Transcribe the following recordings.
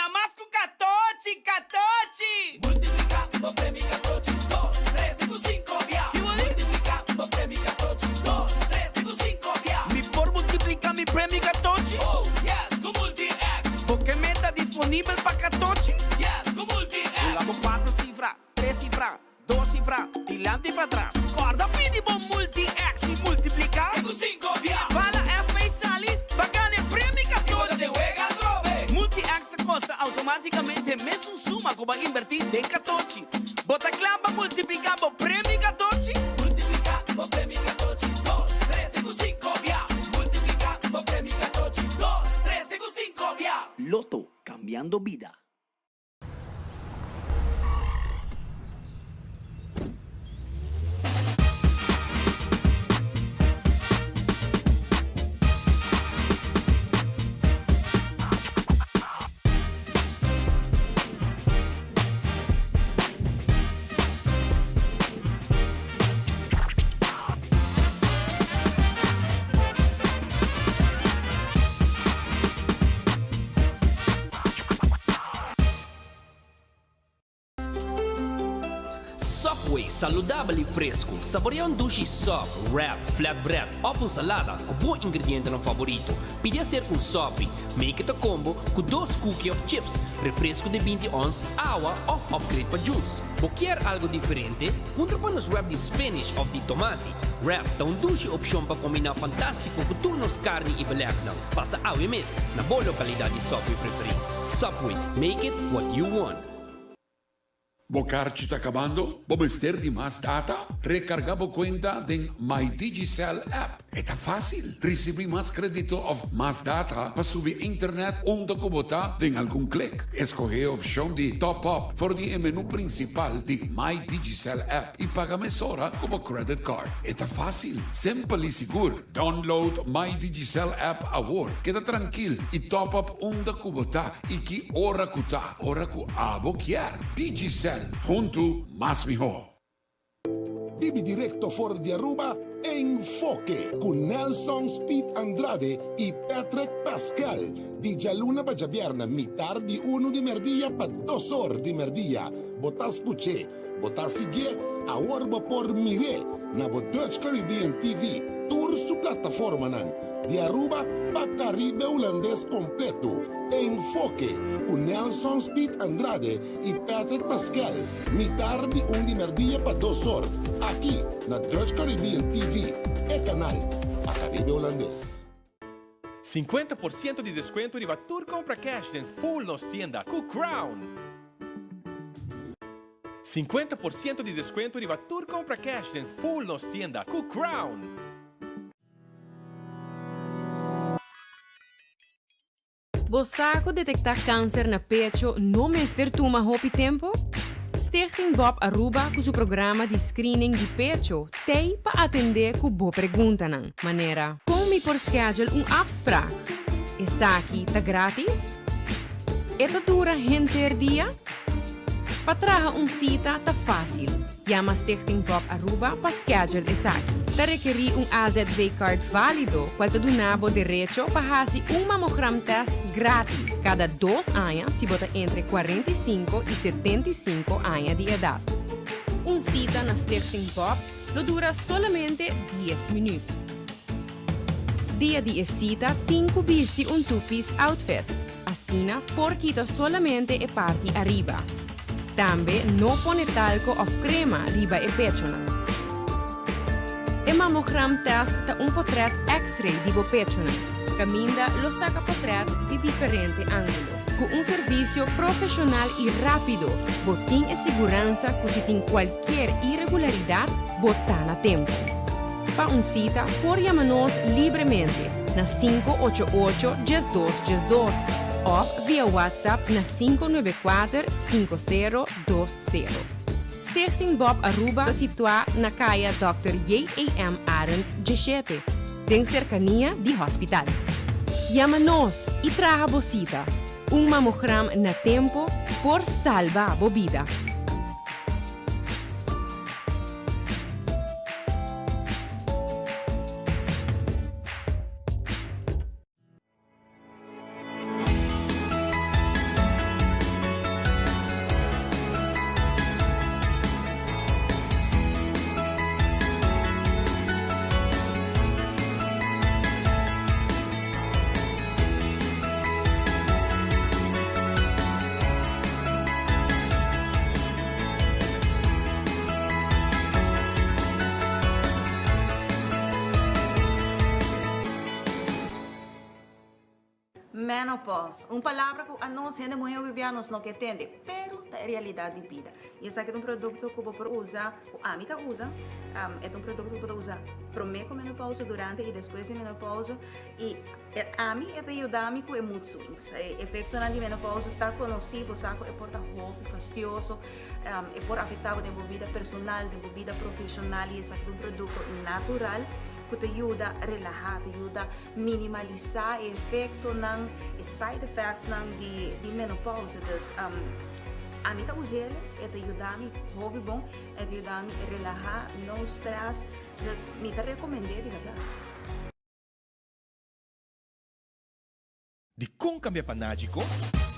gana mas ku katochi, katochi! Multipliká bo premi katochi, dos, tres te ku sinku bia. Multipliká bo premi katochi, dos, tres te ku sinku bia. Mi por multipliká mi premi katochi? Oh yes, ku Multi-X! Bo ke meta disponibel pa katochi? Yes, ku Multi-X! Bula bo kuater sifra, tres sifra, dos sifra, dilanti i patras. Kòrda pidi bo Multi-X i multipliká. Te ku sinku bia. Si bala FA sali, bo a gana e premi I bo ta katochi. den wega atrobe. Multi-X ta kosta outomátikamente mesun suma ku bo a inbertí den katochi. Bo ta kla pa multipliká bo premi katochi? Multipliká bo premi katochi, dos, tres te ku sinku bia. Multipliká bo premi katochi, dos, tres te ku sinku bia. Lotto, kambiando bida. Subway, saludabel y fresco. Saborea un dushi sub, wrap, flatbread of un salada cu bo ingredientenan favorito. Pidi acerca un sopi. Make it a combo cu dos cookie of chips, refresco di 20 ons, awa of upgrade pa juice. Bo kier algo diferente? Puntra pa nos wrap di spinach of di tomati. Wrap ta un dushi opcion pa combina fantastico cu tur nos carni y belegnan. Pasa awe mes na bo localidad di Subway preferi. Subway, make it what you want. Bo karchi ta kabando? Bo mester di mas data? Rekargá bo kuenta den My Digicel app. E ta fásil! Risibí mas krédito òf mas data pa subi internet unda ku bo ta den algun klik. Eskohé e opshon di Top Up for di e menú prinsipal di My Digicel app i paga mesora ku bo credit card. E ta fásil, simpel i sigur. Download My Digicel app awor. Keda trankil i top up unda ku bo ta i ki ora ku ta, ora ku abo kier. Digicel, huntu mas mihó. Bibi directo for di Aruba, Enfoke cu Nelson Speed Andrade y Patrick Pascal. Di djaluna pa djabièrnè mitar di unu di merdia pa dos or di merdia. Bo ta scuch'é, Bo ta siguié? Awor bo por mir'é na bo Dutch Caribbean TV, tur su plataformanan, di Aruba pa Caribe Hulandes kompleto. Enfoke, ku Nelson Speed Andrade i Patrick Pascal, mitar di un di merdia pa dos or, aki na Dutch Caribbean TV, e kanal pa Caribe Hulandes. 50% di descuento riba tur compra cash den full nos tienda cu Crown! 50% di descuento riba tur compra cash den full nos tienda cu Crown! Bo sa cu detecta cancer na pecho no mester tuma hopi tempo? Stichting Bob Aruba cu su programa di screening di pecho t'ey pa atende cu bo preguntanan, manera. Con mi por schedule un afspraak? Esaki ta gratis? E ta dura henter dia? Pa traha un sita ta fásil. Yama Stichting Bob Aruba pa schedule esaki. Ta rekerí un AZV card válido cual ta duna bo derecho pa hasi un mamogram test gratis cada dos aña si bo ta entre 45 y 75 aña di edad. Un sita na Stichting Bob lo dura solamente dies minuut. Dia di e sita tin cu bisti un two-piece outfit. Asina por kita solamente e parti ariba. Tambe no pone talco of crema riba e pechonan. E mammogram test ta un potret x-ray di bo pechonan, caminda lo saca potret di diferente angulo. Cu un servicio profesional y rapido, bo tin e siguransa cu si tin cualkier irregularidad, bo ta na tempo. Pa un cita por yama nos libremente na 588 12 12 of via WhatsApp na 594 5020. Stichting Bob Aruba ta situa na Caya Dòkter J.A.M. Arends 17, den cercania di hospital. Yama nos y traha bo cita. Un mamogram na tempo por salba bo bida. Menopause, un palabra ku anos hende muhé hopi bia nos no ke tende, pero ta e realidat di bida. I esaki ta un produkto ku bo por usa, ku ami ta usa, e ta un produkto ku bo ta usa promé ku menopause, durante i despues di menopause, i ami e ta yuda mi ku e mood swings. E efektonan di menopause ta konosí, bo sa ku e por ta hopi fastioso, e por afektá bo den bo bida personal, den bo bida profeshonal i esaki ta un produkto natural ku ta yuda relahá, ta yuda minimalisá e efektonan, e side effectsnan di di menopause. Dus ami ta us'el, e ta yuda mi hopi bon, e ta yuda mi relahá, no stress, dus mi ta rekomend'é di bèrdat. Dikon kambia pa Nagico?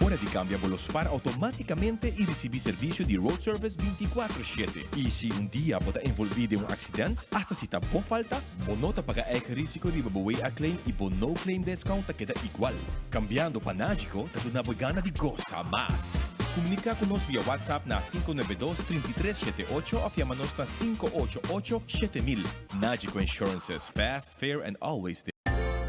Ora di kambia bo lo spar outomátikamente i risibí servisio di road service bintikuatro shete. I si un dia bo ta envolví den un aksident, asta si ta bo falta, bo no ta paga eigen risiko riba bo WA claim i bo no claim discount ta keda igual. Kambiando pa Nagico ta duna bo e gana di gosa mas! Komuniká ku nos via WhatsApp na 592 33 78 òf yama nos na 588 7000. Nagico Insurances, fast, fair and always there.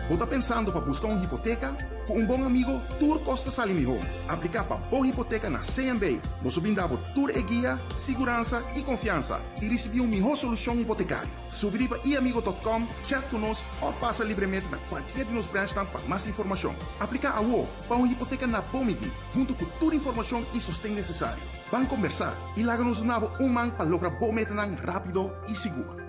Bo ta pensando pa busca un hipoteca? Cu un bon amigo tur cos ta sali miho. Aplica pa bo hipoteca na CMB. Nos lo brinda bo tur e guia, siguransa y confiansa y ricibi un miho solucion hipotecario. Subi riba iamigo dot com, chat cu nos of pasa libremente na cualkier di nos branchnan pa mas informacion. Aplica awo pa un hipoteca na bo midi, hunto cu tur informacion y sosten necesario. Ban combersa y laga nos duna bo un man pa logra bo metanan rapido y sigur.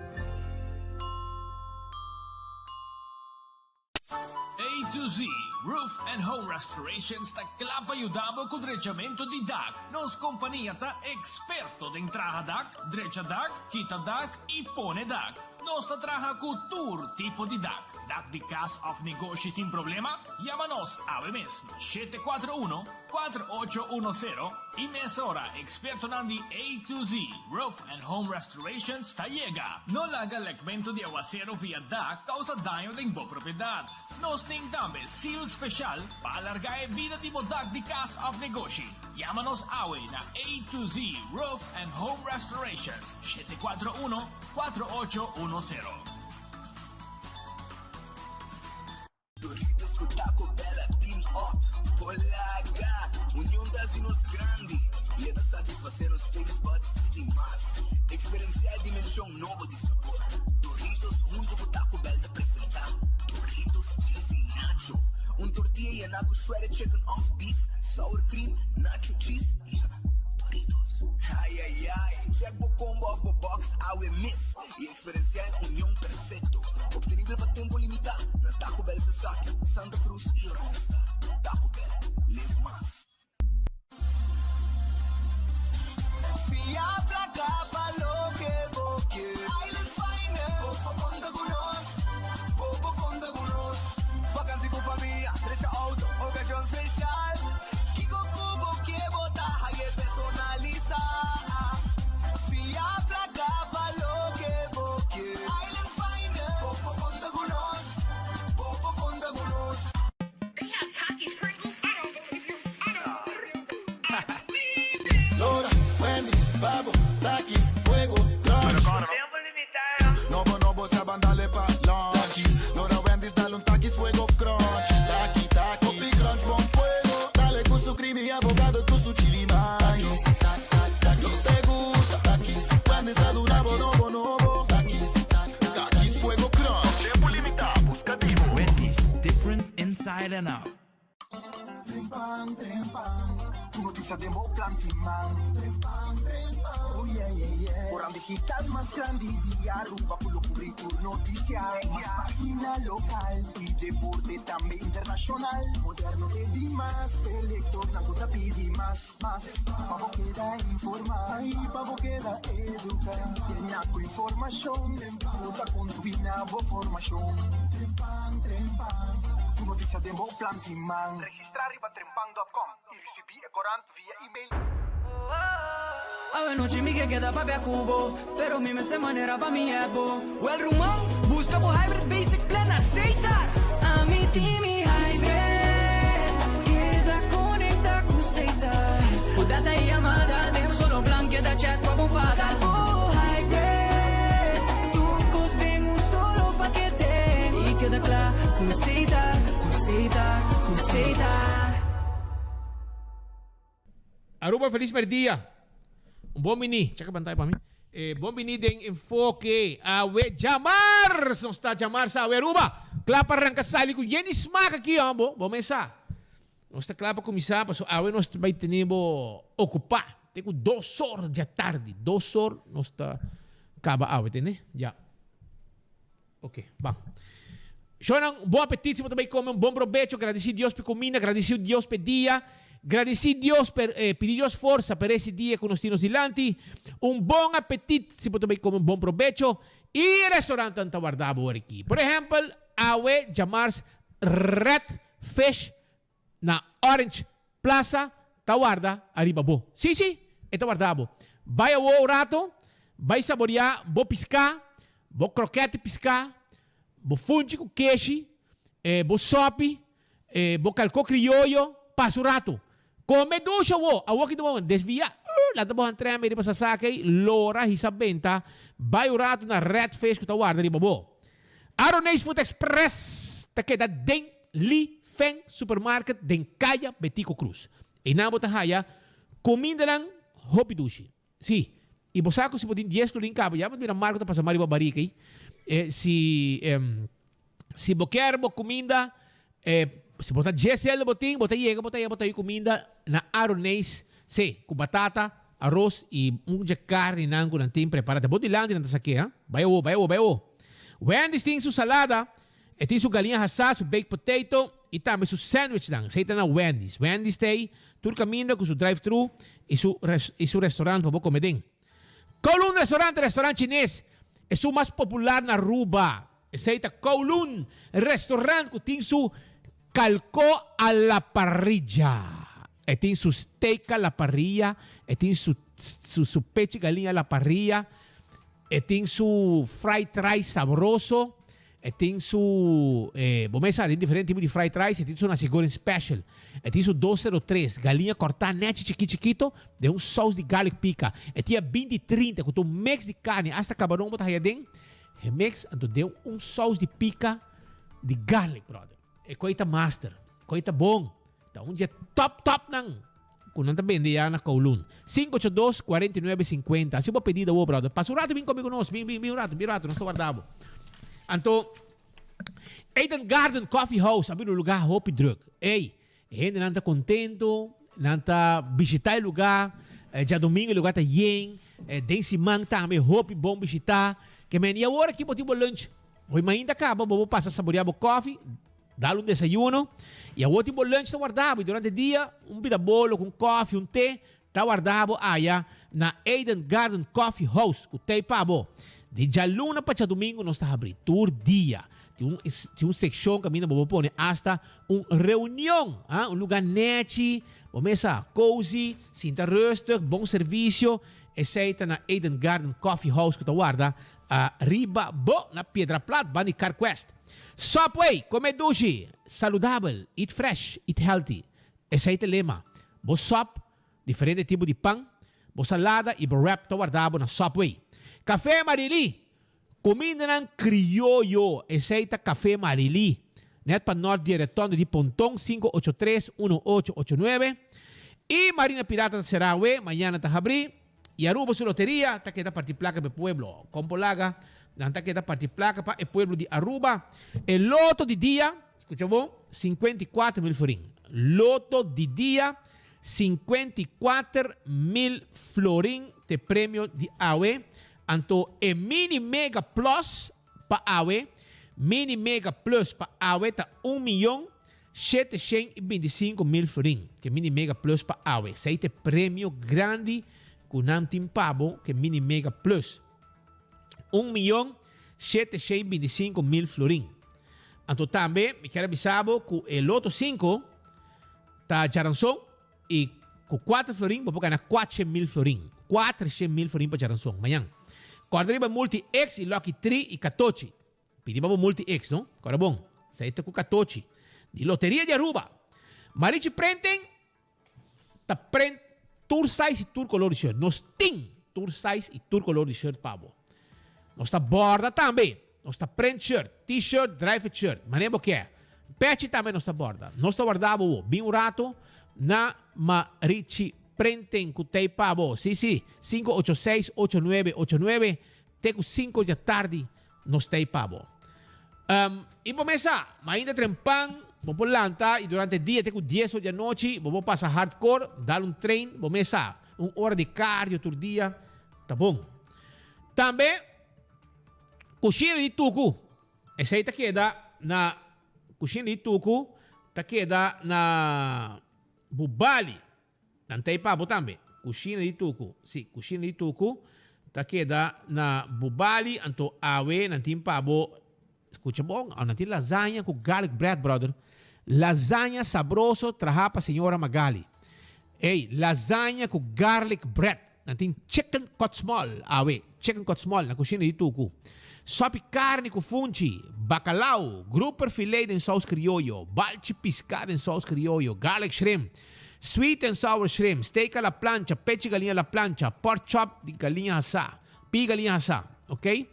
A to Z Roof and Home Restorations ta kla pa yuda bo ku drechamentu di dak. Nos kompania ta eksperto den traha dak, drecha dak, kita dak i pone dak. Nos ta traha ku tur tipo di dak. Dak di kas òf negoshi tin problema? Yama nos awe mes na 741 4810 i mesora ekspertonan di A to Z Roof and Home Restorations ta yega. No laga lekmentu di awasero via dak kousa daño den bo propiedat. Nos tin tambe seal speshal pa alargá e bida di bo dak di kas òf negoshi. Yama nos awe na A to Z Roof and Home Restorations, 741 4810. Doritos ku Taco Bell a team up por laga Union ta hasi nos grandi i e ta satisfasé nos taste buds di mas. Eksperensiá e dimenshon nobo di sabor. Doritos huntu ku Taco Bell ta presentá Doritos Cheesy Nacho, un tortilla yená ku shredded chicken òf beef, sour cream, nacho cheese i Doritos. Ai ai ai! Check bo combo òf bo box awe mes i Eksperensiá e union perfekto, optenibel pa tempu limitá na Taco Bell Sasaki, Santa Cruz i Oranjestad. Taco Bell, live mas. Fia placa pa loke bo ke. Island Finance, bo por conta cu nos, bo por conta cu nos. Vakantie cu famia, drecha auto, ocasion special. Kico cu bo ke bo ta haye personalisa. Fia placa pa loke bo ke. Island Finance, bo por conta cu nos, bo por conta cu nos. Lora, Wendy's, Babo, Takis, Fuego, Crunch. Nobo, nobo, sa ban dale pa lunch. Lora, Wendy's, dale un Takis, Fuego, Crunch. Taki, Takis. Hopi crunch, bon fuego. Dale cu su creamy avocado, cu su chili mayo. Takis, Lo te gusta. Takis, Wendy's a duna bo nobo, nobo. Takis, Takis, Fuego, Crunch. Tempo limita, busca di bo. Wendy's, different inside and out. Trempan, trempan, Tur noticia den bo plan tin man. Trempan, trempan, oh yeah, yeah, yeah. Corant digital mas grandi di Aruba cu lo cubri tur noticia. Mas pagina local y deporte tambe internacional. Moderno te di mas, e lectornan cu ta pidi mas, mas. Pa bo keda informa y pa bo keda educa. Yena cu informacion cu ta contribui na bo formacion. Trempan, trempan, Tur noticia den bo plan tin man. Registra riba trempan dot com y ricibi e corant via email. Awe nochi mi ke keda papia ku bo, pero mi mester manera pa mi hèp bo. Wèl ruman, buska bo Hybrid Basic Plan na Setar! Ami tin mi Hybrid, keda konekta ku Setar. Ku data i yamada den un solo plan, keda chat pa bo fada. Buska bo Hybrid, tur kos den un solo pakete. I keda kla ku Setar, ku Setar, ku Setar. Aruba feliz merdia. Un bon bini. Chaka pantaya pa mi. Eh, bon bini den Enfoke. Awe djamars! Nos ta djamars awe Aruba. Kla pa ranka sali ku yen di smak aki hombo. Bo mesa. Nos ta kla pa kuminsá paso awe nos ta bai tene bo okupá. Te ku dos or djatardi. Dos or nos ta kaba awe, tende? Ya. Ok, ban. Shownan, un bon apetit si bo ta bai kome, un bon probecho, gradisí Dios p'e kuminda, gradisí Dios p'e dia, gradisí Dios per, eh, pidi Dios forsa pa resi dia ku nos tin nos dilanti. Un bon apetit si bo ta bai kome, un bon probecho. I restaurantnan ta warda bo ora aki. Por ehèmpel, awe djamars Red Fish na Orange Plaza ta warda ariba bo. Sí, sí, e ta warda bo. Bai awor un rato, bai saboreá bo piská, bo krokèt di piská, bo funchi ku keshi, bo sòpi, bo kalkó krioyo, pasa un rato. Kome dushi awor, awor ki ta bo desviá, lanta bo hantrèmbe riba sasaka ei, lora hisa benta, bai un rato na Red Fish ku ta warda riba bo. Aroneis Food Express ta keda den Li Feng Supermarket den Kaya Betico Cruz. Einan bo ta haya kumindanan hopi dushi. Sí, i bo sa ku si bo tin dies florin kaba ya bo ta mira Marco ta pasa mas riba barika ei. E si si bo kier bo kuminda e si bo ta dies hel bo tin bo ta yega bo ta haya bo ta haya kuminda na Aroneis sí ku batata, aros i un dje karninan ku nan tin prepara. Ta bo dilanti nan ta sak'é ha. Bai awo, bai awo, bai awo. Wendy's tin su salada. E tin su galiña hasá, su baked potato y tambe su sandwichnan. Esey ta na Wendy's. Wendy's ta ey tur caminda cu su drive-thru y su y su restaurant pa bo come den. Kowloon Restaurant, restaurant chines, esun mas popular na Aruba. Esey ta Kowloon Restaurant cu tin su calco a la parrilla. E tin su steak a la parrilla, e tin su su su pechi galiña a la parrilla. E tin su fried rice sabroso, e tin su, eh, bo mesa tin diferente tipo di fried rice, e tin su nasi goreng special, e tin su 203, galiña cortá nechi chikit chikito, den un saus di garlic pica, e tin e 20 30 cu ta un mix di carne, hasta cabaron bo ta haya den e mix, anto den un saus di pica di garlic, brother. E coi ta master, coi ta bon. Ta un dje top top nan ku nan ta bende ya na Kowloon. 582 49 50. Hasi bo pedido awo brother. Pasa un rato bin come ku nos. Bin bin bin un rato, bin un rato nos ta warda bo. Anto Eden Garden Coffee House a bira un lugar hopi druk. Ey, e hendenan ta contento, nan ta bishita e lugar. Djadomingo e lugar ta yen. Den siman tambe hopi bon bishita. Ke men y awor aki bo tin bo lunch. Hoy mainta caba bo bo pasa saborea bo koffie. Dal un desayuno y awor tin bo lunch ta warda bo y durante dia un bida bolo cu un koffie, un te ta warda bo aya na Eden Garden Coffee House cu tey pa bo. Di djaluna pa djadumingo nos ta habri tur dia. Tin un tin un seccion caminda bo por pone hasta un reunion, ha, un lugar nechi, bo mesa cozy, sinta rustig, bon servicio. Esey ta na Eden Garden Coffee House cu ta warda ariba bo na Piedra Plat banda di Carquest. Subway, come dushi, saludabel, eat fresh, eat healthy. Esei ta e lema. Bo sop, diferente tipo di pan, bo salada y bo wrap ta warda bo na Subway. Café Marily, cumindanan crioyo, esei ta Café Marily. Net pa nort di e retondo di Ponton, 583 1889. Y Marina Pirata ta cera awe, mañana ta habri. Y Aruba su loteria ta keda parti placa pa e pueblo. Con por laga nan ta keda parti placa pa e pueblo di Aruba. E loto di dia, scucha bon, 54 mil florin. Loto di dia, 54 mil florin t'e premio di awe. Anto e mini mega plus pa awe, mini mega plus pa awe ta 1.725.000 florin. Ke mini mega plus pa awe. Esei ta e premio grandi ku nan tin pa bo ke mini mega plus. 1.725.000 florin. Anto tambe mi kier a bisa bo ku e loto 5 ta djaranson i ku 4 florin bo por gana 400.000 florin. 400.000 florin pa djaranson mañan. Kòrda riba multi X i Lucky 3 i katochi. Pidi pa bo multi X, no? Kòrda bon. Esei ta ku katochi di Loteria di Aruba. Marichi Printing ta print tur size i tur kolor di shirt. Nos tin tur size i tur kolor di shirt pa bo. Nos ta borda tambe. Nos ta print shirt, t-shirt, dry fit shirt, manera bo kier. Pechi tambe nos ta borda. Nos ta warda bo. Bin un rato na Marichi. Printing ku tei pa bo. Sí, sí, 586 8989 te ku 5 djatardi nos tei pa bo. Um, i bo mesa, mainta trempan, bo por lanta i durante dia te ku 10 or di anochi bo por pasa hardcore, dal un train, bo mesa, un ora di cardio tur dia, ta bon. Tambe, kushina di tuku, esei ta keda na, kushina di tuku ta keda na Bubali. Nan ta ei pa bo tambe. Kushina di tuku. Si, kushina di tuku ta keda na Bubali, anto awe nan tin pa bo, skucha bon, nan tin lasaña ku garlic bread, brother. Lasaña sabroso traha pa señora Magali. Ey, lasaña ku garlic bread. Nan tin chicken cut small awe, chicken cut small na kushina di tuku. Sopi karni ku funchi, bakalau, grouper filet den saus krioyo, balchi piská den saus krioyo, garlic shrimp, sweet and sour shrimp, steak a la plancha, pechi galiña a la plancha, pork chop di galiña hasá, pii galiña hasá, ok.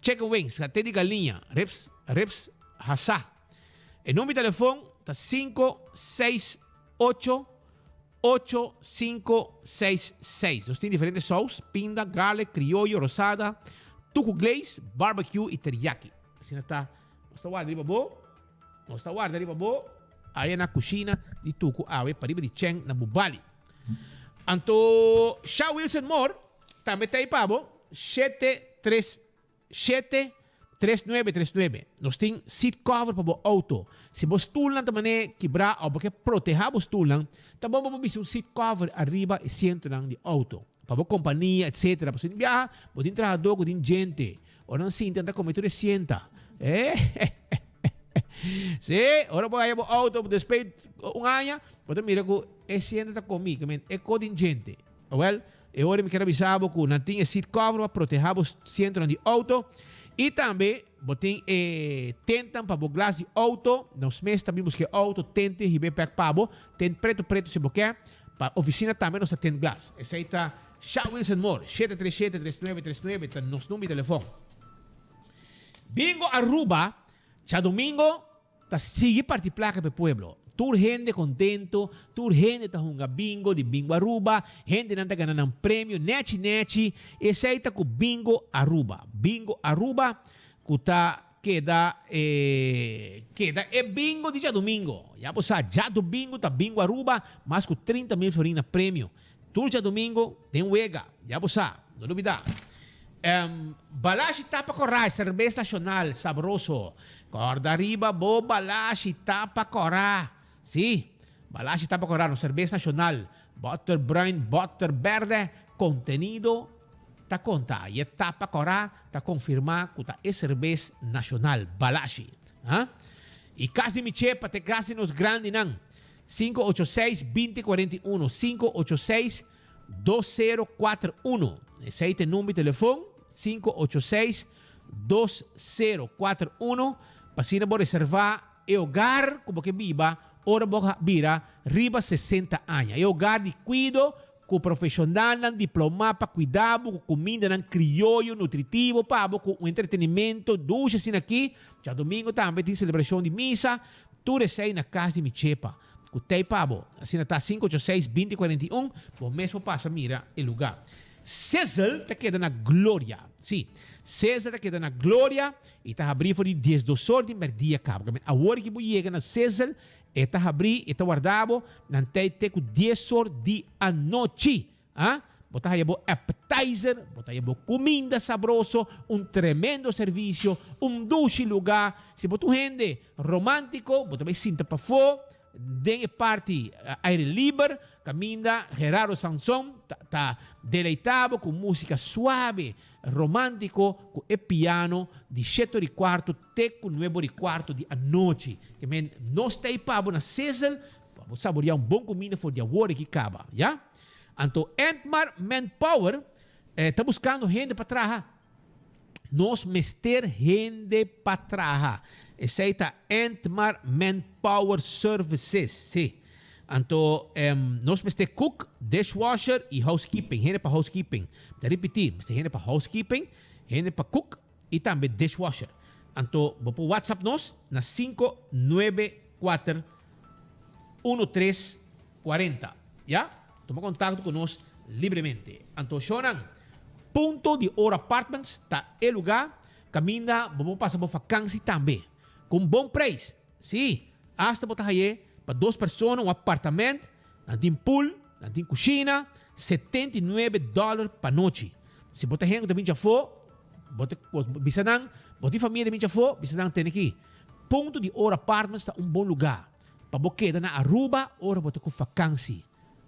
Chicken wings, saté di galiña, ribs, ribs hasá. E number di telefon ta sinku seis ocho Ocho, sinku, seis, seis. Nos tin diferente saus, pinda, garlic, krioyo, rosada, tuku glaze, barbecue i teriyaki. Asina ta. Nos ta warda riba bo. Nos ta warda riba bo. Aya na kushina di tuku awe pariba di Chen na Bubali. Anto Sha Wilson Moore tambe ta ei pa bo. Shete, tres, Shete, tres nuebe, tres nuebe. Nos tin seat cover pa bo auto. Si bo stulnan ta manera kibrá òf bo ke protehá bo stulnan, ta bon pa bo bisti un seat cover ariba e sientonan di auto. Pa bo kompania, etcetera. Pasobra tin biaha bo tin trahadó ku tin djente. Ora nan sinta nan ta kome tur e sienta. Sí, ora bo haya bo auto despues un aña, bo ta mira ku e sienta ta komí, e ko tin djente. Awel, e ora mi kier a bisa bo ku nan tin e seat cover pa proteha bo sientonan di auto i tambe bo tin e tentan pa bo glas di auto. Nos mes ta bin buska e auto, tente hib'é bek pa bo, tent preto preto si bo ke. Pa oficina tambe nos ta tent glas. Esei ta Sha Wilson Moore, 737 3939 ta nos number di telefon. Bingo Aruba, djadomingo Ta sigui parti plaka pa e pueblo. Tur hende contento, tur hende ta hunga bingo di Bingo Aruba, hendenan ta gana nan premio nechi nechi, esey ta cu Bingo Aruba. Bingo Aruba cu ta keda e keda e bingo di djadumingo. Ya bo sa, djadumingo ta Bingo Aruba, mas cu 30 mil florin na premio. Tur djadumingo den wega, ya bo sa, no lubida. Balashi tapa kora, serbes nashonal sabroso. Kòrda riba bo balashi tapa kora. Sí, balashi tapa kora, nos serbes nashonal. Bòter bruin, bòter bèrdè, kontenido ta konta. I e tapa kora ta konfirmá ku ta e serbes nashonal, balashi. I kas di mi chepa te kas di nos grandinan. Sinku ocho seis, binti kuarenta i uno, sinku ocho seis, dos sero kuater uno. Esei ta e number di telefon, sinku ocho seis, dos sero kuater uno, pa asina bo reservá e hogar ku bo ke biba ora bo bira riba sesenta aña. E hogar di kuido ku profeshonalnan diplomá pa kuida bo ku kumindanan krioyo nutritivo pa bo ku un entretenimento dushi asina aki. Djadumingu tambe tin selebrashon di misa. Tur esei na kas di mi chepa, ku tei pa bo. Asina ta 586 2041, bo mes por pasa mira e lugá. Sizzle ta keda na Gloria. Sí, Sizzle ta keda na Gloria i ta habrí for di diesdos or di mèrdia kaba. Awor ki bo yega na Sizzle, e ta habrí, e ta warda bo, nan tei te ku dies or di anochi. A Bo ta haya bo appetizer, bo ta haya bo cuminda sabroso, un tremendo servicio, un dushi luga. Si bo ta un hende romantico, bo ta bay sinta pafó den e parti aire liber, caminda Gerardo Sanson ta ta deleita bo cu musica suave, romantico, cu e piano di shete ora y cuarto te cu nuebe ora y cuarto di anochi. Ke men nos ta ey pa bo na Sizzle pa bo saborea un bon cuminda for di awor aki caba, ya. Anto Entmar Manpower ta buskando hende pa traha. Nos mester hende pa traha. Esei ta Entmar Manpower Services. Sí. Anto nos mester cook, dishwasher i housekeeping. Hende pa housekeeping. Mi ta ripití, mester hende pa housekeeping, hende pa cook i tambe dishwasher. Anto bo por WhatsApp nos na 594 13 40. Ya? Tuma contacto cu nos libremente. Anto shownan, Punto di Oro Apartments ta e lugar caminda bo por pasa bo vakantie tambe. Cu un bon prijs. Sí, hasta bo ta haye pa dos persona un apartament, nan tin pool, nan tin cushina, 79 dollar pa nochi. Si bo ta hende cu ta bin djafó, bo ta bisa nan, bo tin famia ta bin djafó, bisa nan tene aki. Punto di Oro Apartments ta un bon lugar pa bo keda na Aruba ora bo ta cu vakantie.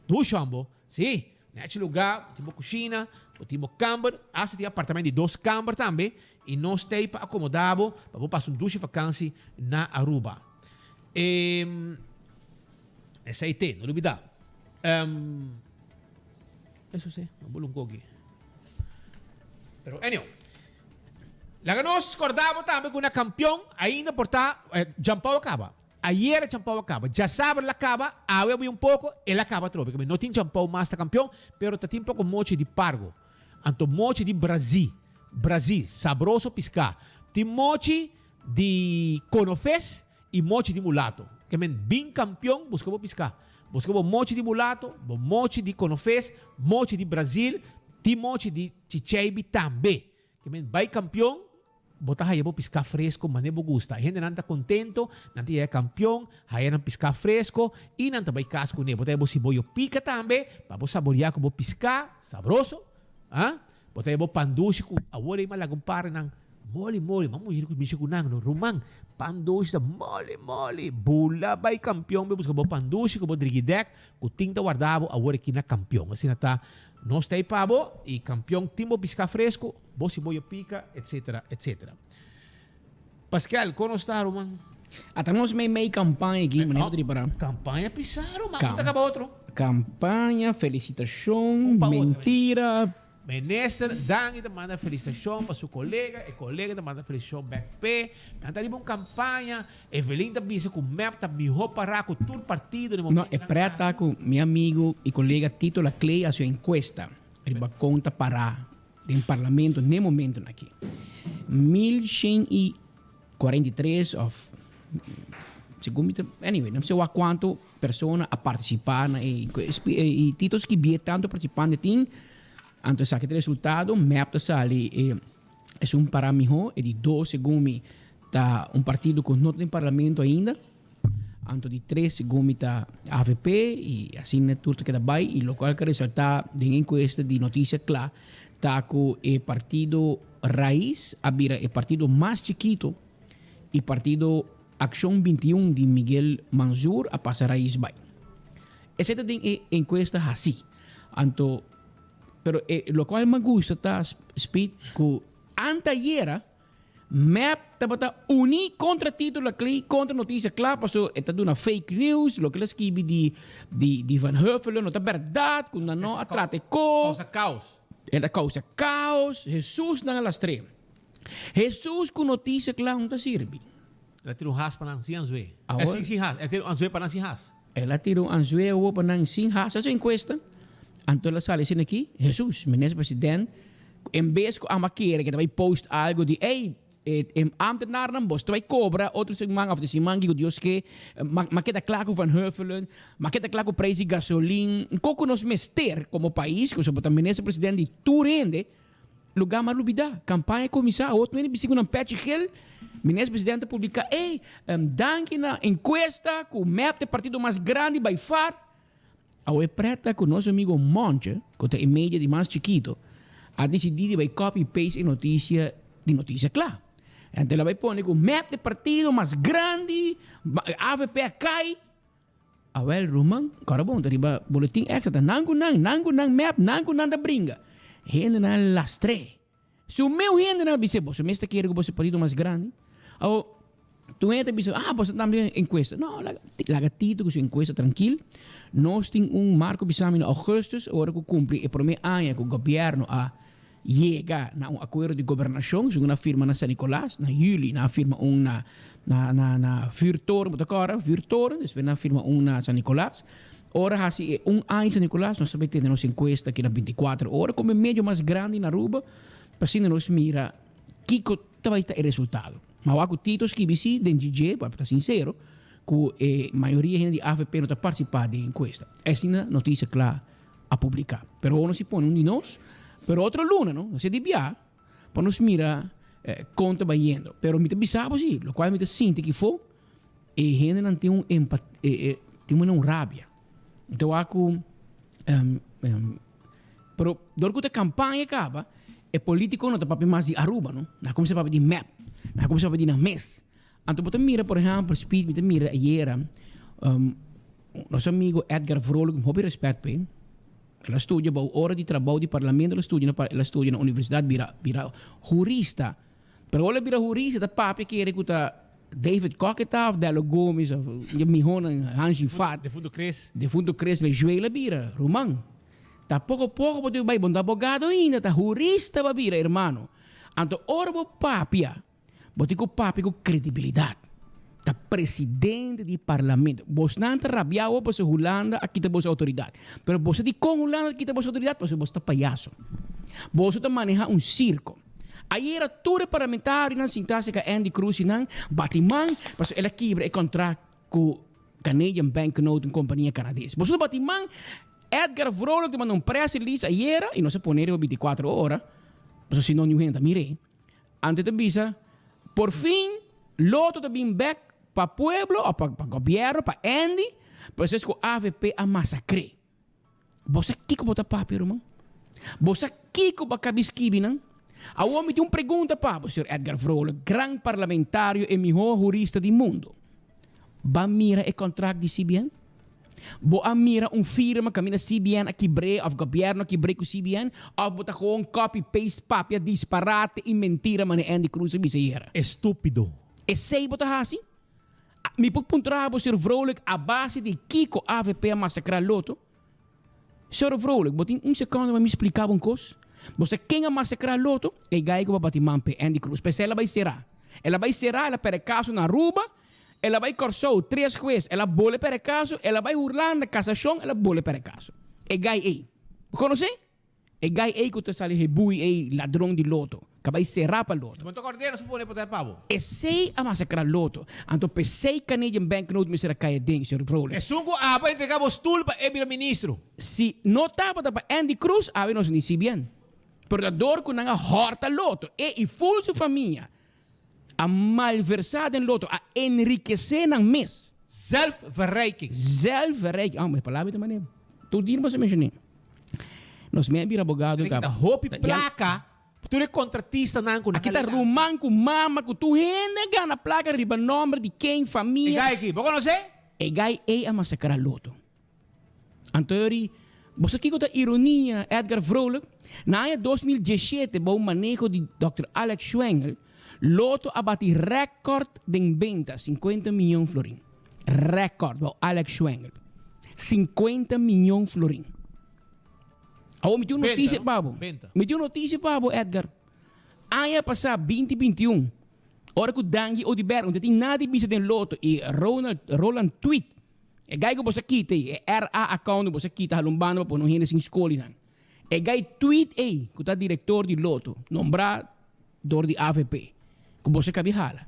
Dushi hombo, sí, nechi lugar, bo tin bo cushina, bo tin bo kamber, hasta tin apartamento di dos kamber tambe y nos ta ey pa acomoda bo pa bo pasa un dushi vakantie na Aruba. Esey te, no lubida. Eso sí, no bolo un koki. Pero anyhow. Laga nos corda bo tambe cu na campeon ainda por ta eh, Jampao a caba. Ayer Jampao a caba. Djasabra la caba, awe a bui un poco, el a caba atrobe. Kami no tin Jampao mas ta campeon, pero ta tin poco mochi di pargo. Anto mochi di Brazi. Brazi, sabroso pisca. Tin mochi di conofes y mochi di mulato. Ke men bin campeon busca bo pisca. Busca bo mochi di mulato, bo mochi di conofes, mochi di Brazil, tin mochi di chicheibi tambe. Ke men bai campeon, bo ta haya bo pisca fresco mane bo gusta. E hendenan ta contento, nan ta yega campeon, haya nan pisca fresco y nan ta bai cas cune. Bo ta haya bo siboyo pica tambe pa bo saboria cu bo pisca sabroso. Ah, bo ta haya bo pan dushi cu awor ei ma laga un par di nan moli moli. Ma mujer cu mishi cu nan no, ruman, pan dushi ta moli moli. Bula bai campeon bai busca bo pan dushi cu bo drigidek cu tin ta warda bo awor aki na campeon. Asina ta. Nos ta ei pa bo y campeon tin bo pisca fresco, bo siboyo pica, etc. Etc. Pascal, con nos ta ruman? Ata nos mei mei campaña aki, manera bo ta ripara. Campaña pisa ruman, un ta caba otro. Campaña, felicitacion, mentira. Minister Dangui ta manda felicitacion pa su colega, e colega ta manda felicitacion bek p'e. Nan ta riba un campaña, Evelyn ta bisa cu mep ta miho para cu tur partido den No, e pret ta cu mi amigo y colega Tito Laclay a haci un encuesta riba con ta para den parlamento n'e momentonan aki. 1143 of segun mi ta, anyway, no sé wak cuanto persona a participa na e encuesta y Tito skibié tanto participante tin, anto esaki ta resultado, mep ta sali e. Esun para miho, e di dos segun mi ta un partido ku no ta den parlamento ainda. Anto di tres segun mi ta avp y asina tur ta keda bai. Y lokual ka resalta den e enkuesta di Noticia Cla ta ku e partido Raiz a bira e partido mas chikito y partido Accion 21 di Miguel Manzoor a pasa Raiz bai. Esei ta den e enkuesta hasi. Anto. Pero e locual mi gusta ta Speed cu antayera mep tabata uni contra Tito Laclay contra Noticia Cla paso e ta duna fake news loke el a skibi di di di Van Huffelen no ta berdad cu nan no a trata e co Causa caos. El a causa caos Jesus nan a lastr'e Jesus cu Noticia Cla no ta sirbi. El a tira un has pa nan sin anzue. Awor. Sin sin has. El a tira un anzue pa nan sin has. El a tira un anzue awor pa nan sin has. Haci encuesta. Anto el a sali asina aki, Jesus, minister president, en bes cu ama kere cu ta bay post algo di, ey, e ambtenaarnan bos ta bay cobra otro siman of di siman kico Dios ke, ma ma keda cla cu Van Huffelen, ma keda cla cu prijs di gasolin, con cu nos mester como pais, cu bo ta minister president di tur hende, Lugar mas lubida. Campaña a cuminsa awor tur hende bisti cu nan pechi gel. Minister presidente a publica ey danki na encuesta cu mep ta e partido mas grandi by far. Awor e preta cu nos amigo Monche cu ta e media di mas chikito a dicidi di bay copy paste e noticia di Noticia Cla. Ento el a bay pone cu mep ta e partido mas grandi, avp a cay. Awel ruman, kòrda bon, ta riba boletin extra ta nan ku nan, nan ku nan mep, nan ku nan ta bringa. Hendenan lastr'é. Su meu hendenan a bis'é, boso mes ta kere ku boso partido mas grandi? Awor, tur hende ta bisa, ah, boso tambe tin enkuesta. No, laga, laga Tito ku su enkuesta trankil. Nos tin un marko bisa mi na ougùstùs, ora ku kumpli e promé aña ku gobièrnu a yega na un akuerdo di gobernashon, segun nan a firma na San Nicolas, na juli nan a firma un na na na na Vuurtoren, bo ta kòrda? Vuurtoren, despues nan a firma un na San Nicolas. Ora hasi e un aña San Nicolas, nos ta bai tene nos enkuesta aki na bintikuater ora komo e medio mas grandi na Aruba, pa asina nos mira kiko ta bai ta e resultado. Ma wak ku Tito skibi si den dje, pa ta sinsero, ku e mayoria hende di avp no ta partisipá den e enkuesta. Asina notisia kla. a publica. Pero nos si pone un di nos, pero otro luna, no? Nos di bia, pa nos mira eh, con ta bayendo. Pero mi ta bisa bo si, locual mi ta sinti ki fo, e hendenan tin un empat, eh, eh, tin un rabia. Anto wak ku, um, um, pero dor ku ta campaña kaba, e politico no ta papia mas di Aruba, no? Na kuminsa papia di MEP, na kuminsa papia di nan mes. Anto bo ta mira, por ehempel, Speed, mi ta mira ayera, um, nos amigo Edgar Vrolijk, hopi respet p'e, el a studia bou ora di trabou di parlamento, el a studia na, el a studia na universidad, bira, bira hurista. Pero ora el a bira hurista, ta papia kere ku ta David Kock e ta, of Dello Gomes, of e mihonan Hanshi Fat. Defunto Chris. Defunto Chris Lejuez el a bira, ruman. Ta poko poko bo tin bai, bo no ta abogado ainda, ta hurista bo a bira, hermano. Anto ora bo papia, Bo tin ku papia ku kredibilidat. Ta presidente di parlamento. Bosnan ta rabia awor pasobra Hulanda a kita boso outoridat. Pero boso dikon Hulanda a kita boso outoridat? Pasobra boso ta payaso. Boso ta maneha un sirko. Ayera tur e parlamentarionan sintá serka Andy Cruz i nan bati man pasobra el a kibra e kontrakt ku Canadian Banknote, un kompania kanades. Boso ta bati man. Edgar Vrolijk ta manda un press release ayera i nos a pone riba bintikuater ora pasobra si no niun hende ta mir'é. Anto e ta bisa, Por fin Lotto ta bin bek pa pueblo of pa gobierno, pa Andy, pasobra es ku avp a masakr'é. Bo sa kiko bo ta papia, ruman? Bo sa kiko bo a kabi skibi nan? Awor mi tin un pregunta pa bo, señor Edgar Vrolijk, gran parlamentario e mihó hurista di mundo. Ba mira e contract di CBN? Bo a mira un firma kaminda CBN a kibr'é òf gobièrnu a kibr'é ku CBN? Òf bo ta gewoon copy paste papia disparate i mentira manera Andy Cruz a bisa ayera? Estúpido. Esei bo ta hasi? Mi por puntra bo, señor Vrolijk, a base di kiko avp a masakrá Lotto? Señor Vrolijk, bo tin un sekondo pa mi splika bo un kos? Bo sa ken a masakrá Lotto? E gai ku bo a bati man p'e, Andy Cruz. P'esei el a bai será. El a bai será, el a pèrdè kaso na Aruba, El a bai Kòrsou tres hues, el a bole pèrdè kaso, el a bai Hurlanda, kasashon, el a bole pèrdè kaso. E gai ei. Bo konosé? E gai ei ku ta sali hebui ei, ladron di loto, ku a bai será pa loto. Si bo no ta kòrda nos a pone poder pa bo. Esei a masakrá loto. Anto p'esei Canadian Banknote mester a kai aden, señor Vrolijk. Esun ku abo a entregá bo stul pa e bira ministro. Si no tabata pa Andy Cruz, awe nos ni si bien. Pero ta dor ku nan a hòrta loto, e i ful su famia, A malversá den loto, a enrikesé nan mes. Zelfverrijking. Zelfverrijking. Ah, e palabra ta manera. Tur dia nos a menshoné. Nos mes a bira abogado Kita kaba. hopi plaka, tur e kontratistanan ku nan Aki ta ruman ku mama ku tur hende a gana plaka riba nòmber di ken, famia. E gai aki, bo konosé? E gai ei a masakrá loto. Anto yori, bo sa kiko ta ironia, Edgar Vrolijk? Na aña 2017, bou maneho di dòkter Alex Schwengel, Lotto a bati rèkòrt den benta, sinkuenta miyon florin. Rèkòrt bou Alex Schwengel. Sinkuenta miyon florin. Awor mi tin un notisia pa bo. Mi tin un notisia pa bo, Edgar. Aña pasá, binti bintiun, ora ku Dangui Oduber no ta tin nada di bisa den Lotto i Ronald, Roland Tweet, E gai ku boso a kita ei, e RA account ku boso a kita hala un banda pa pone un hende sin skol einan. E gai tweet ei ku ta direktor di Lotto, nombrá dor di avp, ku boso a kabi hala.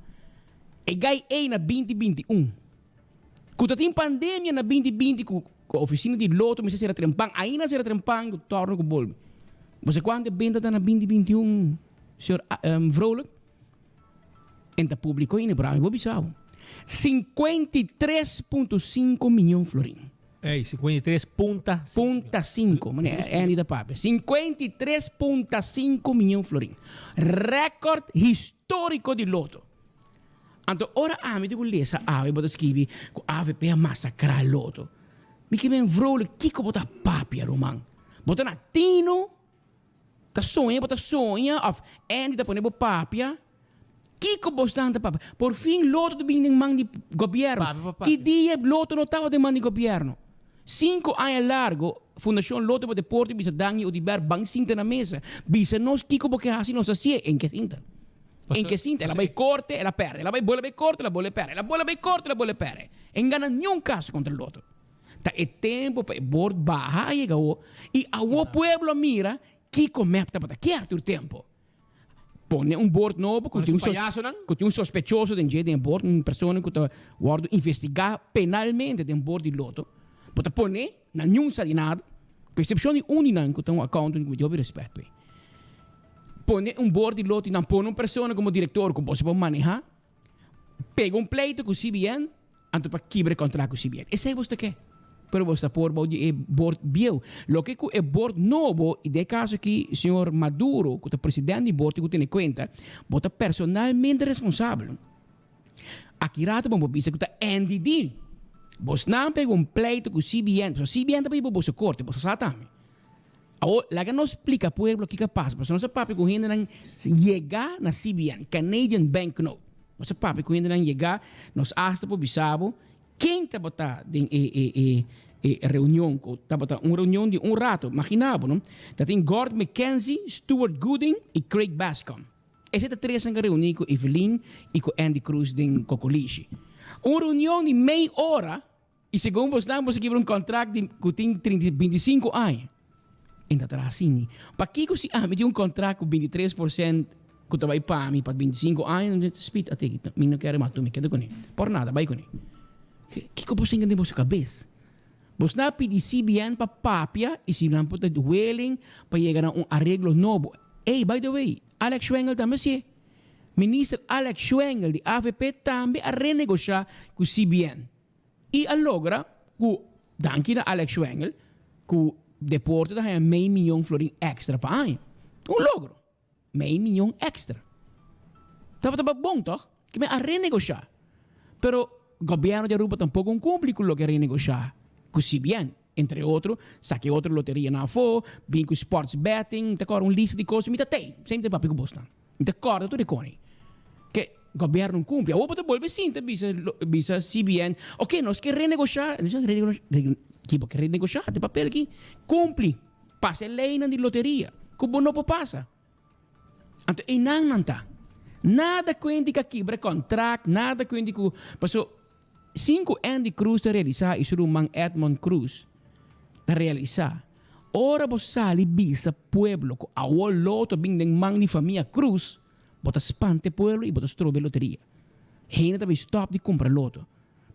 E gai ei na 2021, ku ta tin pandemia na 2020 ku ofisina di Lotto mester sera trempan, ainda a sera trempan ku torno ku bolbe. Boso kuantu e benta ta na 2021, señor Vrolijk? En ta publico ainda, pero ami bo bisa bo. 53.5 miyon florin. Ey, 53 punta cinco. Punta cinco, mane Andy ta papia. 53.5 miyon florin. Record historico di Lotto. Anto ora ami ta ku lesa awe bo ta skibi ku avp a masacra Lotto. Mi ke men vrolijk, kiko bo ta papia ruman? Bo ta na tino? Ta soña bo ta soña of Andy ta pone bo papia? Kiko bosnan ta papia? Por fin Lotto ta bin den man di gobierno. Papia pa papia. Ki dia Lotto no tabata den man di gobierno? Cinco aña largo Fundacion Lotto pa Deporte bisa Dangui Oduber ban sinta na mesa. Bisa nos kiko bo ke hasi nos hacié. En ke sinta. En ke sinta. El a bay corte, el a perde. El a bay bolbe bay corte, el a bolbe perde. El a bolbe bay corte, el a bolbe perde. En gana niun caso contra Lotto. Ta e tempo pa e bord baha a yega awo y awo pueblo a mira kico mep tabata kier tur tempo. Pone un bord nobo cu tin un cu tin un sospechoso den dje den e bord, un persona cu ta wordo investiga penalmente den bord di loto. Bo ta pone, na niun sa di nada. Ku eksepshon di un di nan ku ta un accountant ku mi tin hopi respet p'e. Pone un board di loto i nan pone un persona komo direktor ku boso por maneha. Pega un pleito ku CBN anto pa kibra e kontrakt ku CBN. Esei boso ta ke. Pero boso ta por bou di e board bieu. Loke ku e board nobo, i den e kaso aki señor Maduro ku ta president di board tin ku tene kuenta, bo ta personalmente responsabel. Aki rato bo por bisa ku ta NDD. Bosnan pega un pleito ku CBN, pasobra CBN ta pidi boso korte, boso sa tambe. Awor, laga nos splika pueblo kiko a pasa, pasobra nos a papia ku hendenan yega na CBN, Canadian Banknote. Nos a papia ku hendenan yega, nos asta por bisa bo ken tabata den e e e e reunion ku tabata un reunion di un rato. Magina bo, no? Tatin Gord McKenzie, Stuart Gooding i Craig Bascom. Esei ta tresnan ku a reuní ku Evelyn i ku Andy Cruz den Kokolishi. Un reunion di mei ora I segun bosnan boso kibra un kontrakt di ku tin trinta bintisinko aña. E ta traha asini. Pakiko si ami tin un kontrakt ku bintitres por sent ku ta bai pa mi pa bintisinko aña, Speed a tiki, mi no kere mas, mi keda kuné. Por nada, bai kuné. Kiko boso tin den boso kabes? Bosnan a pidi CBN pa papia i si nan por ta willing pa yega na un areglo nobo. Ey, by the way, Alex Schwengle tambe hasié. Minister Alex Schwengle di avp tambe a renegoshá ku CBN. I a logra ku, danki na Alex Schwengle, ku deporte ta haña mei miyon florin èkstra pa aña. Un logro. Mei miyon èkstra. Tabata bon tòg? Ke men a renegoshá. Pero gobièrnu di Aruba tampoko un kumpli ku loke a renegoshá ku CBN. Entre otro, saka e otro loterianan afó, bin ku sports betting, mi ta kòrda un lista di kos, mi ta tei, semper ta papia ku bosnan. Mi ta kòrda tur e koni. Ke gobièrnu kumpli. Awor bo ta bolbe sinta bisa bisa CBN, oke, nos ke renegoshá, ki bo ke renegoshá? Ta e papel aki. Kumpli. Pasa e leinan di loteria ku bo no por pasa. Anto einan nan ta. Nada kuenti ku a kibra kontrakt, nada kuenti ku, paso sin ku Andy Cruz ta realisá i su ruman Edmond Cruz ta realisá, ora bo sali bisa pueblo ku awor loto bin den man di famia Cruz, bo ta spanta e pueblo i bo ta stroba e loteria. Hende ta bay stòp di kumpra loto,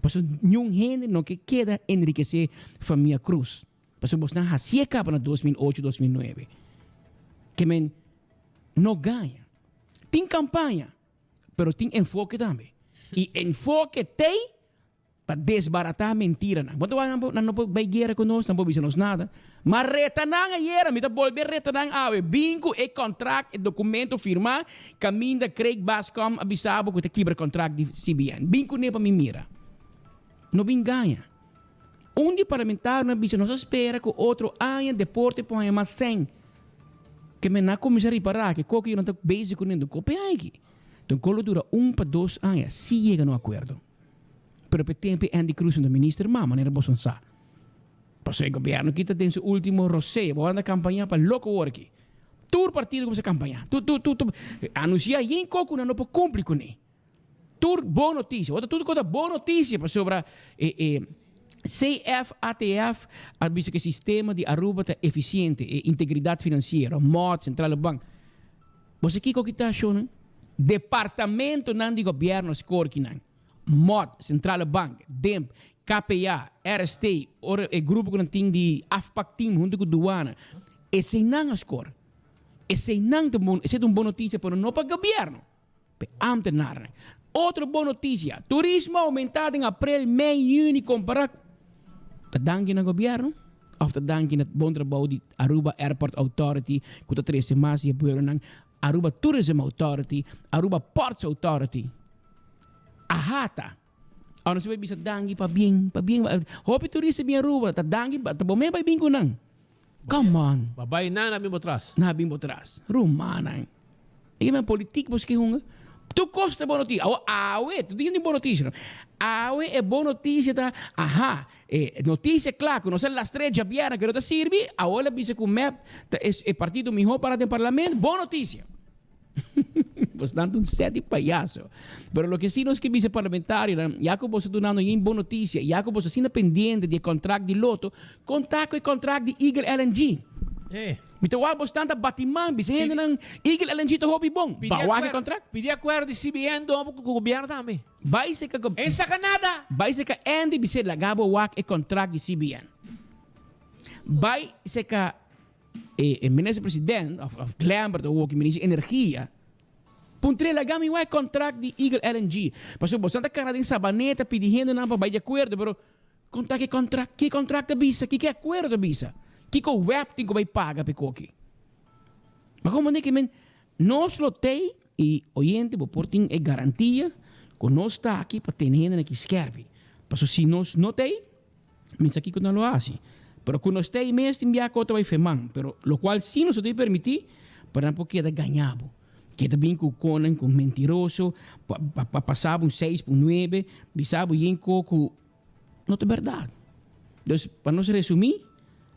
paso niun hende no ke keda enrikesé famia Cruz. Pasobra bosnan hasié kaba na 2008, 2009. Ke men no gaña. Tin kampaña, pero tin enfoke tambe. I enfoke t'ei pa desbaratá mentiranan. Bo ta wak nan no por bai guera ku nos, nan por bisa nos nada. Ma reta nan ayera, mi ta bolbe reta nan awe. Bin ku e kontrakt, e dokumento firmá, kaminda Craig Bascom a bisa bo ku ta kibra kontrakt di CBN. Bin kuné pa mi mira. No bin gaña. Un di parlamentarionan a bisa nos a spera ku otro aña deporte por haña mas sèn. Ke men a kuminsá ripará ke koki nan ta bezig kuné den kopi aiki. Don ko lo dura un pa dos aña si yega na un akuerdo. Pero pa e tempu Andy Cruz no ta minister mas manera boso sa. Pasobra e gobièrnu aki ta den su ultimo roseo. Bo anda kampañá pa loko wor aki. Tur partido kuminsá kampañá. Tur tur tur anunsiá yen koko ku nan no por kumpli kuné. Tur bon noticia. Bo ta tur kos ta bon noticia pasobra e e CFATF a bisa ku e sistema di Aruba ta eficiente, e integridad financiero, mot, Centrale Bank. Bo sa kiko ki ta shownan? Departamentonan di gobierno a score kinan. Mot, Centrale Bank, DIMP, KPA, RST, ora e grupo ku nan tin di afpak team hunto ku Douane. Eseinan a score. Eseinan ta bon, esei ta un bon noticia pero no pa gobierno. P'e ámtenarnan. Otro bon notisia, turismo a oumentá den aprel, mei, yüni kompará ku. Ta danki na gobièrnu òf ta danki na bon trabou di Aruba Airport Authority ku ta trese mas di e buelonan, Aruba Tourism Authority, Aruba Ports Authority. Ahata. Ora nos bai bisa danki pabien, pabien. Hopi turista bin Aruba, ta danki, ta bo mes bai bin ku nan. Come on. Ba bai nan na bin bo tras. Na bin bo tras. Rumannan. E men politiek bos ke hunga. Tur kos ta bon notisia. Awo awe, tur dia tin bon notisia no. Awe e bon notisia ta, aha, e notisia kla ku nos a lastra e djabièrnè ku no ta sirbi, awo el a bisa ku mep ta e partido mihó para den parlamento, bon notisia. Bos nan ta un set di payaso. Pero loke si nos ke bisa parlamentarionan, ya ku boso dunando yin bon notisia, ya ku boso asina pendiente di e kontrakt di Lotto, konta ku e kontrakt di Eagle LNG. Mi ta wak bos tan ta bati man, bisa hendenan Eagle LNG ta hopi bon. Ba wak e kontrakt? Pidi akuerdo di CBN domo ku gobièrnu tambe. Bai seka go. E saka nada! Bai seka Andy bis'é laga bo wak e kontrakt di CBN. Bai seka e, e minister president of, of Glambert of ook minister energia. Puntr'é laga mi wak e contract di Eagle LNG. Pasobra boso ta kana den Sabaneta pidi hendenan pa bai di akuerdo pero kon ta ki contract, ki contract ta bisa, ki ki akuerdo ta bisa? Kiko web tin ku bai paga pa e koki? Ma komo ke men nos lo tei i oyente bo por tin e garantia ku nos ta aki pa tene hendenan aki skerpi. Pasobra si nos no tei Mi sa kiko nan lo hasi. Pero ku nos ta ei mes tin bia ku ta bai feman. Pero lokual si nos no ta permití pa nan por keda gaña bo. Keda bin ku konan ku mentiroso pa pa pasa bo un seis pa un nuebe, bisa bo yen ko ku no ta bèrdat. Dus pa nos resumí,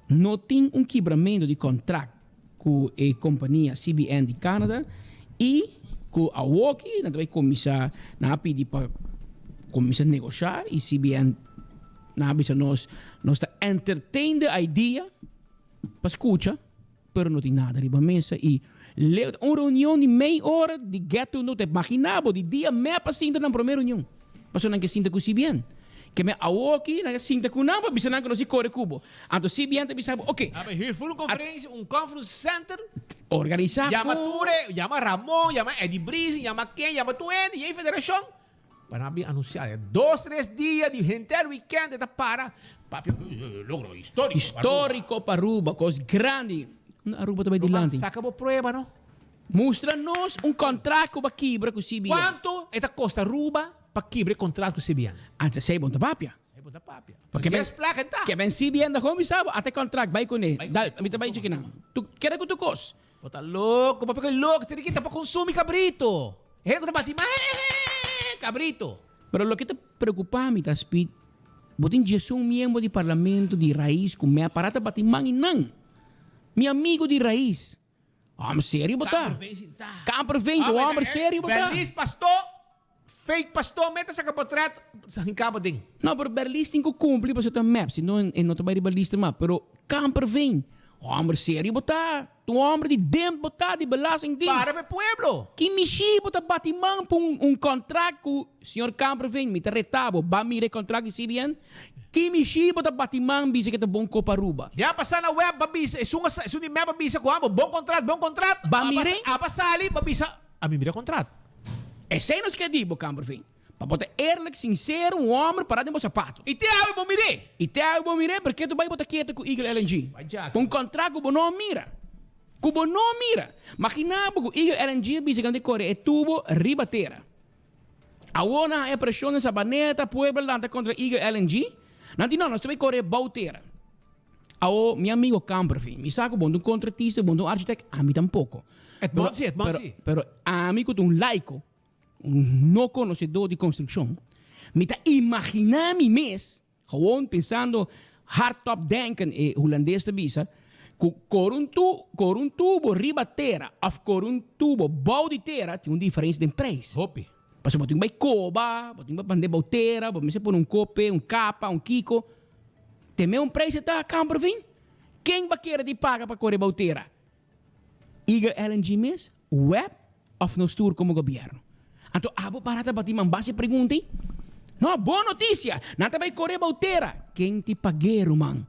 no tin un kibramentu di kontrakt ku e kompania CBN di Canada i ku awoki nan ta bai kuminsá nan a pidi pa kuminsá negoshá i CBN nan a bisa nos nos ta entertain the idea pa skucha pero no tin nada riba mesa i leu un reunion di mei ora di get to know ta imagina bo di dia mep a sinta nan prome reunion pasobra nan ke sinta ku CBN ke men awoki nan a sinta ku nan pa bisa nan ku nos si kore ku bo. Anto si bien ta bisa bo, ok. A huur full un conferencia, un conference center. Organisa Yama Ture, yama Ramon, yama Eddie Briesen, yama ken, yama tur hende, yei federacion. Pa nan bin anuncia. Dos, tres dia di henter weekend e ta para. Papia, logro historico. Historico pa Aruba, cos grandi. Aruba ta bay dilanti. Saca bo prueba no. Mustra nos un contract cu bo a kibra cu CBN. Cuanto e ta costa Aruba pa kibra e contract cu CBN? Antes esey bo no ta papia. Esey bo ta papia. Porque Dies placa ta. Ke ben CBN ta gewoon bisa bo, ata e contract bay cune. Dal, mi ta bay cheki nan. Tu keda cu tu cos. Bo ta loco, papia cu loco. Esey di kita pa consumi cabrito. Hende cu ta bati ma cabrito. Pero loke ta preocupa mi ta Speed, bo tin diesun miembro di parlamento di Raiz cu me a para ta bati man y nan. Mi amigo di Raiz. Homber serio bo ta. Kamper vence, homber serio bo ta. Berlis pasto, fake pasto meta saca potret, hinca bo den. No, pero Berlis tin cu cumpli pasobra ta mep, si no e no ta bay riba lista mas. Pero Kamper veen, homber serio bo ta. Ta un homber di den bo ta, di belastingdienst. Para pa e pueblo. Ki mishi bo ta bati man pa un contract cu señor Kamper veen, mi ta reta bo, ba mira e contract di CBN. Ki mishi bo ta bati man bisa ke ta bon ko pa Aruba? Ya pasa na web ba bisa esun a esun di mep a bisa ku amo bon kontrat bon kontrat Ba mire. A ba sali ba bisa a mi mira kontrat. Esei nos ke di bo Kamperveen. Pa bo ta eerlijk, sincero, un homber para den bo sapato. I te awe bo mire. I te awe bo mire pero ke tu bai bo ta keta ku Eagle LNG. Pa un kontrat ku bo no a mira. Ku bo no a mira. Magina bo ku Eagle LNG a bisa ku nan ta kore e tubo riba tera. Awor nan haña preshon den Sabaneta, pueblo lanta kontra Eagle LNG. Nan di no, nos ta bai kore bou tera. Awor mi amigo Kamperveen, mi sa ku bo no ta un kontratista, bo no ta un architect, ami tampoko. Et bon si, et bon si. Pero ami ku ta un laiko, un no konosedó di konstrukshon, mi ta imaginá mi mes Gewoon pensando hardop denken, e Hulandes ta bisa, ku kor un tu, kor un tubo riba tera of kor un tubo bou di tera tin un diferensia den prijs. Hopi. Pasobra bo tin ku bai koba, bo tin ku bai mande bou tera, bo mester pone un kope, un kapa, un kiko. Te me un prijs e ta Kamperveen. Ken ba kere di paga pa kore bou tera? Eagle LNG mes, web of nos tur como gobierno? Anto abo para ta bati man base pregunta ei? No, bon noticia! Nan ta bay core bou tera. Ken ti pag'é, ruman?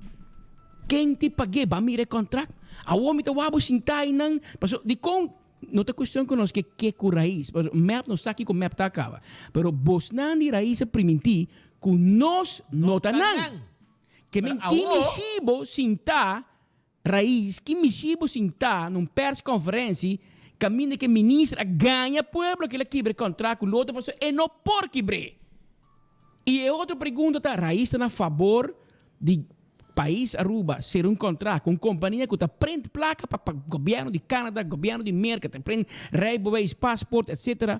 Ken ti pag'é? Ba mira e contract. Awor mi ta wak bo sinta einan. Paso, dikon no ta cuestion cu nos ke ke cu Raiz. Paso, mep no sa kico mep ta caba. Pero bosnan di Raiz a priminti cu nos no ta nan. Ke men ki mishi bo sinta Raiz, ki mishi bo sintá na un persconferentie caminda ke minister a gaña pueblo ke el a kibra e contract cu loto pasobra e no por kibr'é. Y e otro pregunta ta, Raiz ta na fabor di pais Aruba cera un contract cu un compania cu ta print placa pa pa gobierno di Canada, gobierno di Merca, ta print rijbewijs, paspoort etc.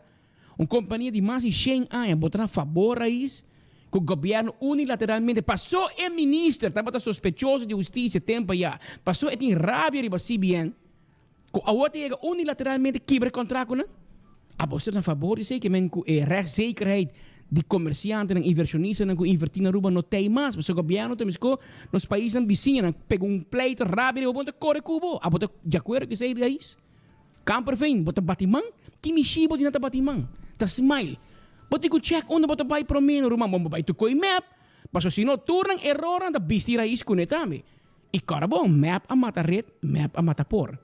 Un kompania di mas di shen aña bo ta na fabor rais ku gobièrnu unilateralmente pasó e minister tabata sospechoso di hustisia tempu ayá pasó e tin rabia riba CBN ku awor ta yega unilateralmente kibra e kontrakt ku nan? Abo ta na fabor di esei ke men ku e rechtszekerheid di komersiantenan invershonistanan ku invertí na Aruba no tei mas pasobra gobièrnu ta miskó nos paisnan bisiñanan pega un pleito rabia riba bo nan ta kore ku bo abo ta di akuerdo ku esei rais? Kamperveen, bo ta bati man? Ki mishi bo di nan ta bati man? Ta smile. Bo tin ku check unda bo ta bai promé no ruman. Bo bai tu koi map. Paso si no tur nan erornan ta bisti rais kuné tambe. I kòrda bon, mep a mata ret, mep a mata por.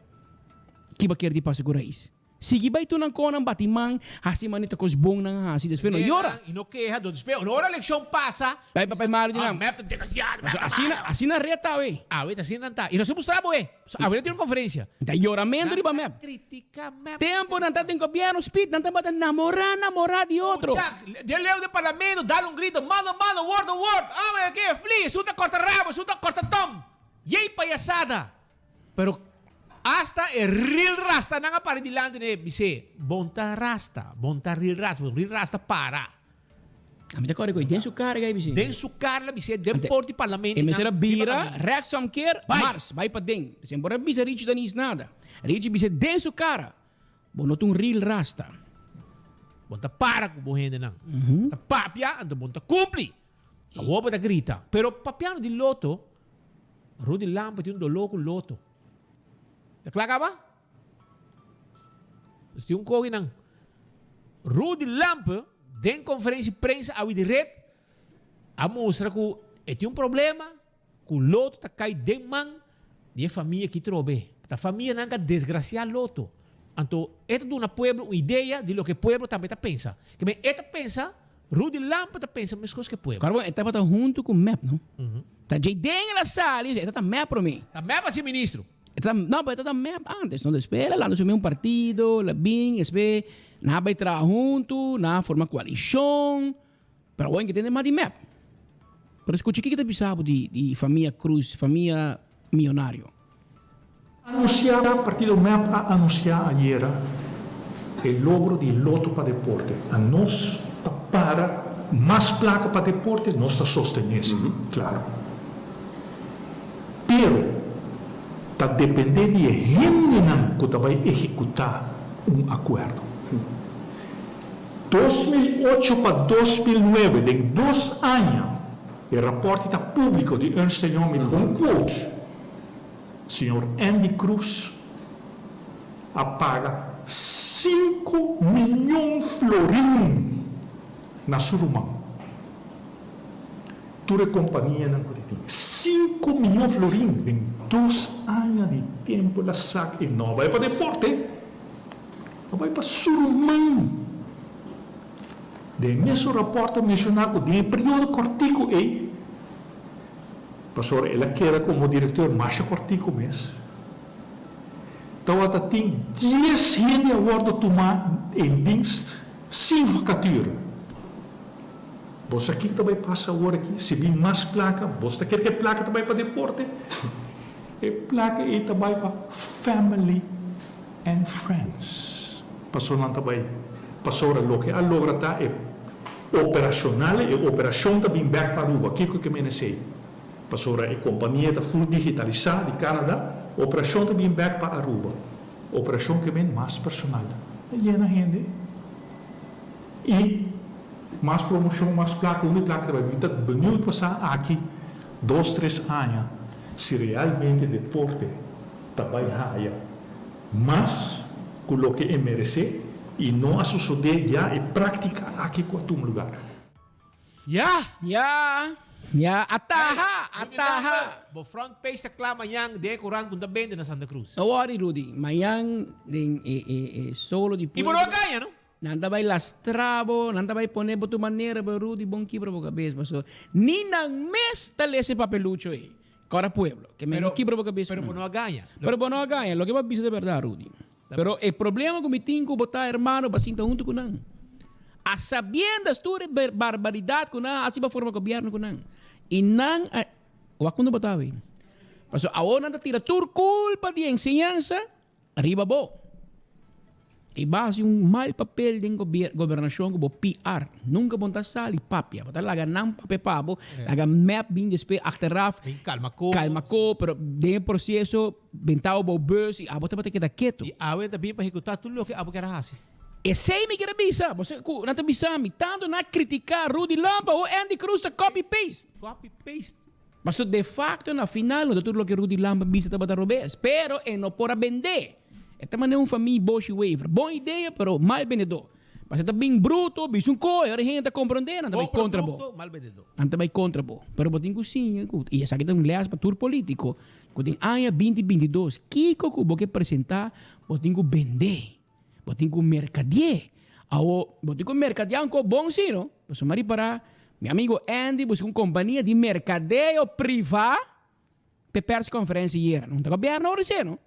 Ki bo kier di pasa ku rais? Sigui bai tur nan konan bati man, hasi manita kos bon nan a hasi, despues no yora. I no keha, do despues ora elekshon pasa. Bai papay malu di nan. Ah, mep ta desgraciado. Paso asina, asina ret ta awe. Awe ta asina nan ta. I nos a mustra bo e. Awe nan tin un konferensia. Ta yoramento riba mep. Nan ta kritika mep. Tempo nan ta den gobierno speed, nan tabata namora, namora di otro. Mucha, den leu den parlamento, dal un grito, mano mano, word a word. Ame ke, fli, esun ta korta rabo, esun ta korta tong. Yey payasada. Pero hasta e real rasta nan a para dilanti ne bis'é, Bon ta rasta, bon ta real rasta, bon real rasta para. A mi ta kòrda ku den su kara gai bis'é. Den su kara la bis'é den por di parlamento. E mester a bira rechtsomkeer, mars, bai paden. Bis'é por a bisa Richie Danies nada. Richie bis'é den su kara, Bo no ta un real rasta. Bon ta para ku bo hendenan. Ta papia, anto bon ta kumpli. Awor bo ta grita. Pero papiando di loto, Rudy Lampe tin un doló ku loto. Ta kla kaba? Nos tin un kogi nan. Rudy Lampe den konferensia di prensa awe di red a mustra ku e tin un problema ku loto ta kai den man di e famia ki trobe. Ta famianan ka desgrasia loto. Anto e ta duna pueblo un idea di loke pueblo tambe ta pensa. Ke men e ta pensa Rudy Lampe ta pensa meskos ke pueblo. Kòrda bon, e tabata huntu ku mep, no? Ta djei den el a sali, e tabata mep promé. Ta mep a si ministro. E tabata, no, pero e tabata mep antes, no? Despues el a lanta su mes un partido, el a bin, despues nan a bai traha huntu, nan a forma koalishon, pero awor ke tende mas di mep. Pero skucha kiko ta bisa bo di di famia Cruz, famia miyonario. Anuncia Partido mep a anuncia ayera e logro di Loto pa Deporte. A nos ta para mas placa pa deporte, nos ta sostene si, claro. Pero ta depende di e hendenan cu ta bay ehecuta un acuerdo. 2008 pa 2009, den dos aña, e raport ta publico di Ernst Young mi ta un quote. Señor Endy Croes a paga sinku miyon florin na su ruman. Tur e kompanianan ku tin. Sinku miyon florin den dos aña di tempu el a sak e no a bai pa deporte, a bai pa su ruman. Den e mesun rapòrt ta menshoná ku den e periodo kòrtiku ei, Pasobra el a keda komo direktor masha kòrtiku mes. Tawata tin dies hende a wòrdu tumá en dienst sin vakatura. Bo sa kiko ta bai pasa awor aki? Si bin mas plaka, bo ta kere ku e plaka ta bai pa deporte? E plaka ei ta bai pa family and friends. Pasobra nan ta bai, pasobra loke a logra ta e. Operacional, e operacion ta bin bek pa Aruba. Kico ke mene esey? Pasobra e compania ta full digitalisa di Canada, operacion ta bin bek pa Aruba. Operacion ke men mas personal. Ta yena hende y mas promocion, mas placa. Unda e placa ta bay? Mi ta benieuwd pa sa aki dos, tres aña si realmente deporte ta bay haya mas cu loke e merece y no a sosode ya e practica aki cu a tuma lugar. Ya! Ya! Ya! Ataha! Ataha! Bo front page ta kla mañan den e korant ku ta bende na Santa Cruz. No worry Rudy, mañan den e e e solo di Y bo no a gaña no? Nan ta bai lastra bo, nan ta bai pone bo tur manera, pero Rudy bon kibra bo kabes paso ni nan mes ta lesa e papelucho ei. Kora pueblo, ke men no kibra bo kabes Pero bo no a gaña. Pero bo no a gaña, loke bo a bisa ta berdad Rudy. Pero e problema ku mi tin ku bo ta hermano bo a sinta huntu ku nan. A sabiendas tur e barbaridad ku nan a hasi pa forma gobierno ku nan. I nan a, wak unda bo ta awe. Pasobra awor nan ta tira tur kulpa di enseñansa Riba bo. E base un mal papel den gobernashon ku bo PR. Nunka bo no ta sali papia. Bo ta laga nan papia pa bo, laga mep bin despues achteraf. Bin kalma ko. Kalma ko, pero den e proseso bentao bo bus i abo tabata keda ketu. I awe ta bin pa ehekutá tur loke abo kier a hasi. Esei mi kier a bisa. Bo sa ku nan ta bisa mi, tantu nan a kritiká Rudy Lampe, ho Andy Cruz ta copy paste. Copy paste. Paso de facto na final no ta tur loke Rudy Lampe bisa tabata robes, pero e no por a bende. E ta manera un famia Boshi Wever. Bon idea pero mal bendedor. Pasobra ta bin bruto, bisa un koe, ora hende ta komprondé, nan ta bai kontra bo. Bon produkto, mal bendedó. Nan ta bai kontra bo. Pero bo tin ku siña ku, i esaki ta un lès pa tur polítiko, ku den aña binti 22, kiko ku bo ke presentá, bo tin ku bendé. Bo tin ku merkadié. Awo, bo tin ku merkadiá un kos bon sí, no? Pasobra mi a ripará, mi amigo Andy buska un kompania di merkadeo privá p'e perskonferensia yera. No ta gobièrnu ora esei, no?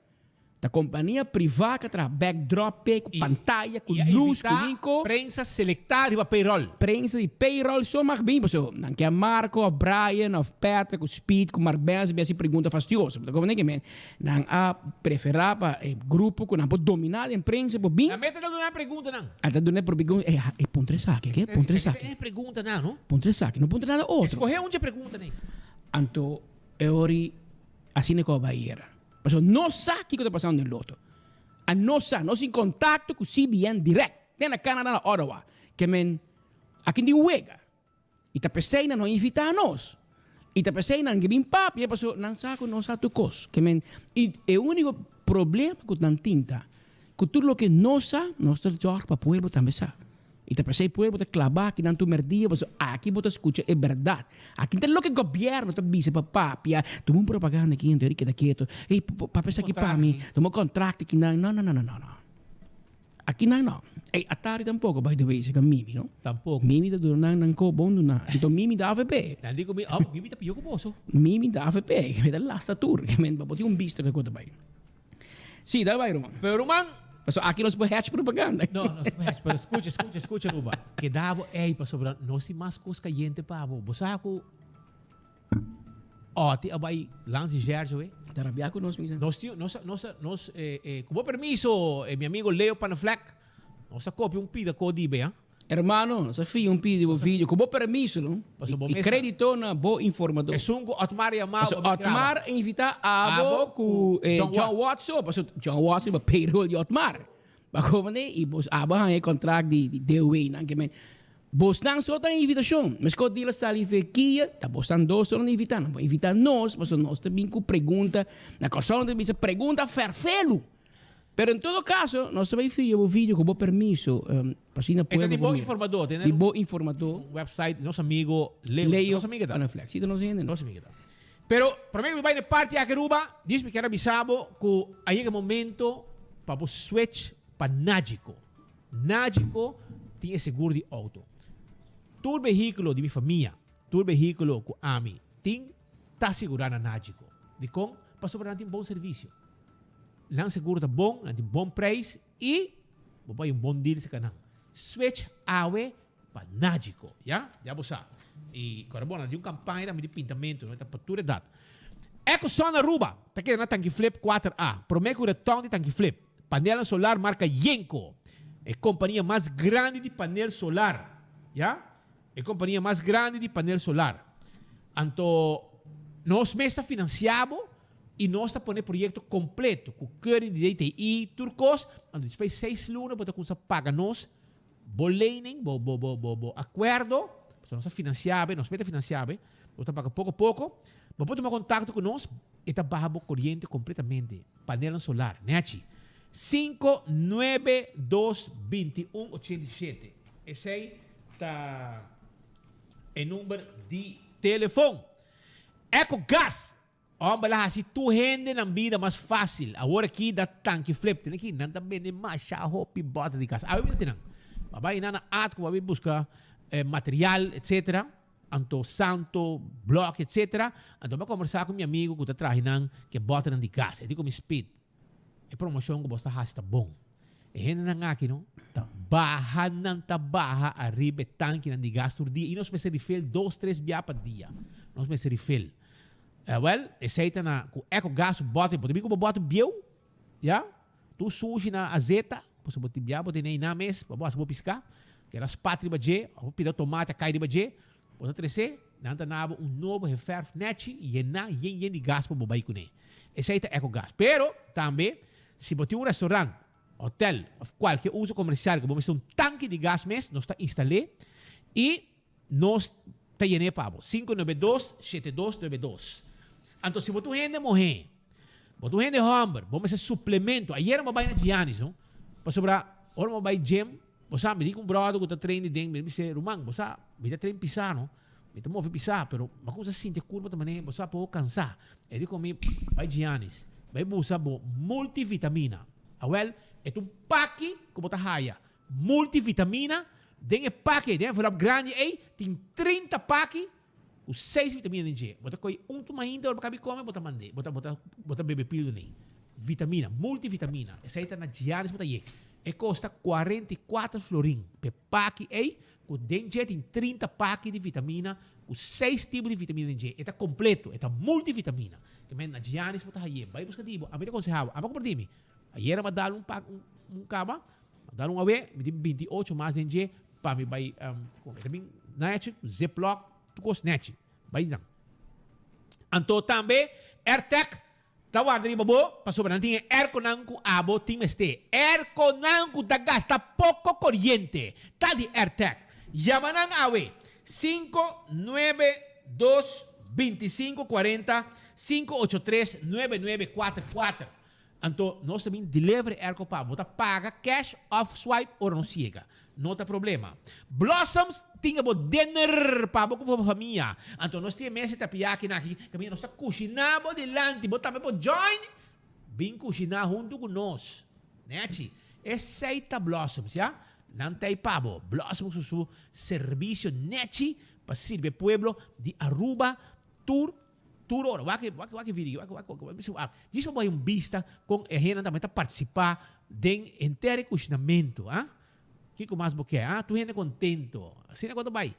Ta kompania privá ku a traha backdrop p'e, ku pantaya, ku I a lus, ku invitá hinko. prensa selektá riba payroll. Prensa di payroll so mag bin, pasobra nan ke a Marco òf Brian òf Patrick ku Speed ku Marbenz bin hasi pregunta fastioso. Bo ta komprendé ke men? Nan a preferá pa e grupo ku nan por dominá den prensa por bin. Nan mester ta duna e preguntanan. A ta duna e pregunta, e e puntra esaki, ke? Puntra esaki. E preguntanan, no? Puntra esaki, no puntra nada otro. Escoge un dje preguntanan. Anto e ori asina ku a bai era. Pasobra no sa kiko ta pasando den loto. A no sa, nos tin kontakto ku CBN dirèkt, te na Canada na Ottawa. Ke men, aki tin wega. I ta p'esei nan no invitá nos. I ta p'esei nan ke bin papia pasobra nan sa ku nos sa tur kos. Ke men, i e úniko problema ku nan tin ta ku tur loke nos sa, nos ta zòrg pa pueblo tambe sa. I ta p'esei pueblo ta klabá akinan tur mèrdia pasobra aki bo ta skucha e bèrdat. Aki ta loke gobièrnu ta bisa pa papia. Tuma un propaganda aki anto keda ketu. Ey, papia esaki pa mi. Tuma kontrakt akinan. No, no, no, no, no. Aki nan no. Ey, Atari tampoco, by the way, seka Mimi, no? Tampoco. Mimi ta duna nan nan ko bon duna. Anto Mimi ta avp. Nan di ku mi, oh, Mimi ta pio ku boso. Mimi ta avp. Mi ta lasta tur. Men, bo tin un bista ku e kos ta bai. Si, dal bai, ruman. Pero ruman. Pasobra aki nos por hatch propaganda. No, nos por hatch. Pero skucha, skucha, skucha, Ruba. Keda bo ey pasobra nos tin mas kos kayente pa bo. Bo sa ku. Oti a bai lansi Gerjo e. Ta rabia ku nos misa. Nos tin, nos, nos, nos, eh, eh, ku bo permiso, eh, mi amigo Leo Panaflek, nos a kopia un pida ko di be, ah. Hermano, nos a fia un pida di bo video, ku bo permiso, no? Paso bo I mesa. kredito na bo informador. Esun ku Otmar yama Paso bo mi graba. Otmar a invita abo Abo ku, eh, John John Watts. Watts so, paso John Watts riba payroll di Otmar. Ba komende i bos abo haña e kontrakt di, di DOW nan ke men. Bosnan so ta invitashon. Meskos di la sali fe kia, ta bosnan dos so nan invitá. Nan por invitá nos, pasobra nos ta bin ku pregunta. Na Kòrsou nan ta bisa pregunta fèrfelu. Pero en todo kaso, nos ta bai fia bo video ku bo permiso, pa asina E ta pueblo di por bo mira. informadó, tene Di bo informadó. Un website di nos amigo Leo. Leo Nos amigo ta. Panaflex. Sí, ta nos hende. Nos amigo ta. Pero promé ku mi bai na e parti aki Aruba, djis mi kier a bisa bo ku a yega e momento pa bo switch pa Nagico. Nagico tin e seguro di auto. Tur vehículo di mi famia, tur vehículo cu ami tin, ta sigurá na Nagico. Dicon? Pasobra nan tin bon servicio. Nan seguro ta bon, nan tin bon prijs y bo por hay un bon deal cerca nan. Switch awe pa Nagico, ya? Ya bo sa. Y ora bo, nan tin un campaña tambe di pintamento, no? Ta pa tur edad. Ecosun Aruba ta keda na Tanki Flip 4A, prome cu reton di Tanki Flip. Panelnan solar marca Yenko, e compania mas grandi di panel solar, ya, e compania mas grandi di panel solar. Anto nos mes ta financia bo y nos ta pone proyecto completo cu keuring di DTI, tur cos, anto despues seis luna bo ta cuminsa paga nos bo lening, bo bo bo bo bo acuerdo, pasobra nos ta financia bo, nos mes ta financia bo, bo ta paga poco poco, bo por tuma contacto cu nos, e ta baha bo coriente completamente, panelnan solar, nechi, cinco nuebe dos binti un ochenta i shete, esey ta e number di telefon. Ecogas! Homber a hasi tur hende nan bida mas facil. Awor aki da tanki flip. Tene aki nan ta bende masha hopi bota di cas. Awe mi ta tin nan. Bo a bai nan na Atco, bo a bai busca material etc. Anto santo, blok etc. Anto mi a combersa cu mi amigo cu ta traha nan cu e botanan di gas. E di cu mi speed. E promocion cu bo sta haci ta bon. E hendenan aki no ta baha nan ta baha ariba e tankinan di gas tur dia y nos mester refill dos tres bia pa dia. Nos mester refill. Wel, esey ta na cu eco gas su bote. Bo ta bin cu bo bote bieu, ya? Tur sushi na azeta, pasobra bo tin bia bo tene eynan mes pa bo haci bo pisca. Keda spat riba dje, of bo pida tomate a cay riba dje. Bo ta trece, nan ta nabo un nobo geverf nechi, yena yen yen di gas pa bo bay cune. Esey ta eco gas. Pero, tambe, si bo tin un restaurant, hotel, of cualkier uso comercial cu bo mester un tanki di gas mes, nos ta instale y Nos ta yen'é pa bo. 592 7292. Anto si bo ta un hende muhé, bo ta un hende hòmber, bo mester suplemento. Ayera bo bai na Giannis, no? Pasobra ora bo bai gym, Bo sa, mi di ku un bròder ku ta train di den, mi ta bis'é, Ruman, bo sa, mi ta train pisá no, mi ta move pisá, pero mi a kuminsá sinti e kurpa ta manera, bo sa, poko kansá. E di ku mi, Bai Giannis, bai busa bo multivitamina. Awèl, e ta un paki ku bo ta haya multivitamina, den e paki ei, den e envelòp grandi ei, tin 30 paki ku seis vitamina den dje. Bo ta kohe un tumahinta ora bo kabi kome, bo ta mand'é, bo ta, bo ta, bo ta bebe pildo n'ei. Vitamina, multivitamina. Esei ta na Giannis bo ta yega. E kosta 44 florin p'e paki ei, ku den dje tin 30 paki di vitamina ku seis tipo di vitamina den dje. E ta kompleto, e ta multivitamina. Ke men na Giannis bo ta haye. Bai buska di bo. Ami ta konsehá bo. Ami a kompartí mi. Ayera mi a dal un pak, un, un kaba. Mi a dal un awe, mi tin 28 mas den dje pa mi bai kome. E ta bin nechi, ziplock, tur kos nechi. Bai di nan. Anto tambe Airtec ta warda riba bo pasobra nan tin e airconan ku abo tin mester. Airconan ku ta gasta poko koriente ta di Airtec. Yama nan awe, 592 25 40, 583 9944. Anto nos ta bin deliver e airco pa bo. Bo ta paga cash of swipe ora nos yega. No ta problema. Blossoms tin abo dinner pa bo ku bo famia. Anto nos tin e mesa tapiaki na aki kaminda nos ta kushiná bo dilanti. Bo tambe por join bin kushiná huntu ku nos. Nechi. Esei ta Blossoms, ya. Nan ta ei pa bo. Blossoms ku su servisio nechi pa sirbi e pueblo di Aruba tur Tur ora, wak e, wak, wak e video, wak, wak, wak, wak, wak. Djis pa bo hay un bista kon e hendenan tambe ta partisipá den henter e kushinamentu, ah. Kiko mas bo ke, ah? Tur hende kontento. Asina kon ta bai.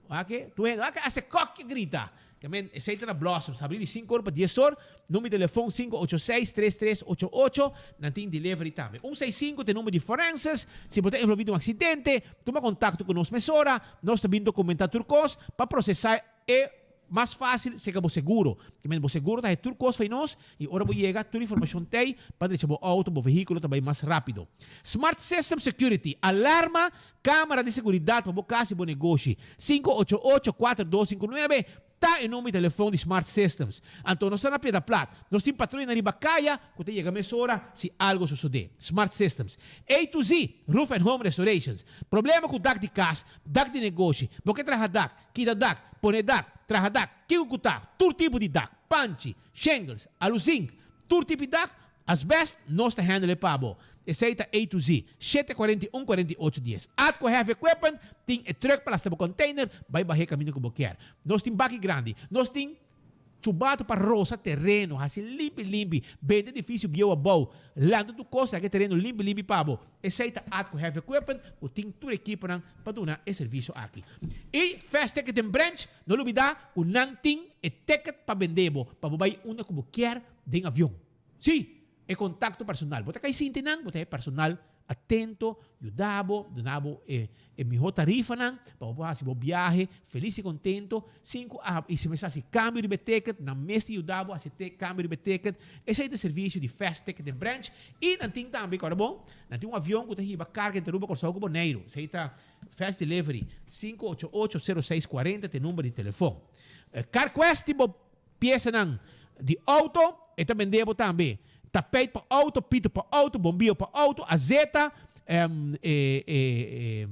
Wak e, tur hende, wak hasta e kòk ke grita. Ke men, esei ta na Blossoms, habrí di sinku or pa dies or. Number di telefon 586 3388. Nan tin delivery tambe. Un seis sinku ta e number di forenses. Si bo ta envolví den un aksidente, tuma kontakto ku nos mesora. Nos ta bin dokumentá tur kos pa prosesá e mas fácil seka bo seguro. Te men bo seguro ta haci tur cos fai nos y ora bo yega tur informacion t'ey pa drecha bo auto, bo vehiculo ta bay mas rapido. Smart System Security, alarma, camara di seguridad pa bo cas y bo negoshi. 588 4259 ta e number di telefon di Smart Systems. Anto nos ta na Piedra Plat. Nos tin patruya na riba caya cu ta yega mesora si algo sosode. Smart Systems. A to Z, Roof and Home Restorations. Problema cu dak di cas, dak di negoshi, bo ke traha dak, Kita dak, pone dak, traha dak, kiko ku ta, tur tipo di dak, panchi, shingles, aluzink, tur tipo di dak, asbest, nos ta handle e pa bo. Esei ta A to Z, 741 48 dies. Atco Heavy Equipment tin e truck pa lastra bo container, bai bah'é kaminda ku bo kier. Nos tin baki grandi, nos tin. Chubato pa rosa tereno, hasi limpi limpi, bende edifisio bieu abou, lanta tur kos laga e tereno limpi limpi pa bo. Esei ta Atco Heavy Equipment ku tin tur ekiponan pa duna e servisio aki. I Fast Ticket den Branch, no lubida ku nan tin e ticket pa bende bo pa bo bai unda ku bo kier den avion. Sí! E kontakto personal. Bo ta kai sinti nan, bo ta e personal atento, yuda bo, duna bo e e mihó tarifanan pa bo por hasi bo biahe felis i kontento sin ku a i si mester hasi kambio riba e ticket, nan mes ta yuda bo hasi e kambio riba e ticket. Esei ta e servisio di Fast Ticket den Branch. I nan tin tambe, kòrda bon, nan tin un avion ku ta hiba karga entre Aruba, Kòrsou ku Boneiru. Esei ta Fast Delivery, 588 06 40 ta e number di telefon. CarQuest tin bo Piesanan di auto, e ta bende bo tambe tapijt pa auto, pito pa auto, bombio pa auto, azeta,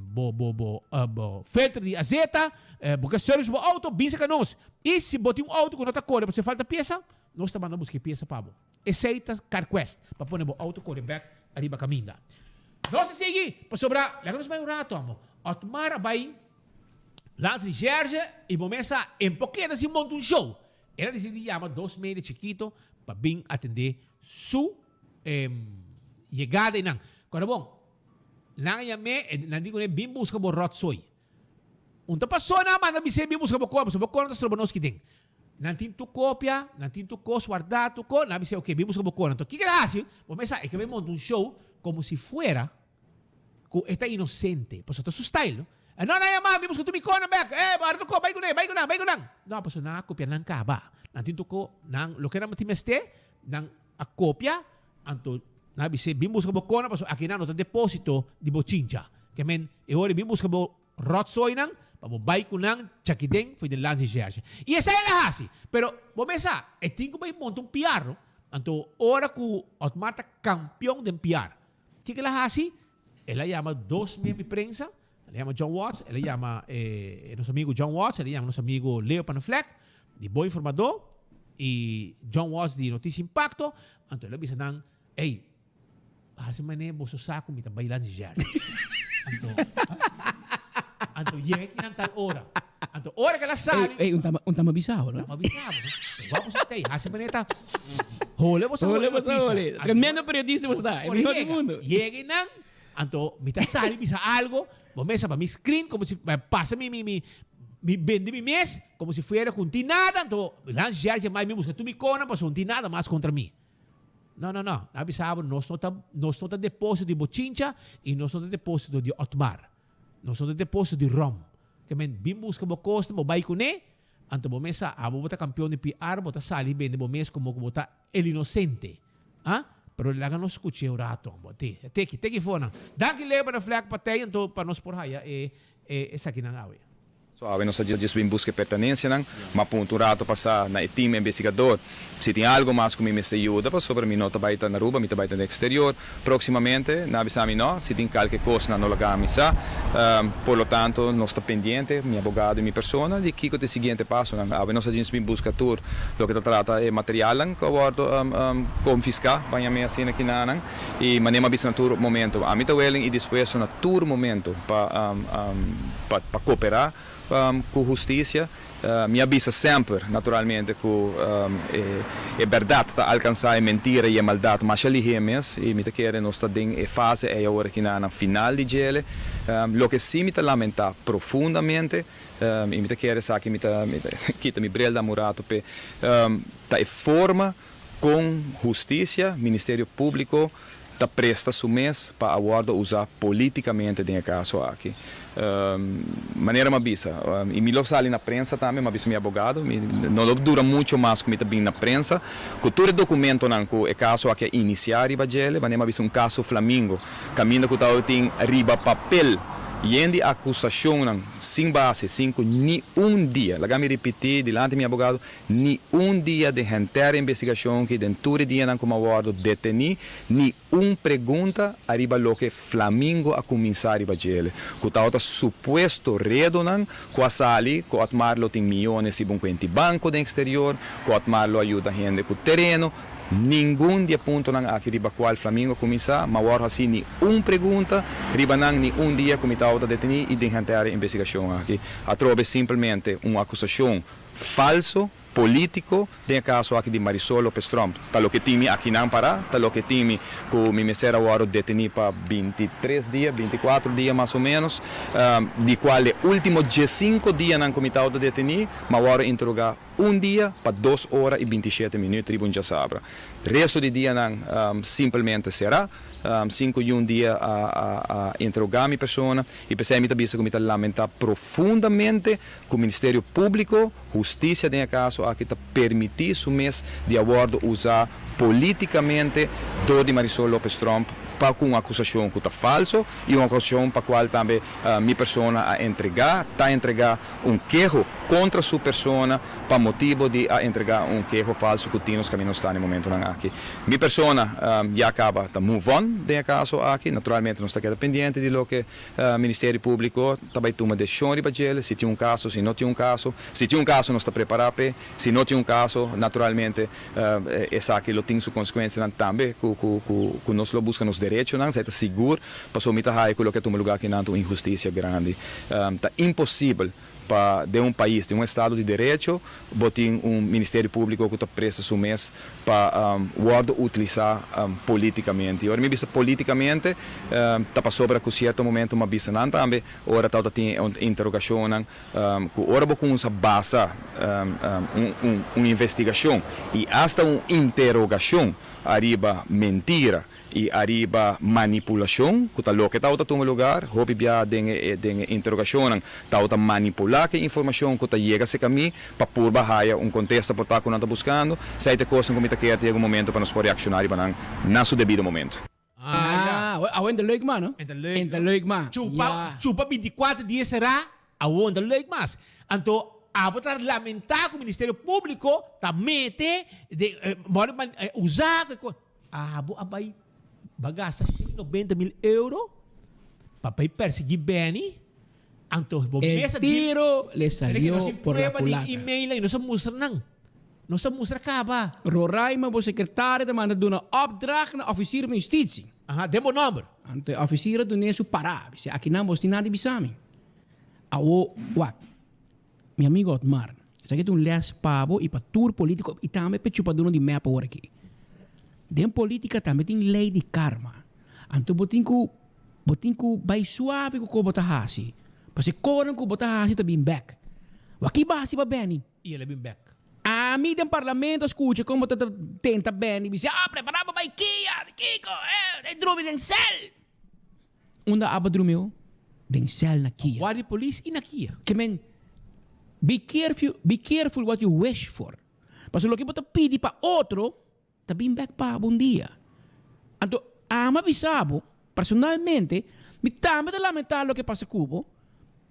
bo bo bo bo filter di azeta, bo ke service bo auto, bin saka nos. I si bo tin un auto ku no ta kore pasobra falta piesa, nos ta manda buska e piesa pa bo. Esei ta CarQuest, pa pone bo auto kore bek ariba kaminda. Nos a sigui, pasobra laga nos bai un rato amo. Otmar a bai. Lans di Jerge y bo mes sa en por keda sin monta un show. El a dicidi yama dos media chikito pa bin atende su yegada eynan. Kora bon, nan a yam'é, nan di kuné bin buska bo rotzooi. Un ta pasó nan a manda bis'é bin buska bo kor, pasobra bo kor no ta stroba nos kiden. Nan tin tur kopia, nan tin tur kos wardá, tur kos. Nan a bis'é, ok, bin buska bo kor. Anto kiko el a hasi? Bo mes sa, e ke bai monta un show komo si fuera Cu e ta inocente, pasobra ta su style, no? E no, nan yama mi busca tur mi conan bek, eh, bo arda co, bay cu nan, bay cu nan, bay cu nan. No, pasobra nan a copia nan caba. Nan tin tur co, nan, loke nan tin mester, nan a copia, anto nan a bis'é, bin busca bo conan, pasobra aki nan no ta deposito di bo chincha. Ke men, e ora bin busca bo rotzooinan, pa bo bay cu nan chaki den for di Lands Recherche. Y esei el a haci. Pero, bo mes sa, e tin cu bay monta un PR, no? Anto, ora cu Otmar ta campeon den PR. Kiko el a hasi? El a yama dos miembro di prensa, el a yama John Watts, el a yama nos amigo John Watts, el a yama nos amigo Leo Panafleck di Bo Informador y John Watts di Noticia Impacto. Anto el a bisa nan, Ey, hasi manera boso sa cu mi ta bay lansi Jerry. Anto, anto yega aki nan tal ora. Anto ora cu el a sali. Ey, ey, un tama, un tama bisao, no? Tama bisao, no? Guapo sa tey, hasi manera ta hole boso hole. Hole boso hole. Tremendo periodista boso ta, el mihor di mundo. Yega nan, anto mi ta sali bisa algo, bo mesa pa mi screen como si pasa mi mi mi mi bende mi mes como si fuera cu un tin nada, anto Lance Jerry mai mi busca tur mi conan pasobra un tin nada mas contra mi. No, no, no. Nan a bisa bo, nos no ta, nos no ta deposito di bochincha y nos no ta deposito di Otmar. Nos no ta deposito di rom. Ke men, bin buska bo kosnan, bo bai kuné, anto bo mes sa, abo bo ta kampeon di PR, bo ta sali bende bo mes komo ku bo ta el inosente. Ah? Pero laga nos skuch'é un rato, bo. Te, teki, teki for nan. Danki Leo pa na flek pa tei, anto pa nos por haya e, e esakinan awe. So awe nos a djis bin buska e pertenencianan, ma punta un rato pasa na e team investigador si tin algo mas cu mi mester yuda pasobra mi no ta bay ta na Aruba, mi ta bay ta na exterior proximamente. Nan a bisa mi no, si tin calke cos nan no laga mi sa. Por lo tanto nos ta pendiente, mi abogado y mi persona, di kico ta e siguiente pasonan. Awe nos a djis bin busca tur loke ta trata e materialnan cu a wordo confisca, baña mi asina kinanan. Y manera mi a bisa na tur momento, ami ta willing y dispuesto na tur momento pa pa coopera cu husticia. Mi a bisa semper, naturalmente, cu e berdad ta alcansa e mentira y e maldad masha lihe mes, y mi ta kere nos ta den e fase ey awor aki na final di djele. Loke si mi ta lamenta profundamente, y mi ta kere esaki mi ta kita mi bril dam un rato p'e, ta e forma Kon hustisia, Ministerio Públiko ta presta su mes pa a wòrdu usá polítikamente den e kaso aki? Manera mi a bisa, i mi lo sali na prensa tambe, mi a bisa mi abogado, mi no lo dura mucho mas ku mi ta bin na prensa ku tur e dokumentonan ku e kaso aki a inisiá riba djele, manera mi a bisa un kaso Flamingo, kaminda ku tabatin riba papel yen di akusashonnan sin base, sin ku ni un dia, laga mi ripití dilanti mi abogado, Ni un dia den henter investigacion ki den tur e dianan cu mi a wordo deteni, ni un pregunta ariba loke Flamingo a cuminsa riba djele, cu tawata supuesto redonan cu a sali cu Otmar lo tin miyones riba un cuenti banco den exterior, cu Otmar lo a yuda hende cu tereno. Ningun di e puntonan aki riba cual Flamingo a cuminsa, mi a wordo haci ni un pregunta riba nan ni un dia cu mi tawata deteni y den henter e investigacion aki. Atrobe simplemente un acusacion Falso, politico, den e caso aki di Marisol Lopez Tromp, ta loke tin mi akinan para, ta loke tin mi cu mi mester a wordo deteni pa bintitres dia, binticuatro dia mas o menos, di cual e ultimo diescinco dianan cu mi tabata deteni, mi a wordo interroga un dia pa dos ora y bintishete minuut riba un djasabra. Resto di dianan simpelmente cera, sin cu yun dia a interroga mi persona y p'esey mi ta bisa cu mi ta lamenta profundamente Ku Ministerio Públiko, hustisia den e kaso aki ta permití su mes di a wòrdu usá polítikamente dor di Marisol Lopez Tromp pa ku un akusashon ku ta falso i un akusashon pa kual tambe mi persona a entregá, ta entregá un keho kontra su persona pa motibo di a entregá un keho falso ku tin nos kaminda nos ta na e momentonan aki. Mi persona ya kaba ta move on den e kaso aki, naturalmente nos ta keda pendiente di loke Ministerio Públiko ta bai tuma desishon riba djel, si tin un kaso, si no tin un kaso. Si tin un kaso nos ta prepará p'e, si no tin un kaso, naturalmente esaki lo tin su konsekuensianan tambe ku ku nos lo buska nos derechonan, esei ta sigur, pasobra mi ta haya ku loke a tuma lugá akinan ta un inhustisia grandi. Ta imposibel Pa den un pais, den un estado di derecho, bo tin un Ministerio Públiko ku ta presta su mes pa wòrdu utilisá polítikamente. I ora mi bisa polítikamente, ta pasobra ku sierto momento mi a bisa nan tambe, ora tabata tin e interogashonnan, ku ora bo kumsa basa un investigashon i asta un interogashon ariba mentira, I ariba manipulashon, ku ta loke tabata tuma lugar, hopi bia den e den e interogashonnan tabata manipulá ku e informashon ku ta yega serka mi pa purba haya un kontesta por ta ku nan ta buskando. Esei ta e kosnan ku mi ta kere ta yega un momento pa nos por reakshoná riba nan na su debido momento. Ah, awe enta leuk man, no? Enta leuk. Enta leuk man. Chupa, Ja. chupa 24 dia será, awo enta leuk mas. Anto, abo ta lamentá ku Ministerio Públiko ta mete den, eh, mòrdu man, eh, usa ku e ko. Abo a bai ba gasta 190 mil euro? Pa bay persigui Benny, anto bo El mesa tiro le salió por la prueba culata. di email y nos a mustra nan. Nos a mustra caba. Roraima bo secretario ta manda duna opdracht na officier van justitie. Aha, den bo nomber. Anto e officier a dun'é su pará. Bisa, akinan bos tin nada di bisa mi. Awo, wak, mi amigo Otmar, esaki ta un les pa bo y pa tur politico y tambe pa e chupadurnan di mep awor aki. Den politica tambe tin ley di karma. Anto bo tin cu bo tin cu bay suave cu ko bo ta haci. Pasobra e konan cu bo ta haci ta bin bek. Wak ki bo a haci pa Benny? Y el a bin bek. Ami den parlamento a scucha con bo ta tenta Benny bisa, ah, prepara pa bay kia, kico, eh, e drumi den cel. Unda abo drumi ho? Den cel na kia. Guardia di polis y na kia. Ke men, be careful, be careful what you wish for. Pasobra loke bo ta pidi pa otro, ta bin bek pa bo un dia. Anto, ami a bisa bo, personalmente, mi tambe ta lamenta loke pasa ku bo,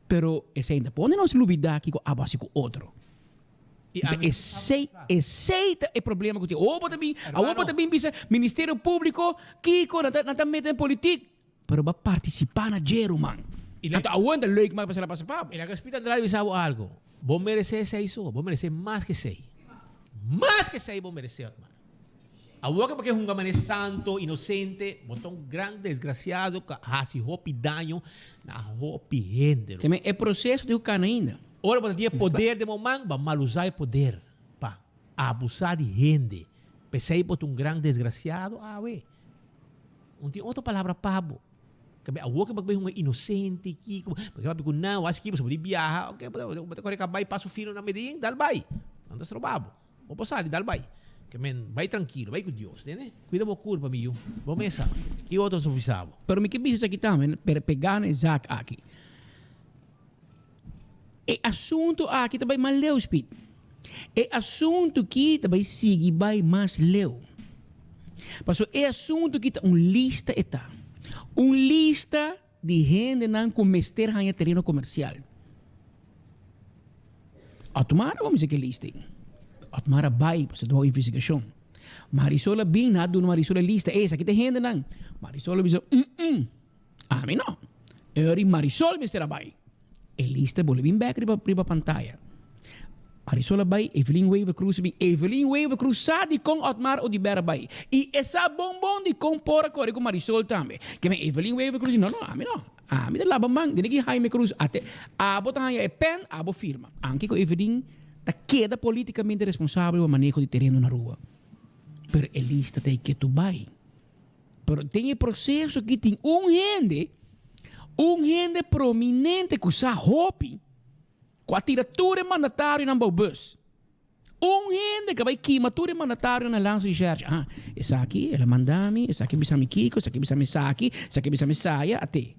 pero esei no ta pone nos lubida kiko abo hasi ku otro. Anto esei, esei ta e problema ku tin. Awor bo ta bin, awor bo ta bin bisa Ministerio Publico kiko, nan ta, nan ta mete den politik. Pero bo a participa na dje, ruman. Anto awor ta leuk mas pasobra a pasa pa bo. E laga Spiritu Andrade bisa bo algo. Bo merece esei so. Bo merece mas ke esei. Mas ke esei bo merece, Otmar. Awor ke bo ke hunga manera santo, inocente, bo ta un gran desgraciado ku a hasi hopi daño na hopi hende, ruman. Te men e proceso tin ku kana ainda. Ora bo ta tin e poder den bo man, bo a mal usa e poder pa abusa di hende. P'esei bo ta un gran desgraciado awe. Un tin otro palabra pa bo. Kabe awor ke bo bay hunga inocente kiko, bo ke papia ku nan, bo hasi kiko, bo di biaha, ok, bo ta kore kabay paso fino na Medellin, dal bay. Nan ta stroba bo. Bo por sali, dal bay. Ke men, bay trankilo, bay ku Dios, tende? Kuida bo kurpa, mi yu. Bo mesa. Ki otro nos por bisa bo? Pero mi ke bisa esaki tambe, pero pega na e zaak aki. E asuntu aki ta bai mas leu, Speed. E asuntu ki ta bai sigui bai mas leu. Pasobra e asuntu ki ta un lista e ta. Un lista di hendenan ku mester haña tereno komersial. Otmar a kuminsá ku e lista ei. Otmar a bai pasobra ta wou investigashon. Marisol a bin, nan a duna Marisol e lista. Ey, esaki ta e hendenan. Marisol a bisa, Um-um. Ami no. Eri Marisol mester a bai. E lista bolbe bin bek riba riba pantaya. Marisol a bai, Evelyn Wever Croes a bin. Evelyn Wever Croes sa dikon Otmar Oduber a bai. I e sa bon bon dikon por a kore ku Marisol tambe. Ke men Evelyn Wever Croes di no no, ami no. Ami ta laba man. Dene ki Jaime Croes a te. Abo ta haña e pen, abo firma. Anke ku Evelyn ta keda politikamente responsabel pa maneho di tereno na Aruba. Pero e lista ta e ketu bai. Pero den e proceso aki tin un hende, un hende prominente cu sa hopi, cu a tira tur e mandatarionan bou bus. Un hende cu a bay kima tur e mandatarionan na Landsrecherche. Ah, esaki el a manda mi, esaki a bisa mi kico, esaki a bisa mi esaki, esaki a bisa mi esaya, ate.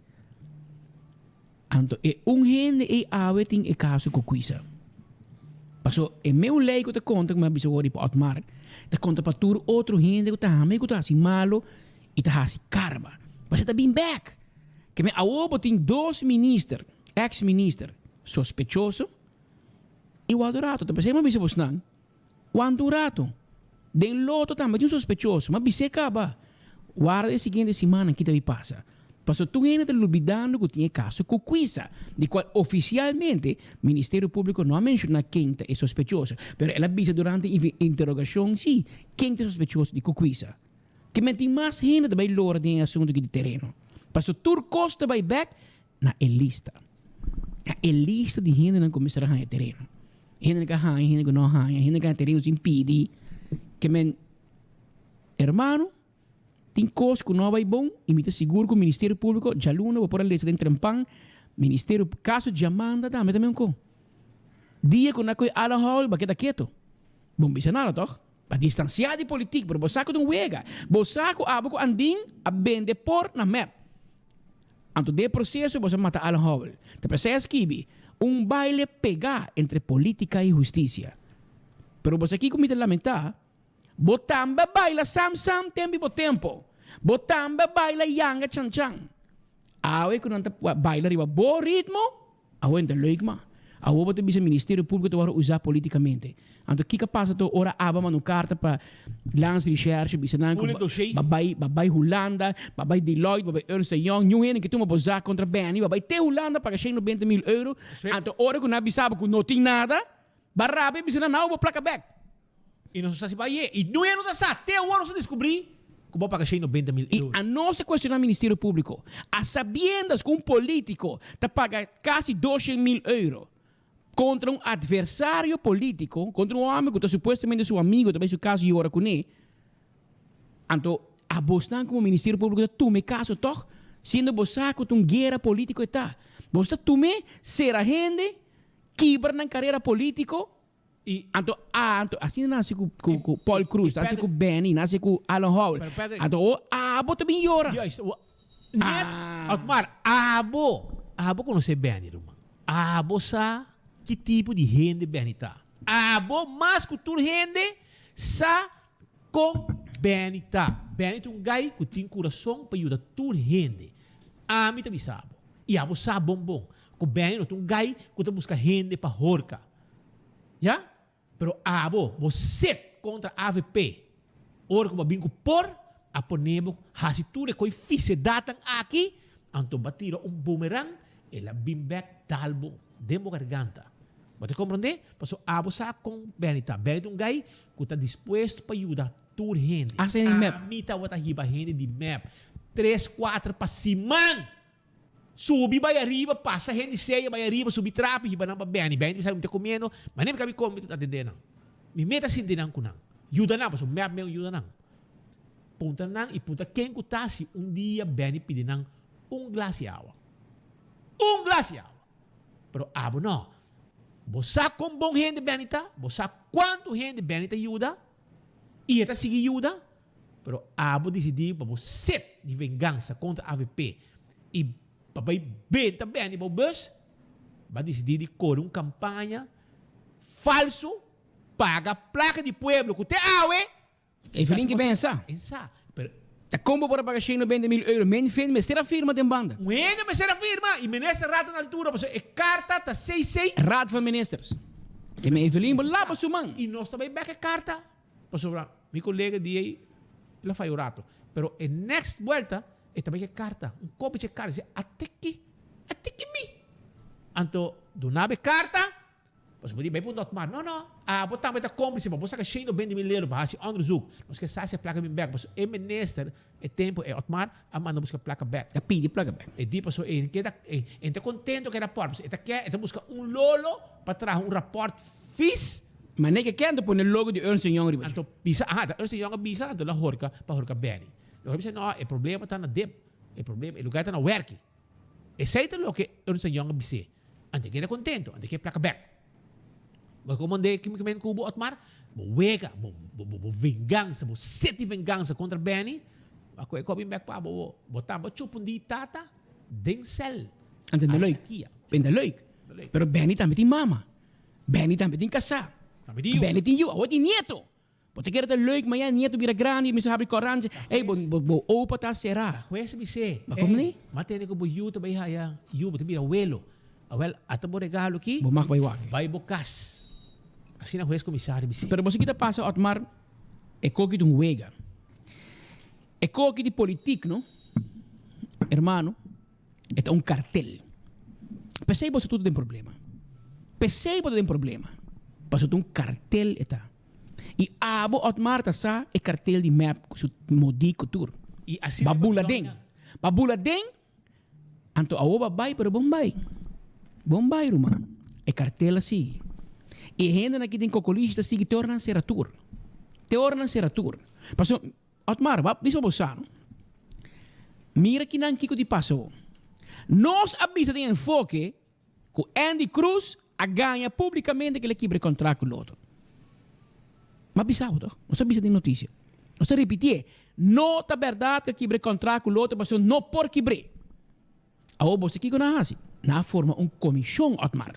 Anto e un hende ei awe tin e kaso ku kuisa. Paso e meun lei ku ta konta ku mi a bisa wor di pa Otmar, ta konta pa tur otro hende ku ta hami ku ta hasi malo i ta hasi karma. Paso e ta bin bek. Ke men awor bo tin dos minister, eks minister, sospechoso i wak un rato. Ta p'esei mi a bisa bosnan, wanta un rato. Den loto tambe tin un sospechoso. Mi a bis'é kaba. Warda e siguiente simannan kita bai pasa. Pasobra tur hende ta lubidando ku tin e kaso ku Quisa, di kual ofisialmente Ministerio Públiko no a menshoná ken ta e sospechoso, pero el a bisa durante interogashon sí ken ta e sospechoso di ku Quisa. Ke men tin mas hende ta bai lora den e asuntu aki di tereno. Pasobra tur kos ta bai bèk na e lista. Na e lista di hendenan ku mester a haña tereno. Hendenan ku a haña, hende ku no a haña, hende ku a haña tereno sin pidi. Ke men, hermano. Tin kos ku no a bai bon i mi ta sigur ku Ministerio Públiko djaluna bo por a lesa den trempan Ministerio kaso Diamanda tambe ta meun ko. Dia ku nan koe Alan Howell bo a keda keto. Bo no bisa nada tòg? Pa distansiá di politik pero bo sa ku ta un wega. Bo sa ku abo ku Andin a bende por na mep. Anto den e proseso bo sa mata Alan Howell. Ta p'esei a skibi un baile pegá entre politika i hustisia. Pero bo sa kiko mi ta lamentá? Bo tambe a baila sam sam tempi bo tempo. Bo tambe a baila yanga chan chan. Awe ku nan ta baila riba bo ritmo, awe no ta leuk mas. Awor bo ta bisa Ministerio Públiko ta wòrdu usá polítikamente. Anto kiko a pasa to ora aba manda un karta pa Landsrecherche bisa nan ku ba bai ba bai Hulanda, ba bai Deloitte, ba bai Ernst and Young, niun hende ke tuma bo zak kontra Benny, ba bai te Hulanda paga shen nobenta mil euro. Anto ora ku nan a bisa bo ku no tin nada, ba rabia bisa nan nau bo plaka bèk. I nos no sa si bo a ye. I niun hende no ta sa. Te awor nos a deskubrí ku bo a paga shen nobenta mil I euro. anos ta kuestioná Ministerio Públiko, a sabiendas ku un polítiko ta paga kasi doshen mil euro kontra un adversario polítiko, kontra un hòmber ku ta supuestamente su amigo, ta bai su kas yora kuné, anto abosnan komo Ministerio Públiko ta tuma e kaso tòg, siendo bo sa ku ta un guera polítiko e ta. Bos ta tum'é, sera hende, kibra nan karera polítiko, I anto a anto asina nase ku ku ku Paul Croes, nase ku Benny, nase ku Alan Howell. Anto o abo ta bin yora. Juist, net, Otmar, abo, abo konosé Benny ruman. Abo sa ki tipo di hende Benny ta. Abo mas ku tur hende sa kon Benny ta. Benny ta un guy ku tin kurason pa yuda tur hende. Ami ta bisa abo, i abo sa bon bon, ku Benny no ta un guy ku ta buska hende pa horka. Ya? Pero abo, bo set kontra avp. Ora ku bo a bin ku por, a pone bo hasi tur e koi fisedatnan aki, anto bo a tira un bumerang, el a bin bek dal bo den bo garganta. Bo ta komprondé? Pasobra abo sa kon Benny ta. Benny ta un gai ku ta dispuesto pa yuda tur hende. Hasta hende di mep. Ami tabata hiba hende di mep tres, kuater pa siman. Subi bai ariba, pasa hende seya bai ariba, subi trapi, hiba nan pa Benny. Benny ta bisa mi ta comiendo, ma nem mi come mi ta atende nan. Mi meta sinti nan cu nan. Yuda nan, pasobra mep meu yuda nan. Puntra nan y puntra ken cu ta si un dia Benny pidi nan un glas di awa. Un glas di awa! Pero abo no. Bo sa con bon hende Benny ta, bo sa cuanto hende Benny ta yuda y e ta sigui yuda. Pero abo disidí pa bo set di vengansa kontra avp i pa bai benta bèni bo bus, bo a disidí di kore un kampaña falsu, paga plaka di pueblo ku te awe. Evelyn ke pensa. Pensa, pero. Ta kon bo por a paga 190 mil euro? Men fen mester a firma den banda. Un hende mester a firma i minister Raad ta na altura pasobra e karta ta CC. Raad van Ministers. Ke men Evelyn bo laba su man. I nos ta bai bek e karta pasobra Mi colega di ei el a faya un rato, pero e next buelta e ta bai ke carta, un copia dje carta, dice ateki, ateki mi. Anto dunaba e carta, pasobra bo di bai pa un dotmar, no no, abo tambe ta complice, pa bo saca 120 mil euro pa haci onderzoek, nos ke sa si e placa bin bek, pasobra e minister e tempo e Otmar a manda busca placa bek. A pidi placa bek. E di pasobra e keda, e ta contento ke rapport, pasobra e ta ke, e ta busca un lolo pa traha un rapport vies. Ma neke ken ta pone logo di Ernst and Young riba dje? Anto bisa, aha, ta Ernst and Young a bisa, anto el a horka pa horka Benny. Lo a bisa, no, e problema ta na dip, e problema, e lugar ta na werki. Esei ta loke Ernst and Young a bis'é. Anto e keda kontento, anto e ke plaka bek. Bo komo ande kimikamente ku bo, Otmar? Bo wega, bo, bo, bo, bo vengansa, bo set di vengansa kontra Benny, a kohe kòp bin bek pa bo, bo, bo tamba chupa un di tata den sèl. Anto ta leuk. Ta leuk. Pero Benny tambe tin mama. Benny tambe tin kasá. Benny tin yu. Awor tin nieto. Bo ta kere ta leuk, ma ya nieto bira grandi, mi sa habri korant. Ey, bo, bo, bo opa ta será. Hues bis'é, Ma komo Ey, ni? m'a tende ku bo yu ta bai haya yu, bo ta bira welo. Awel, ata bo regalo aki. Bo mag bai wak. Bai bo kas. Asina hues komisario bis'é. Pero boso kita pasa, Otmar, e koki ta un wega. E koki di politik, no, hermano. E ta un kartel. P'esei boso tur ta den problema. P'esei bo ta den problema. Pasobra ta un kartel e ta. I abo Otmar ta sa e kartel di mep ku su modí ku tur. I asina Ba bula den. Ba bula den, anto awor ba bai pero bon bai. Bon bai ruman. E kartel a sigui. I e hendenan aki den Kokolishi ta sigui te ora nan sera tur. Te ora nan sera tur. Pasobra Otmar, bo a bisa bo sa no? Mira kinan kiko di pasa bo. Nos a bisa den enfoke ku Andy Cruz a gaña publikamente ku el a kibra e kontrakt ku Lotto. M'a bisa bo toch? Nos a bisa den notisia. Nos ta ripitié, no ta bèrdat ku a kibra e kontrakt ku Lotto pasobra no por kibr'é. Awor bo sa kiko nan a hasi? Nan a forma un komishon, Otmar.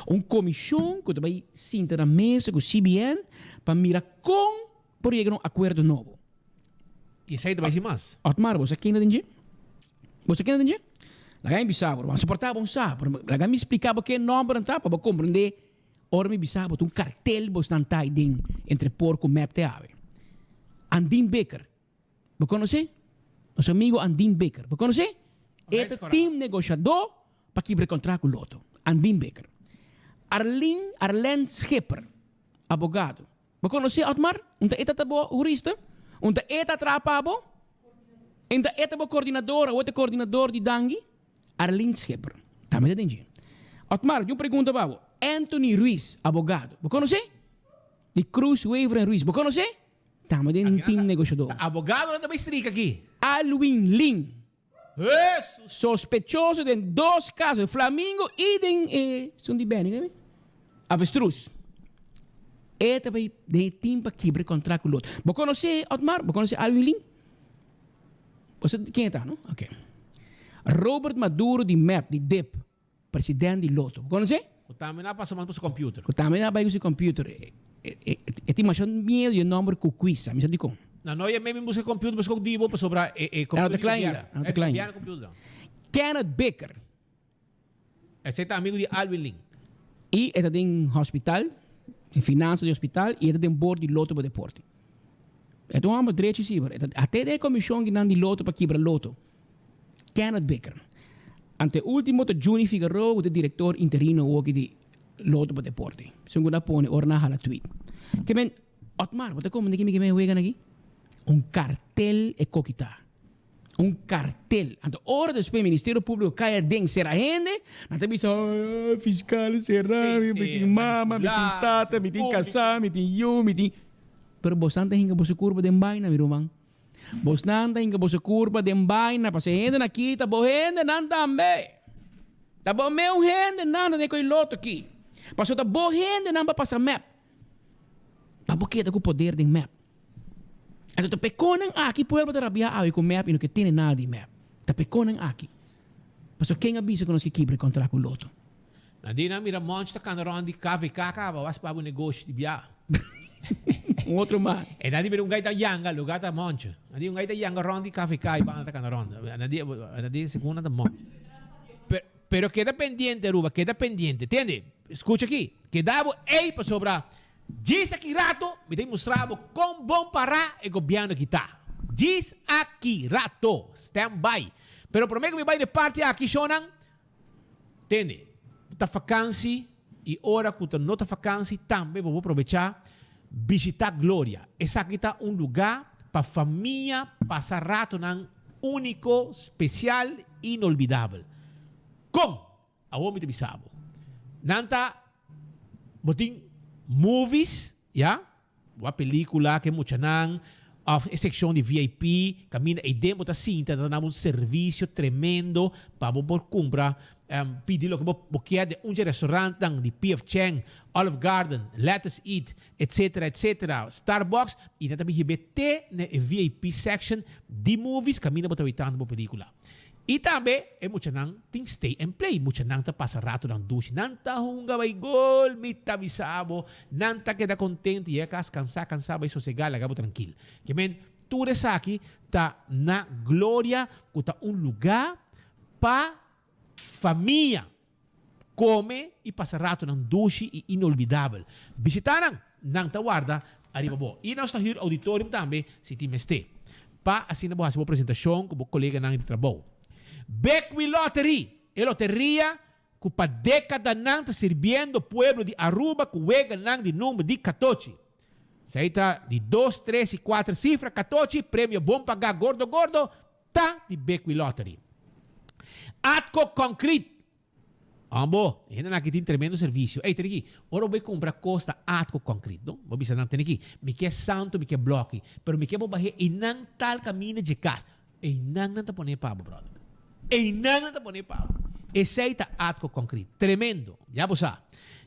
Un komishon ku ta bai sinta na mesa ku CBN pa mira kon Por yega na un akuerdo nobo. I esei ta bai sin mas. Otmar, bo sa ken ta den dje? Bo sa ken ta den dje? Laga mi bisa bo, ruman. Soportá bo un sa, pero laga mi splika bo ke nòmbernan ta pa bo komprendé ora mi bisa bo ta un kartel bosnan ta ei den entre por ku mep te awe. Andin Bikker. Bo konosé? Nos amigo Andin Bikker. Bo konosé? E ta team negoshadó pa kibra e kontrakt ku Lotto. Andin Bikker. Arlin, Arlen Schipper, abogado. Bo konosé Otmar? Un ta e ta ta bo hurista? Un ta e ta traha pa bo? En ta e ta bo koordinador? Awor ta koordinador di Dangui? Arlene Schipper. Tambe ta den dje. Otmar, di un pregunta pa bo. Anthony Ruiz, abogado. Bo konosé? Di Cruz, Wever en Ruiz. Bo konosé? Tambe den team negoshador. Abogadonan ta bai strika aki. Alwin Lin. Sospechoso den dos caso, Flamingo y den e esun di Benny, keme? Avestruz. E ta bay den e team pa kibra e contract cu Lot. Bo conoce Otmar? Bo conoce Alvin Lin? Bo sa ken e ta, no? Ok. Robert Maduro di mep, di dip, president di Lotto. Bo conoce? Cu tambe na pasa man cu su computer. Cu tambe na bay cu su computer. E tin masha miedo di e nomber Cucuisa. Mi sa dicon. Na no ya mi busca computer busca ook di bo pasobra e e computer di gobierno. E no ta cla ainda. Kenneth Bicker. Esey ta amigo di Alvin Lin. Y e ta den hospital, den finansa di hospital y e ta den board di Lotto pa Deporte. E ta un homber drechi si, pero e ta ate den e comision kinan di Lotto pa kibra Lotto. Kenneth Bicker. Anto e ultimo ta Juni Figueroa cu ta director interino awoki di Lotto pa Deporte. Esun cu na pone ora nan hala tweet. Ke men, Otmar, bo ta comprende kimi ke men wegan aki? Un cartel e koki ta. Un cartel. Anto ora despues Ministerio Publico cay aden cera hende, nan ta bisa, Ay, fiscal cera mi, mi tin mama, mi tin tata, mi tin casa, mi tin yu, mi tin. Pero bosan ta hinca boso curpa den baina, mi ruman. Bosnan ta hinka boso kurpa den baina, pasobra e hendenan aki ta bo hendenan tambe. Ta bo meu hendenan ta den e loto aki. Pasobra ta bo hendenan pa pasa mep. Pa bo keda ku poder den mep. Anto ta pekonan aki pueblo ta rabia awe ku mep i no ke tene nada di mep. Ta pekonan aki. Pasobra ken a bisa ku nos ke kibra e kontrakt ku loto? Nadie a mira Monch ta cana rond di KVK caba was pa bo negoshi di bia. Un otro man. E nadie mira un gai ta yanga lugar ta Monch. Nadie un gai ta yanga rond di KVK y banda ta cana rond. Nadie nadie segun nan ta Monch. Pero pero keda pendiente Aruba keda pendiente. Tende scucha aki keda bo ey pasobra djis aki rato mi ta mustra bo con bon para e gobierno aki ta. Djis aki rato. Stand by. Pero prome cu mi bay na e parti aki shownan. Tende, ta fakansi i ora ku ta no ta fakansi tambe bo por probechá bishitá Gloria. Esaki ta un lugá pa famia pasa ratonan úniko, spesial i inolvidabel. Kon? Awor mi ta bisa bo. Nan ta bo tin movies, ya, Wak pelicula ku e muchanan of e seccion di VIP caminda eyden bo ta sinta ta duna bo un servicio tremendo pa bo por cumpra pidi loke bo kier den un dje restaurantnan di PF Chang, Olive Garden, Lettuce Eat etc etc Starbucks y nan ta bin hibe te na e VIP section di movies caminda bo ta witando bo pelicula. I tambe e muchanan tin stay and play. Muchanan ta pasa ratonan dushi. Nan ta hunga bai gol, mi ta bisa bo. Nan ta keda kontentu, yega kas kansá kansá bai sosegá laga bo trankil. Ke men, tur esaki ta na Gloria ku ta un lugá pa famia kome i pasa ratonan dushi i inolvidabel. Bishitá nan, nan ta warda ariba bo. I nos ta hür auditorium tambe si tin mester, pa asina bo hasi bo presentashon ku bo koleganan di trabou. Bekwee Lottery, e loteria ku pa dekadanan ta sirbiendo pueblo di Aruba ku weganan di number di katochi. Esei ta di dos, tres i kuater sifra katochi, premio bon pagá gordo gordo, Ta di Bekwee Lottery. Atco Concrete. Ambo, e hendenan aki tin tremendo servicio. Ey, tene aki, ora bo bay cumpra cos ta Atco Concrete, no? Bo bisa nan, tene aki, mi ke santo, mi ke bloki, pero mi ke bo bahe eynan tal caminda dje cas. Eynan nan ta pone pa bo, brother. Eynan nan ta pone pa bo. Esey ta Atco Concrete. Tremendo. Ya bo sa.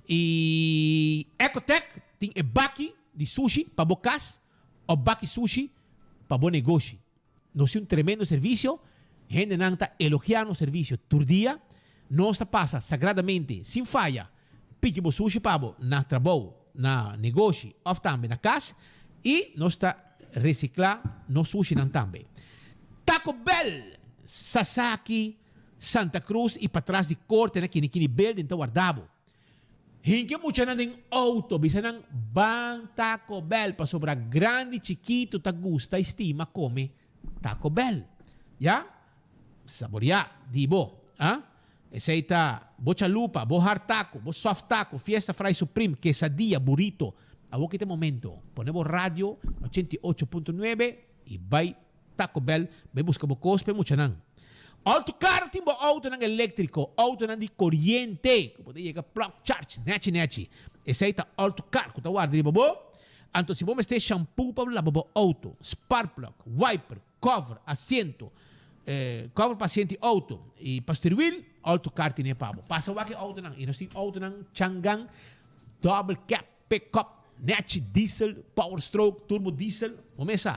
Y Ecotec tin e baki di sushi pa bo cas of baki sushi pa bo negoshi. Nos tin un tremendo servicio, hendenan ta elogia nos servicio tur dia, nos ta pasa sagradamente sin faya piki bo sushi pa bo na trabou, na negoshi of tambe na cas y nos ta recicla nos sushinan tambe. Taco Bell, Sasaki. Santa Cruz y patras di corte na Kini Kini Building ta warda bo. Hinke muchanan den auto, bisa nan ban Taco Bell pasobra grandi chikito ta gusta y stima come Taco Bell. Ya? Saborea di bo. Ah? Esey ta bo chalupa, bo hard taco, bo soft taco, fiesta fry supreme, quesadilla, burrito. Awor ki ta e momento. Pone bo radio 88.9 y bay Taco Bell bai buska bo kos pa e muchanan. Alto karo tin bo autonan eléktriko, autonan di koriente ku bo ta yega plug charge nechi nechi. Esei ta Alto Car ku ta warda riba bo. Anto si bo mester shampoo pa laba bo auto, spark plug, wiper, cover, asiento, cover pa asiento di auto i pa stuurwiel, Alto Car tine pa bo. Pasa wak e autonan i nos tin autonan Changan double cab. Pickup, nechi, diesel, power stroke, turbo diesel, bo mes sa.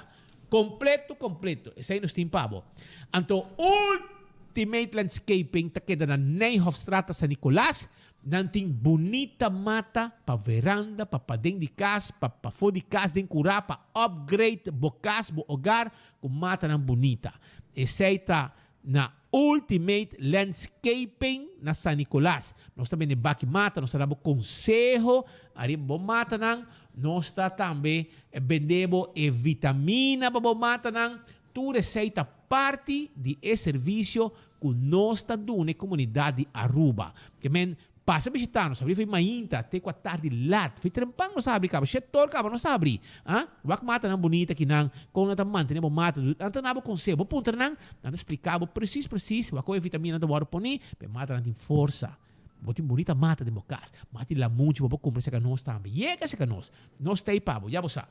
Completo, completo. Esei nos tin pa bo. Anto Ultimate Landscaping ta keda na Nijhofstraat ta San Nicolas. Nan tin bunita mata pa veranda, pa paden di cas, pa pafó di cas den curá, pa upgrade bo cas, bo hogar cu matanan bunita. Esei ta Na Ultimate Landscaping na San Nicolas. Nos ta bende baki mata, nos ta da bo conseho ariba bo matanan. Nos ta tambe bende bo e vitamina pa bo matanan. Tur esey ta parti di e servicio cu nos ta duna e comunidad di Aruba. Ke men Pasa bishita nos habri fei mainta te ku a tardi lat. Fei trempan nos a habri kaba. Shet tor kaba nos a habri. Ah, wak matanan bunita kinan, kon nan ta mantene bo mata. Nan ta na bo konseho. Bo puntra nan, nan ta splika bo presis presis wak kon e vitamina ta wòrdu poni pa e matanan tin forsa. Bo tin bunita mata den bo kas. Mati lamunchi bo por kumpra serka nos tambe. Yega serka nos. Nos ta ei pa bo. Ya bo sa.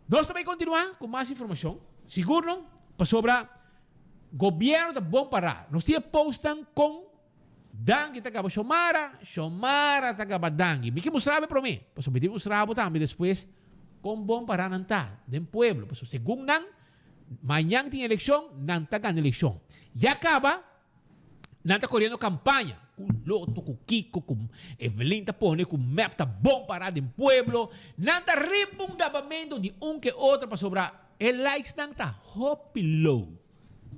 Nos ta bai kontinuá ku mas informashon. Sigur no, pasobra gobièrnu ta bon pará. Nos tin e postnan kon. Danki ta gaba Shomara, Shomara ta gaba Danki. Mi ke mustra bo e prome, pasobra mi debe mustra bo tambe despues kon bon para nan ta den pueblo. Pasobra segun nan, mañan tin elekshon, nan ta gana elekshon. Ya kaba nan ta koriendo kampaña ku Lotto, ku Kiko, ku Evelyn ta pone ku mep ta bon para den pueblo. Nan ta riba un gabamentu di un ke otro pasobra e likes nan ta hopi low.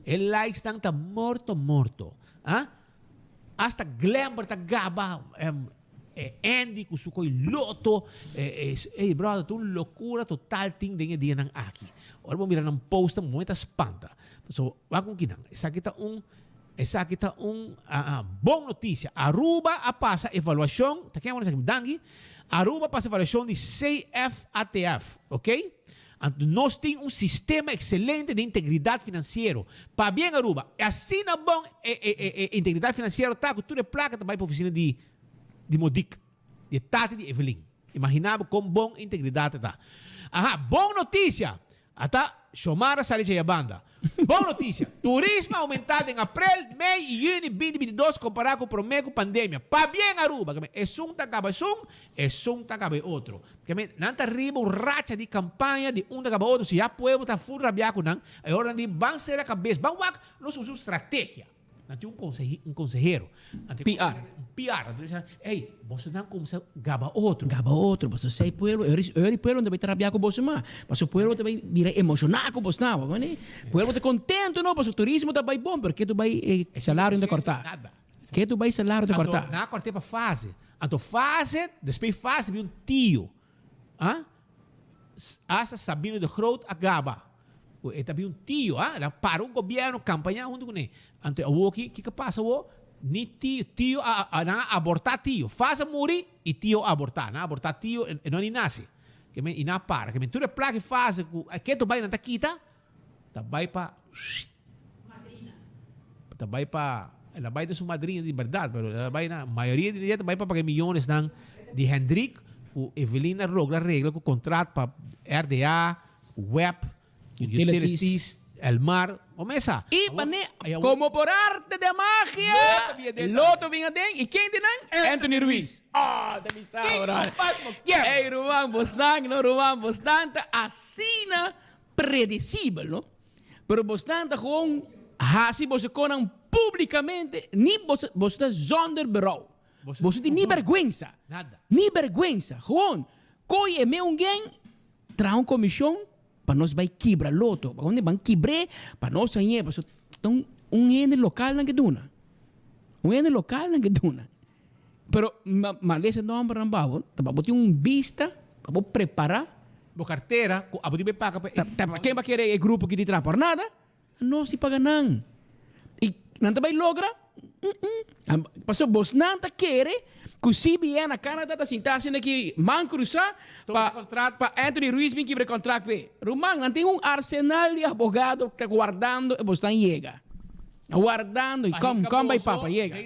E likes nan ta morto morto. Ah? Hasta Glenber ta gaba em, eh, Andy ku su koi loto. Eh, eh, ey brother, ta un locura total tin den e dianan aki. Ora bo mira nan post, bo ta spanta. So, wak un kinan. Esaki ta un esaki ta un ah, ah, bon noticia. Aruba a pasa evaluacion, ta ken esaki? Danki. Aruba a pasa evaluacion di CFATF, ok? Anto nos tin un sistema excelente di integridad financiero. Pabien Aruba. E asina bon e e e e integridad financiero ta cu tur e placa ta bay pa oficina di di Modic, di e tata di Evelyn. Imagina bo con bon e integridad ta. Aha, bon noticia! Ata Xiomara sali dje banda. Bon noticia! Turismo a aumenta den april, mei y juni 2022 compara cu prome cu pandemia. Pabien Aruba! Esun ta caba esun, esun ta caba e otro. Ke men, nan ta riba un racha di kampaña di un ta kaba otro, si ya pueblo ta ful rabiá ku nan, e ora nan di ban sera kabes, ban wak nos usa un strategia. Nan tin un konsehi, un konsehero. Nan tin PR. Un PR. Nan ta bisa, ey, boso nan kumsa gaba otro. Gaba otro, pasobra esei pueblo, e ora di pueblo no ta bai ta rabiá ku boso mas, pasobra pueblo ta bai bira emoshoná ku bos nan, wak mane? Pueblo ta kontento no, pasobra turismo ta bai bon, pero ke tu bai e salario no ta kòrtá. Nada. Ke tu bai salario ta Anto, kòrtá. nan a kòrt'é pa fase. Anto fase, despues fase bin un tio. Ah? Hasta Sabino de Groot a gaba. Ku e ta bin un tio, ah? El a para un gobièrnu, kampañá huntu kuné. Anto awoki, kiko a pasa awo? Ni tio, tio a, a, nan a abortá tio. Fase a muri i tio a abortá. Nan a abortá tio, e no a ni nase. Ke men, i nan a para. Ke men tur e plaka i fase ku ke tu bai nan ta kita, Ta bai pa Ta bai pa El a bai den su madrina di berdad pero el a bai na mayoria di dia ta bai pa paga e miyonesnan di Hendrik ku Evelyn a logra regla ku kontrat pa RDA, ku web, ku utilities, Elmar, bo mesa. I bane como por arte de magia Loto bin aden i ken di nan? Anthony Ruiz. Oh ta bisa ora. Ey ruman bosnan no ruman bosnan ta asina predesibel no pero bosnan ta gewoon hasi boso konan publicamente ni boso boso ta zonder berouw boso tin ni berguensa ni berguensa gewoon koy e meun gen traha un comision pa nos bay kibra loto pa ban kibre pa nos hañe paso. Ta un un hende lokal nan ke duna. Un hende lokal nan ke duna. Pero ma ma lesa nombernan pa bo, ta pa bo tin un bista, pa bo prepara. Bo kartera ku abo dibe paga pa e. Ta ta pa ken ba kere e grupo ki di traha por nada? Nos di paga nan. I nan ta bai logra? Pasobra bosnan ta kere ku CBN na Canada ta sinta asina aki man krusá pa pa Anthony Ruiz bin kibra e kontrakt p'e. Ruman, nan tin un arsenal di abogado ta wardando e bosnan yega. Wardando i kom, kom bai papa yega.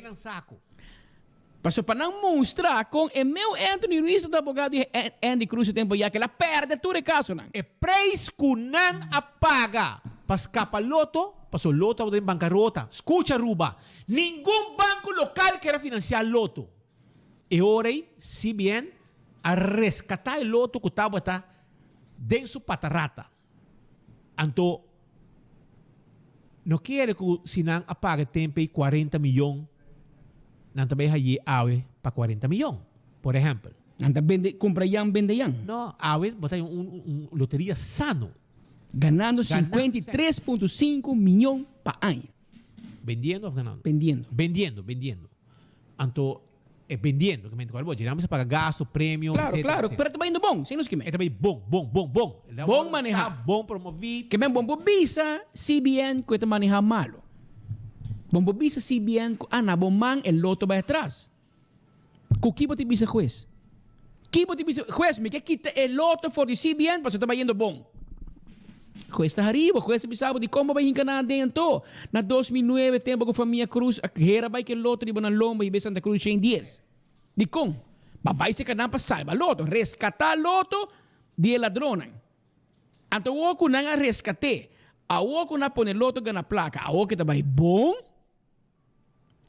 Pasobra pa nan mustra kon e meu Anthony Ruiz ta abogado di Andy Cruz e tempo ya ku el a pèrdè tur e kasonan. E preis ku nan a paga pa skapa Lotto, pasobra Lotto tabata den bankarota. Skucha Aruba, ningun banko lokal ker a finansiá Lotto. E ora ei CBN a reskatá e Lotto ku tabata den su patarata. Anto no kere ku si nan a paga e tempu ei kuarenta miyon, nan ta bai haye awe pa kuarenta miyon, por ehèmpel. Nan ta bende, kumpra yan, bende yan. No, awe bo ta haña un un loteria sano. Ganando 53.5 miyon pa aña. Bendiendo of ganando? Bendiendo. Bendiendo, bendiendo. Anto E bendiendo, ke mente bo djina mester paga gasto, premio, Claro, etcetera, claro, etcetera. pero ta bayendo bon, sin nos kimen. E ta bay bon, bon, bon, bon. Bon maneha. Bon promovi. Ke men bon por bisa CBN ku e ta maneha malo. Bon por bisa CBN ku ah na bo man e loto bay atras. Ku ki bo ta bisa hues? Ki bo ta bisa hues mi ke kita e loto for di CBN pasobra ta bayendo bon. Hues ta hariba, hues ta bisa bo dikon bo bai hinka nan aden anto? Na 2009 tempo ku famia Cruz a hera bai ke loto riba nan lomba i bai Santa Cruz shen dies. Dikon? Ba bai seka nan pa salba loto, reskatá loto di e ladronnan. Anto awor ku nan a reskat'é, awor ku nan a pone loto gana plaka, awor ke ta bai bon?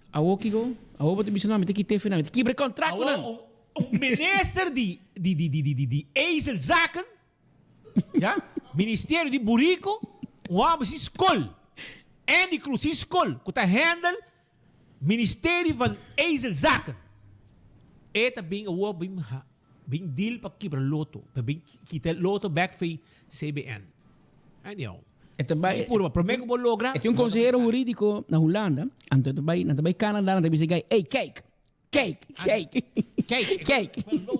Awor kiko? Awor bo ta bisa nan mi ta kit'é fe nan, mi ta kibra e kontrakt ku nan. Awor un minister di di di di di di ezelzaken Ya, Ministerio di Burico, un homber sin skol, Andy Cruz sin skol, ku ta handle Ministerio van Ezelzaken. E ta bin awor bin bin deal pa kibra loto, pa bin kita loto bek fei CBN. Anyhow, E ta bai, si purba, prome ku bo logra. E tin un konsehero hurídiko na Hulanda, anto e ta bai, nan ta bai Canada, nan ta bisa e guy, ey, kijk, Kijk, kijk. Kijk. Kijk.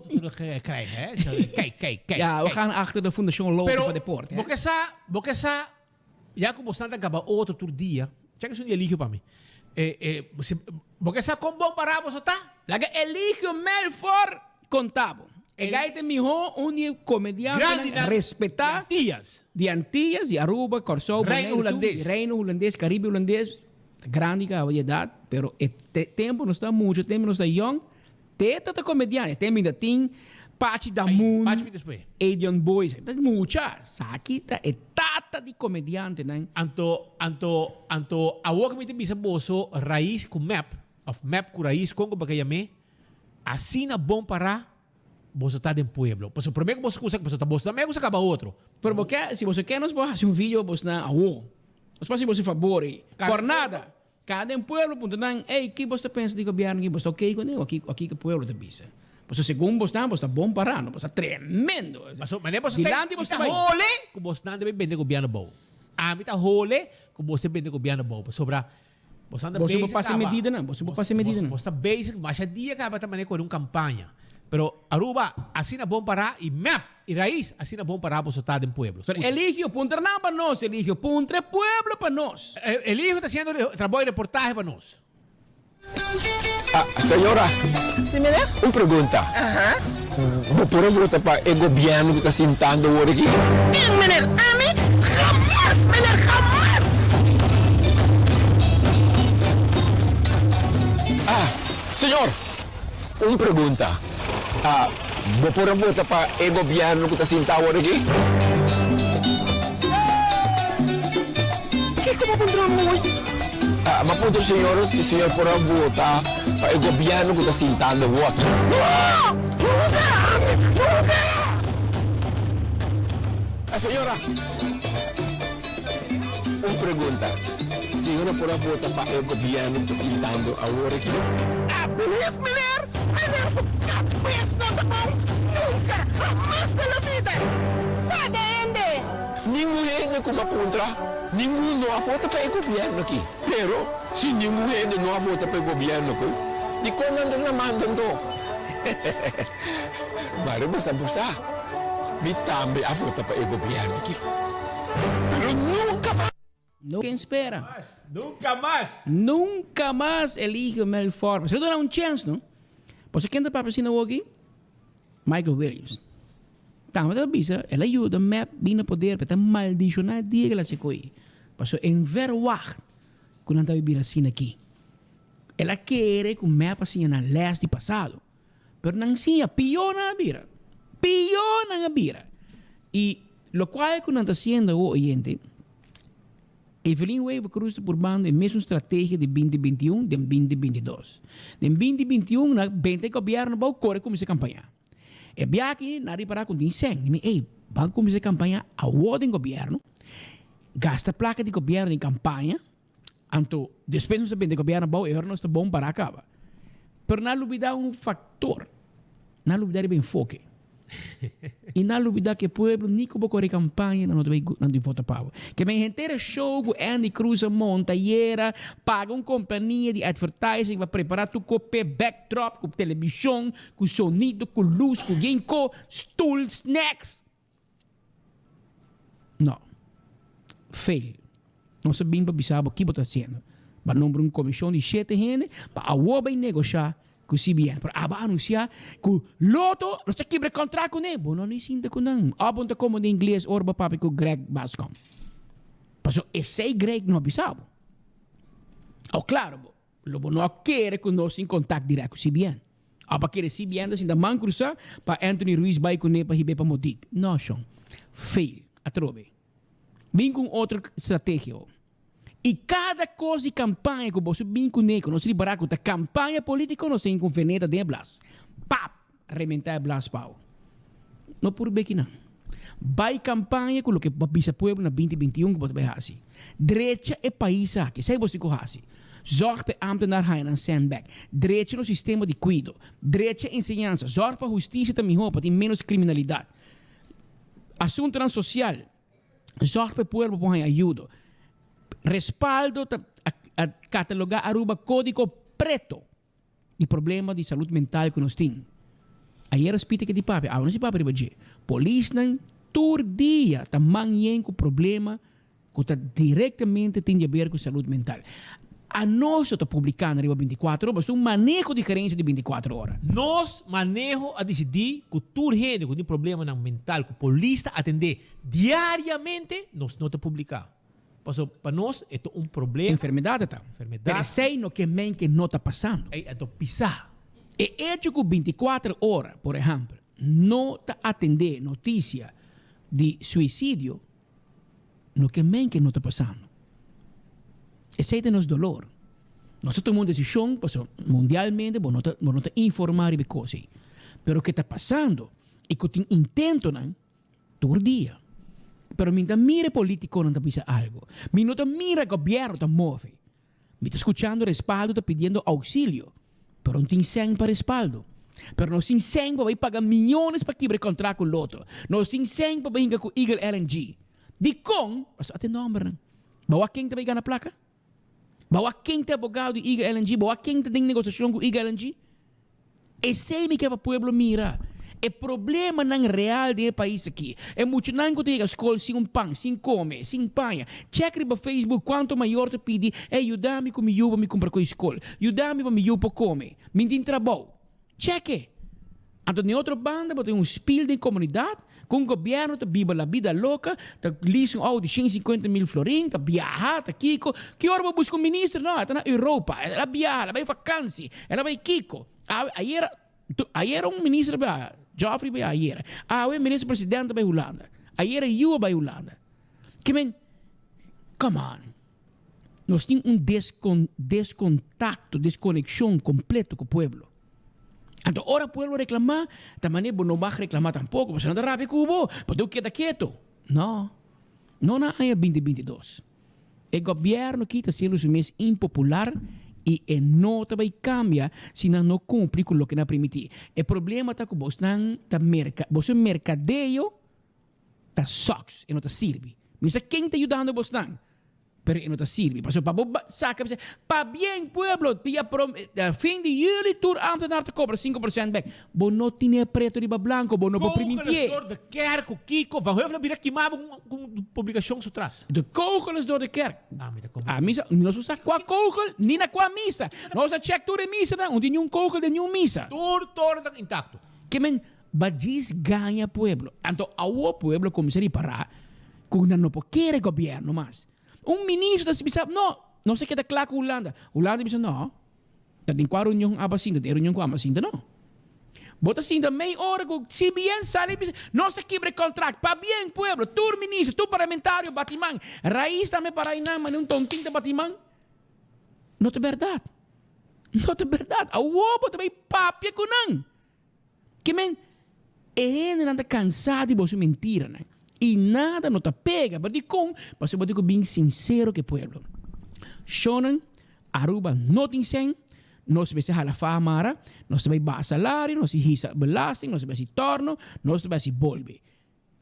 Terugkrijgen, hè? Kijk, kijk, kijk. Ja, we gaan achter de Fundacion Loto Pero, pa Deporte. bo ke sa, bo ke sa, ya ku bosnan ta gaba otro tur dia, check esun di Eligio pa mi. Eh, eh, bo ke sa kon bon pará boso ta? Laga Eligio Melfor konta bo. E gai ta mihó un di e komediantenan respetá di Antillas. Di Antillas, di Aruba, Kòrsou, Reino Boneiru, Hulandes. Reino Hulandes, Karibe Hulandes. Ta grandi caba di edad, pero e tempo nos ta mucha, tempo nos ta young, Teta ta comediante, e tempo ta tin Pachi Damoen, Pachi mi despues. Edion Boys, ta mucha, saki ta e tata di comediantenan. Anto, anto, anto awor cu mi ta bisa boso Raiz cu mep, of mep cu Raiz, con cu bo ke yam'e, asina bon para boso ta den pueblo. Pasobra prome cu boso cusa, pasobra ta boso tambe cu sa caba otro. Pero bo ke, si boso ke nos por haci un video bos na awo. Nos por haci boso un fabor ey. Por nada. Cada den pueblo puntra nan, ey, ki bos ta pensa di gobierno aki? Bos ta ok cu ne? O aki, aki ke pueblo ta bisa? Pasobra segun bos ta, bos ta bon para, no? Bos ta tremendo. Pasobra manera boso ta, Dilanti bos mi ta ta bay. hole cu bosnan debe bende gobierno bou. Ami ta hole cu bos ta bende gobierno bou. Pasobra Boso anda Boso por bezig pasa caba. medidanan, boso por pasa medidanan. Boso ta bezig, masha dia caba ta manera core un campaña. Pero Aruba, asina bon para y mep y Raiz, asina bon para boso ta den pueblo. Pero Eligio, puntra nan pa nos, Eligio, puntra e pueblo pa nos. Eligio ta haciendo trabou y reportahe pa nos. Ah, señora. Sí, meneer. Un pregunta. Aha. Bo por a vota pa e gobierno cu ta sintando awor aki? Ken, meneer? Ami? Hamas, meneer, hamas! Ah, señor. Un pregunta. Ah, bo por a vota pa e gobierno cu ta sinta awor aki? Kiko bo puntra mi hoy? Ah, m'a puntra señor si señor por a vota pa e gobierno cu ta sintando awor aki. No! Nunca! Ami, nunca! Ah, señora. Un pregunta. Señora por a vota pa e gobierno cu ta sintando awor aki? Alsjeblieft meneer, meneer su cabes no ta bon nunca, hamas den la vida. Sa de hende! Ningun hende ku m'a puntra, ningun no a vota pa e gobièrnu aki. Pero, si ningun hende no a vota pa e gobièrnu aki, dikon nan ta na manda anto? Mare bosa bo sa, mi tambe a vota pa e gobièrnu aki. Pero nunka mas! No ken spera. Nunca mas! Nunca mas Eligio Mel Forbes. Lo duna un chance, no? Pasobra ken ta papia asina awoki? Michael Williams. Tambe ta bisa, el a yuda mep bin na poder, pero ta maldiciona e dia cu el a haci coy. Pasobra en verwacht cu nan ta bira asina aki. El a kere cu mep a siña nan les di pasado. Pero nan siña, pió nan a bira. Pió nan a bira. Y locual cu nan ta haciendo awo, oyente, Evelyn Wever Croes ta purbando e mesun strategia di binti binti un den binti binti dos. Den binti binti un nan a benta e gobierno bou core cuminsa campaña. E bia aki nan a ripara cu tin cen. Dime, ey, ban cuminsa campaña awo den gobierno, gasta placa di gobierno den campaña, Anto, despues nos ta bende gobierno abou e ora nos ta bon para caba. Pero nan a lubida un factor. Nan a lubida riba enfoke. Y nan a lubida cu e pueblo ni cu bo core campaña nan no ta bay nan tin vota pa bo. Ke men henter e show cu Andy Cruz a monta ayera, paga un compania di advertising pa prepara tur copé backdrop cu television, cu sonido, cu luz, cu ginco, stoel, snacks. No. Fail. Nos a bin pa bisa bo ki bo ta haciendo. Bo a nombra un comision di shete hende pa awor bay negocia cu CBN. Pero abo a anuncia cu Lotto nos ta kibra e contract cu ne. Bo no ni sinta cu nan. Of bo no ta comprende ingles ora bo papia cu Greg Bascom. Pasobra esey Greg no a bisa bo. O claro bo. Lo bo no a kere ku nos tin kontak dirèkt ku CBN. Abo a kere CBN ta sinta man krusá pa Anthony Ruiz bai kuné pa hib'é pa Modik. No, shon. Fail. Atrobe. Bin ku un otro strategia ho. I kada kos di kampaña ku boso bin kuné ku nos ripará ku ta kampaña polítiko nos tin ku veneta den e blas. Pap! Rementá e blas pao. No puru beki nan. Bai kampaña ku loke bo a bisa pueblo na 2021 ku bo ta bai hasi. Drecha e pais aki. Esei bo si ku hasi. Zòrg pa e ámtenar haña nan sèn bèk. Drecha nos sistema di kuido. Drecha enseñansa. Zòrg pa hustisia ta mihó pa tin ménos kriminalidat. Asuntunan sosial. Zòrg pa e pueblo por haña ayudo. Respaldo ta a katalogá Aruba kódigo preto. Di problema di salud mental ku nos tin. Ayera spita ke di papia, awe no si papia riba dje. Polisnan tur dia ta man yen ku problema ku ta direktamente tin di aber ku salud mental. Anos no ta publikando riba bintikuater ora, pasobra un maneho di gerensia di bintikuater ora. Nos maneho a disidí ku tur hende ku tin problemanan mental ku polis ta atendé diariamente, nos no ta publiká. Paso pa nos e ta un problema. Enfermedad e ta. Enfermedad. Pero esey no ke men ke no ta pasando. Ey a ta pisa. E hecho ku binticuater ora, por ehempel, no ta atende noticia di suicidio, no ke men ke no ta pasando. Esey ta nos dolor. Nos ta tuma un decision, paso mundialmente bo no ta, bo no ta informa riba e cos ey. Pero ke ta pasando y ku tin intentonan. Tur dia. Pero mi ta mira e politiconan ta bisa algo. Mi no ta mira gobierno ta move. Mi ta scuchando respaldo ta pidiendo auxilio. Pero no tin cen pa respaldo. Pero nos tin cen pa bay paga miyones pa kibra e contract cu Lotto. Nos tin cen pa bay hinca cu Eagle LNG. Dicon? Pasobra ata e nombernan. Bo wak ken ta bay gana placa? Bo wak ken ta e abogado di Eagle LNG? Bo wak ken ta den negociacion cu Eagle LNG? Esei mi ke pa pueblo mira. E problemanan real den e pais aki. E muchanan ku ta yega skol sin un pan, sin kome, sin paña. Check riba Facebook kuantu mayor ta pidi, Ey, yuda mi ku mi yu pa mi kumpra kos skol. Yuda mi pa mi yu por kome. Mi tin trabou. Check e. Anto den otro banda bo tin un spil den komunidat ku un gobièrnu ta biba la bida loka, ta lease un outo di 150 mil florin, ta biaha, ta kiko. Ki ora bo buska un minister? No, e ta na Europa, el a biaha, el a bai vakansi, el a bai kiko. Awe, ayera, ayera un minister a biaha, Geoffrey a biaha ayera. Awe minister presidente a bai Hulanda. Ayera yu a bai Hulanda. Ke men, come on. Nos tin un descon, descontacto, desconeccion completo cu pueblo. Anto ora pueblo reclama, ta manera bo no mag reclama tampoco, pasobra nan ta rabia cu bo, bo tin cu keda keto. No, no na aña binti binti dos. E gobierno aki ta haciendo su mes impopular y e no ta bay cambia si nan no cumpli cu loke nan a primiti. E problema ta cu bosnan ta merca, boso mercadeo. Ta sucks, e no ta sirbi. Mi sa ken ta yudando bosnan, pero e no ta sirbi. Pasobra pa bo saca bisa, pabien pueblo, dia prom, fin di juli tur ambtenaar ta cobra 5% bek. Bo no tine preto riba blanco, bo no por Kogel primintié. is door de kerk ku kiko? Van Heuvel a bira kimá bo ku un publikashon su tras. De kogel is door de kerk. Ah, mi ta kom. A misa, nos no sa kua kogel ni na kua misa. Nos a check tur e misanan, no tin niun kogel den niun misa. Tur toren ta intakto. Ke men Badjis gaña pueblo. Anto awo pueblo cuminsa ripara cu nan no por kere gobierno mas. Un ministro ta bisa, no, nos a keda cla cu Hulanda. Hulanda bisa, no, ta den cua reunion aba sinta, den e reunion cu aba sinta no. Bo ta sinta mei ora cu CBN sali bisa, nos ta kibra e contract. Pabien pueblo, tur ministro, tur parlamentario bati man. Raiz tambe para einan, mane un tontin ta bati man. No ta berdad. No ta berdad. Awo bo ta bay papia cu nan. Ke men, e hendenan ta kansá di boso mentiranan, i nada no ta pega. Pero dikon? Pasobra bo tin ku bin sinsero ku e pueblo. Shonnan, Aruba no tin sèn, nos mester hala faha mara, nos ta bai baha salario, nos ta hisa belasting, nos ta bai hasi tòrno, nos ta bai hasi bolbe.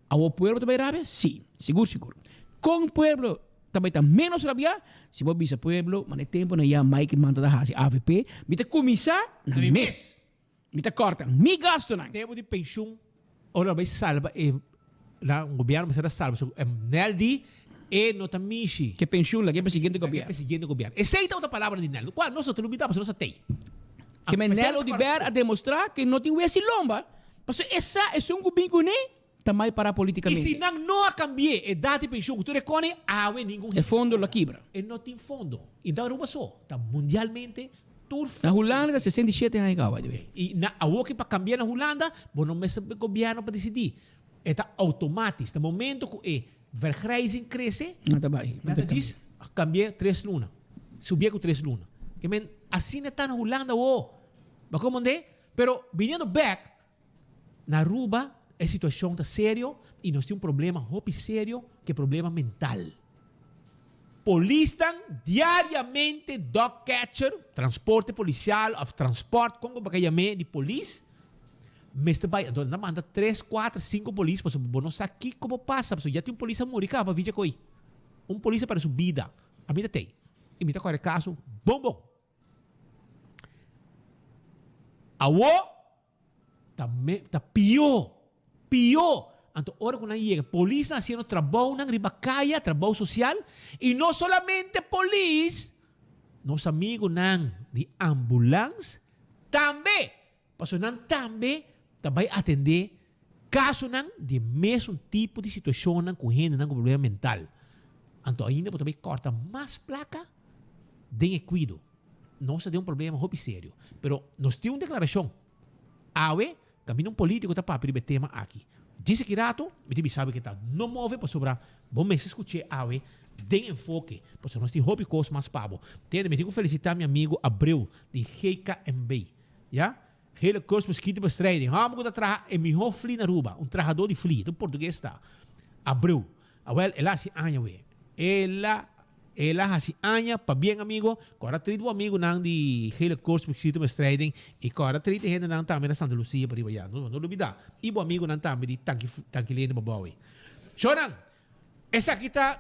Awor pueblo ta bai rabia? Sí, sigur sigur. Kon pueblo ta bai ta ménos rabiá? Si bo bisa pueblo, mane tempunan ya Mike Manta ta hasi avp, mi ta kuminsá na mi mes. Mi ta corta mi gastonan. Tempo di pensioen ora bay salba e na gobierno mester a salba su Nel di e no ta mishi. Ke pensioen lag'e pa siguiente gobierno. Lag'e pa siguiente gobierno. Esey ta otro palabra di Nel. Cua nos no ta lubida pasobra nos ta tey. Ke men Nel Oduber a demostra ke no tin wesi lomba pasobra e sa esun ku bin kune ta mal para I politicamente. si nan no a cambi'e edad di pensioen ku tur e kone awe ningun E fondo lo a kibra. E no tin fondo. I no ta Aruba so, ta mundialmente tur Na Hulanda ta 67 aña kaba di E na awoki pa cambia na Hulanda, bo no mester be gobierno pa dicidi. E ta automatisch. Na momento cu e vergrijzing crece, Nan ta bay. nan ta djis cambia tres luna. Subie cu tres luna. Ke men, asina ta na Hulanda awo. Bo comprende? Pero biniendo bek, na Aruba e situacion ta serio y nos tin un problema hopi serio ke problema mental. Polisnan diariamente dog catcher, transporte policial of transport, con cu bo ka yam'e, di polis, mester bay. Anto nan ta manda tres, cuater, cinco polis pasobra bo no sa kico bo pasa pasobra ya tin un polis a muri caba vicha coy. Un polis a perde su bida. Ami ta tey y mi ta core caso bon bon. Awo ta me ta pió, pió. Anto ora ku nan yega, polisnan hasiendo trabounan riba kaya, trabou sosial, i no solamente polis, nos amigunan di ambulans tambe, pasobra nan tambe ta bai atendé kasonan di e mesun tipo di situashonnan ku hendenan ku problema mental. Anto ainda bo ta bai kòrta mas plaka den e kuido. Nos ta den un problema hopi serio. Pero nos tin un deklarashon. Awe, kaminda un politiko ta papia riba e tema aki. Djis aki rato, mi ta bisa bo ke ta no move pasobra bo mester skuch'é awe den enfoke. Pasobra nos tin hopi kos mas pa bo. Tende, mi tin ku felisitá mi amigu Abreu di GKMB. Ya? Gele Kust Mosquitobestrijding. Hòmber ku ta traha e mihó fli na Aruba. Un trahadó di fli. Ta un portugues ta. Abreu. Awel, el a hasi aña we. El a, el a hasi aña, pabien amigo, kòrda trit bo amigunan di Gele Koorts Mosquitobestrijding i kòrda trit e hendenan tambe na Santa Lucia pariba ya. No, no lubidá. I bo amigunan tambe di Tanki, Tanki Lende Babou ei. Shownan, esaki ta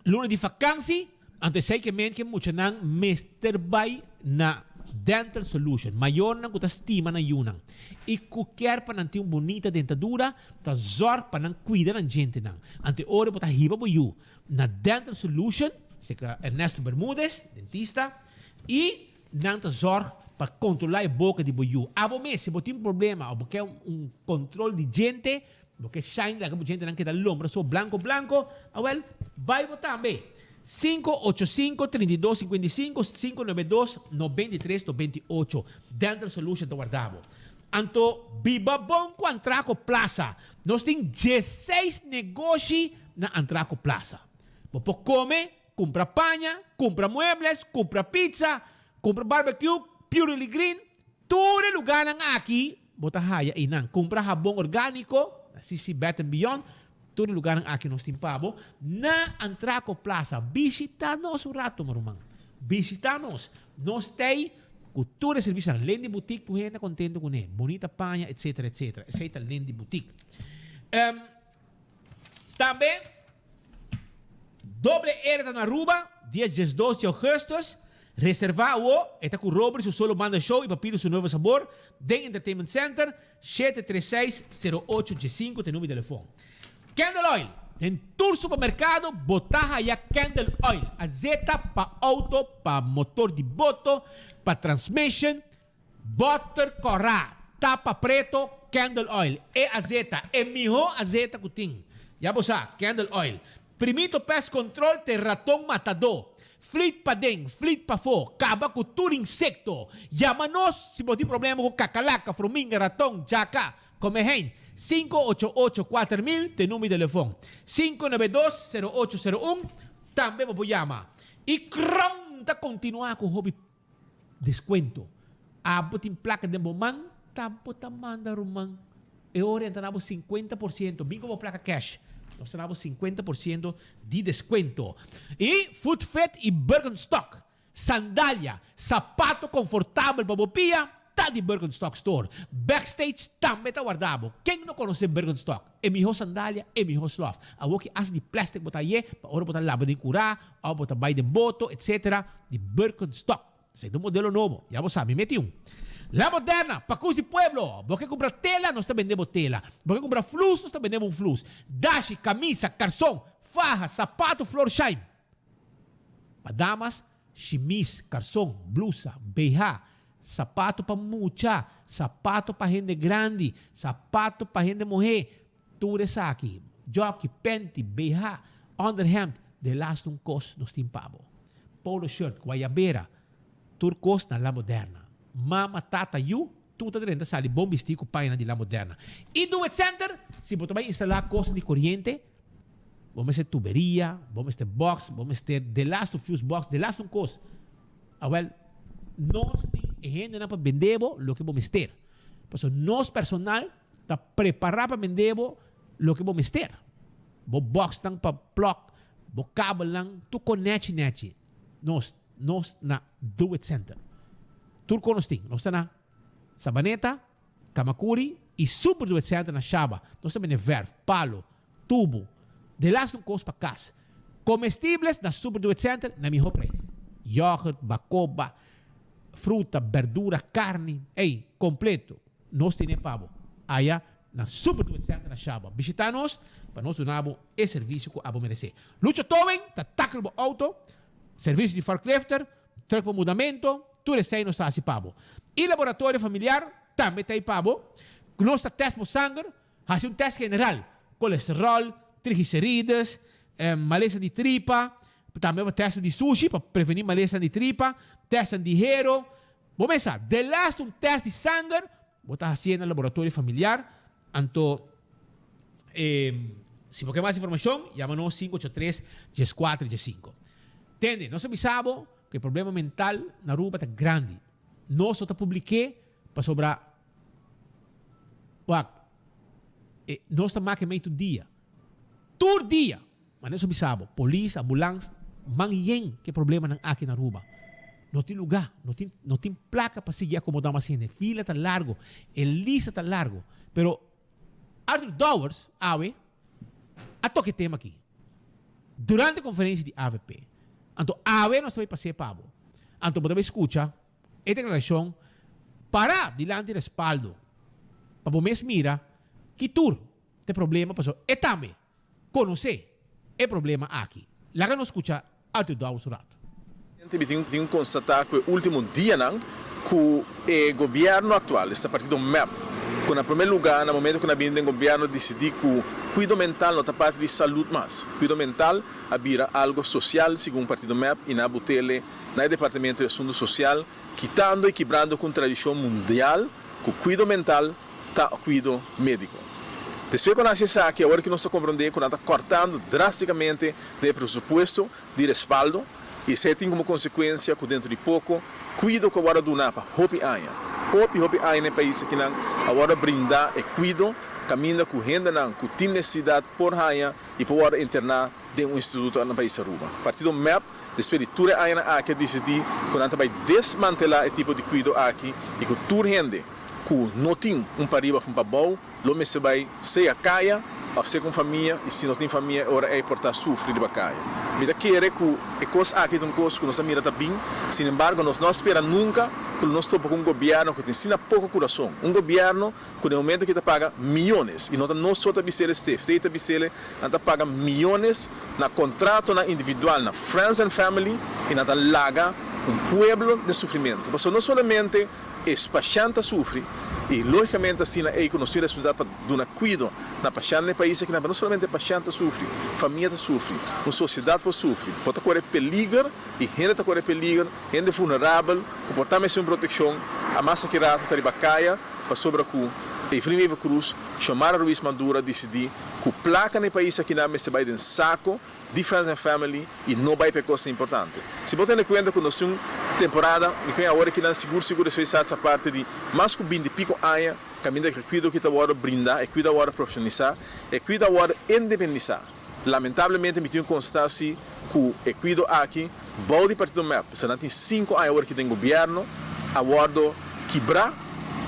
luna di vakansi, anto esei ke men ke muchanan mester bai na Dental Solution. Mayornan ku ta stima nan yunan i ku kier pa nan tin un bunita dentadura, Ta zorg pa nan cuida nan djentenan. Ante ora bo ta hiba bo yu na Dental Solution, cerca Ernesto Bermudez, dentista, y nan ta zorg pa controla e boca di bo yu. Abo mes, si bo tin problema of bo ke un control di djente, bo ke shine laga bo djentenan keda lombra so blanco blanco, awel, bay bo tambe. 585 32 55 592 93 98 Dental Solution ta warda bo. Anto biba bon ku Antraco Plaza. Nos tin dieseis negoshi na Antraco Plaza. Bo por kome, kumpra paña, kumpra muebles, kumpra pizza, kumpra barbecue, Purely Green. Tur e lugánan aki bo ta haya einan. Kumpra habon orgániko na CC Bed and Beyond. Tur e lugánan aki nos tin pa bo na Antraco Plaza. Bishita nos un rato, mi ruman. Bishita nos. Nos t'ei ku tur e servisionan. Lendy Boutique tur hende ta kontento kuné. Bonita paña, etcetera, etcetera. Esei ta Lendy Boutique. Tambe Doble R ta na Aruba, dia 12 di augustus. Reserva awo, e ta cu Robert su solo banda show y Papito su nuevo sabor den Entertainment Center, 736 08 15 ta e numero di telefon. Candle Oil, Den tur supermercado bo ta haya Candle Oil, azeta pa auto, pa motor di boto, pa transmission, Boter kòrá, tapa preto, candle oil. E azeta, e mihó azeta ku tin. Ya bo sa, candle oil. Primito pest control te raton matadó. Flit paden, flit pafó, kaba ku tur insekto. Yama nos si bo tin problema ku kakalaka, fruminga, raton, djaka, komehein. 588 4000 te number di telefon. 592 0801 tambe bo por yama. I Crown ta kontinuá ku hopi Descuento. Abo tin placa den bo man, ta bo ta manda ruman. E ora entra na bo 50%. Bin cu bo placa cash. Nos ta na bo 50% di descuento. Y Foot Fit y Birkenstock. Sandalia, sapato confortabel pa bo pia, ta di Birkenstock Store. Backstage tambe ta warda bo. Ken no conoce Birkenstock? E miho sandalia, e miho slof. Awor ki as di plastic bo ta haye, pa ora bo ta laba den cura, of bo ta bay den boto, etc. Di Birkenstock. Esei ta un modelo nobo. Ya bo sa, mi meti un. La Moderna, Pacus di Pueblo. Bo ke cumpra tela, nos ta bende bo tela. Bo ke cumpra flus, nos ta bende bo un flus. Dashi, camisa, carson, faha, sapato, Florsheim. Pa damas, shimis, karson, blusa, BH, sapato pa mucha, sapato pa hende grandi, sapato pa hende muhé, tur esaki, jockey, panty, BH, onderhemd, de laatste un kos nos tin pa bo. Polo shirt, guayabera, tur kos na La Moderna. Mama, tata, yu, tur ta drenta sali bon bistí ku pañanan di La Moderna. I Do It Center, si bo ta bai instalá kosnan di koriente, Bo mester tuberia, bo mester box, bo mester delastu fuse box, delastu un kos. Awel, nos tin e hendenan pa bende bo loke bo mester. Pasobra nos personal ta prepara pa bende bo loke bo mester. Bo boxnan pa plug, bo kabelnan, tur kon nechi nechi. Nos, nos na Do It Center. Tur kon nos tin. Nos ta na Sabaneta, Kamakuri y Super Do It Center na Shaba. Nos ta bende verf, palo, tubo, de laatste un kos pa kas. Comestibles na Super Do It Center na miho prijs. Yoghurt, bacoba, fruta, berdura, carni, ey, completo. Nos tene pa bo aya na Super Do It Center na Shaba. Bishita nos pa nos duna bo e servicio cu abo merece. Lucho Towing ta tackle bo auto, servicio di forklifter, Truck pa mudamento, tur esei nos ta hasi pa bo. I laboratorio familiar tambe ta ei pa bo. Nos ta test bo sanger, hasi un test general, kolesterol, triglicerides, malesa di tripa, tambe bo testnan di sushi pa preveni malesanan di tripa, testnan di hero. Bo mesa, delaste un test di sanger bo ta hasié na laboratorio familiar. Anto si bo ke mas informashon, yama nos 583 14 15. Tende, nos a bisa bo ku e problema mental na Aruba ta grandi. Nos no ta publik'é pasobra wak e nos ta make mei tur dia. Tur dia! Ma nos a bisa bo, polis, ambulans, man yen ku e problemanan aki na Aruba. No tin lugá, no tin no tin plaka pa sigui akomodá mas hende. Fila ta largo, e lista ta largo. Pero Arthur Dowers awe a toka e tema aki durante konferensia di avp. Anto awe nos ta bai pas'é pa bo. Anto bo ta bai skucha e deklarashon pará dilanti respaldo pa bo mes mira ki tur ta e problema pasobra e tambe konosé e problema aki. Laga nos skucha Arthur Dowers un ratu. Mi tin tin constata cu e ultimo dianan cu e gobierno actual, esta partido mep, cu na primer lugar na momento cu nan a bini den gobierno dicidi cu cuido mental no ta parti di salud mas. Cuido mental a bira algo social segun partido mep y nan a butele na e departamento di asunto social kitando y kibrando cu un tradicion mundial cu cuido mental ta cuido medico. Despues cu nan haci esaki awor ki nos ta comprende cu nan ta cortando drasticamente den e presupuesto di respaldo y esey tin como consecuencia cu dentro di poco cuido cu a wordo duna pa hopi aña, hopi hopi aña na e pais akinan a wordo brinda e cuido caminda cu hendenan cu tin necesidad por haña y por wordo interna den un instituto na pais Aruba. Partido mep despues di tur e añanan aki a dicidi cu nan ta bay desmantela e tipo di cuido aki y cu tur hende. ku no tin un pariba òf un pabou lo mester bai sea kaya òf sea ku un famia i si no tin famia e ora ei por ta sufri riba kaya. Mi ta kere ku e kos aki ta un kos ku nos a mira ta bin, sinembargo nos no a spera nunka ku lo nos topa ku un gobièrnu ku tin asina poko kurason, un gobièrnu ku den momento ki ta paga miyones, i no ta nos so ta bis'el, CFT ta bis'el, nan ta paga miyones na kontratonan individual na friends and family i nan ta laga un pueblo den sufrimentu. Pasobra no solamente e pashènt ta sufri, i lógikamente asina ei ku nos tin responsabilidat pa duna kuido na pashènt na e pais aki nan, pero no solamente e pashènt ta sufri, famia ta sufri, un sosiedat por sufri, por ta kore peliger i hende ta kore peliger, hende vulnerabel ku por ta mester un protekshon, a mas aki rato ta riba kaya pasobra ku Evelyn Wever Croes, Xiomara Ruiz Maduro a disidí ku plaka na e pais aki nan mester bai den sako di Friends and Family i no bai pa e kosnan importante. Si bo tene kuenta ku nos tin un temporada, mi cree awor aki nan sigur sigur despues di sa parti di mas ku binti piko aña kaminda ku e kuido aki ta wòrdu brinda, e kuido a wòrdu profeshonalisá, e kuido a wòrdu independisá. Lamentablemente mi tin ku konstatá si ku e kuido aki bou di partido mep, pasobra nan tin sinku aña awor aki den gobièrnu, a wòrdu kibrá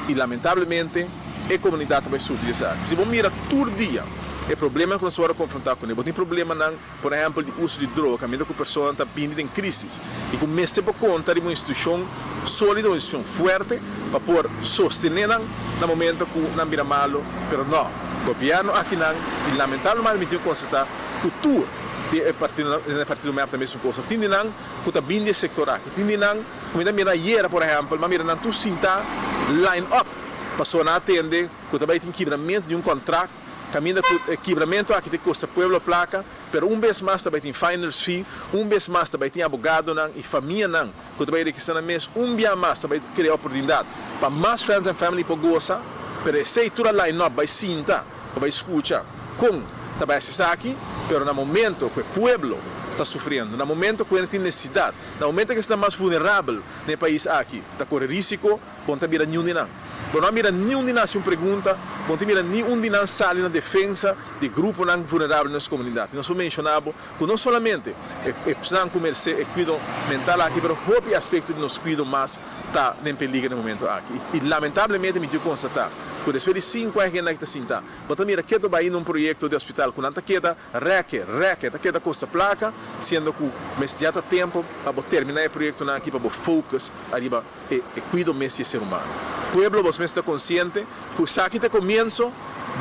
i lamentablemente e komunidat ta bai sufri di esaki. Si bo mira tur dia e problemanan ku nos wòrdu konfrontá kuné, bo tin problemanan por ehèmpel di uso di droga kaminda ku personanan ta bini den krísis i ku mester por konta riba un institushon sólido, un institushon fuerte pa por sostené nan na momento ku nan bira malu, pero nò, gobièrnu akinan i lamentablemente mi tin ku konstatá ku tur di e partidonan den e partido mep ta mesun kos, tin di nan ku ta bini di e sektor aki, tin di nan ku mi ta mira ayera por ehèmpel, mi a mira nan tur sintá line up pasobra nan a tende ku ta bai tin kibramentu di un kontrakt kaminda ku e kibramentu aki ta kosta pueblo plaka, pero un bes mas ta bai tin finders fee, un bes mas ta bai tin abogadonan i famianan ku ta bai rekisá nan mes, un bia mas ta bai krea oportunidat pa mas friends and family por gosa, pero esei tur a line up bai sinta pa bai skucha kon ta bai hasi esaki, pero na momento ku e pueblo ta sufriendo, na momento ku hende tin nesesidat, na momento ku esnan mas vulnerabel na e pais aki ta kore risiko, Bo no ta mira niun di nan. Bo no a mira niun di nan hasi un pregunta, bo no ta mira niun di nan sali na defensa di gruponan vulnerabel den nos komunidat. I nos por menshoná bo ku no solamente e esnan ku meresé e kuido mental aki, pero hopi aspekto di nos kuido mas ta den peliger den momento aki. I lamentablemente mi tin ku konstatá ku despues di sinku aña ku hende aki ta sinta, bo ta mira ketu bai na un proyekto di hospital ku nan ta keda rèke, rèke, ta keda kosta plaka, siendo ku mester ya ta tempu pa bo terminá e proyektonan aki pa bo focus ariba e e kuido mes di e ser humano. Pueblo bos mes ta konsiente ku esaki ta e komienso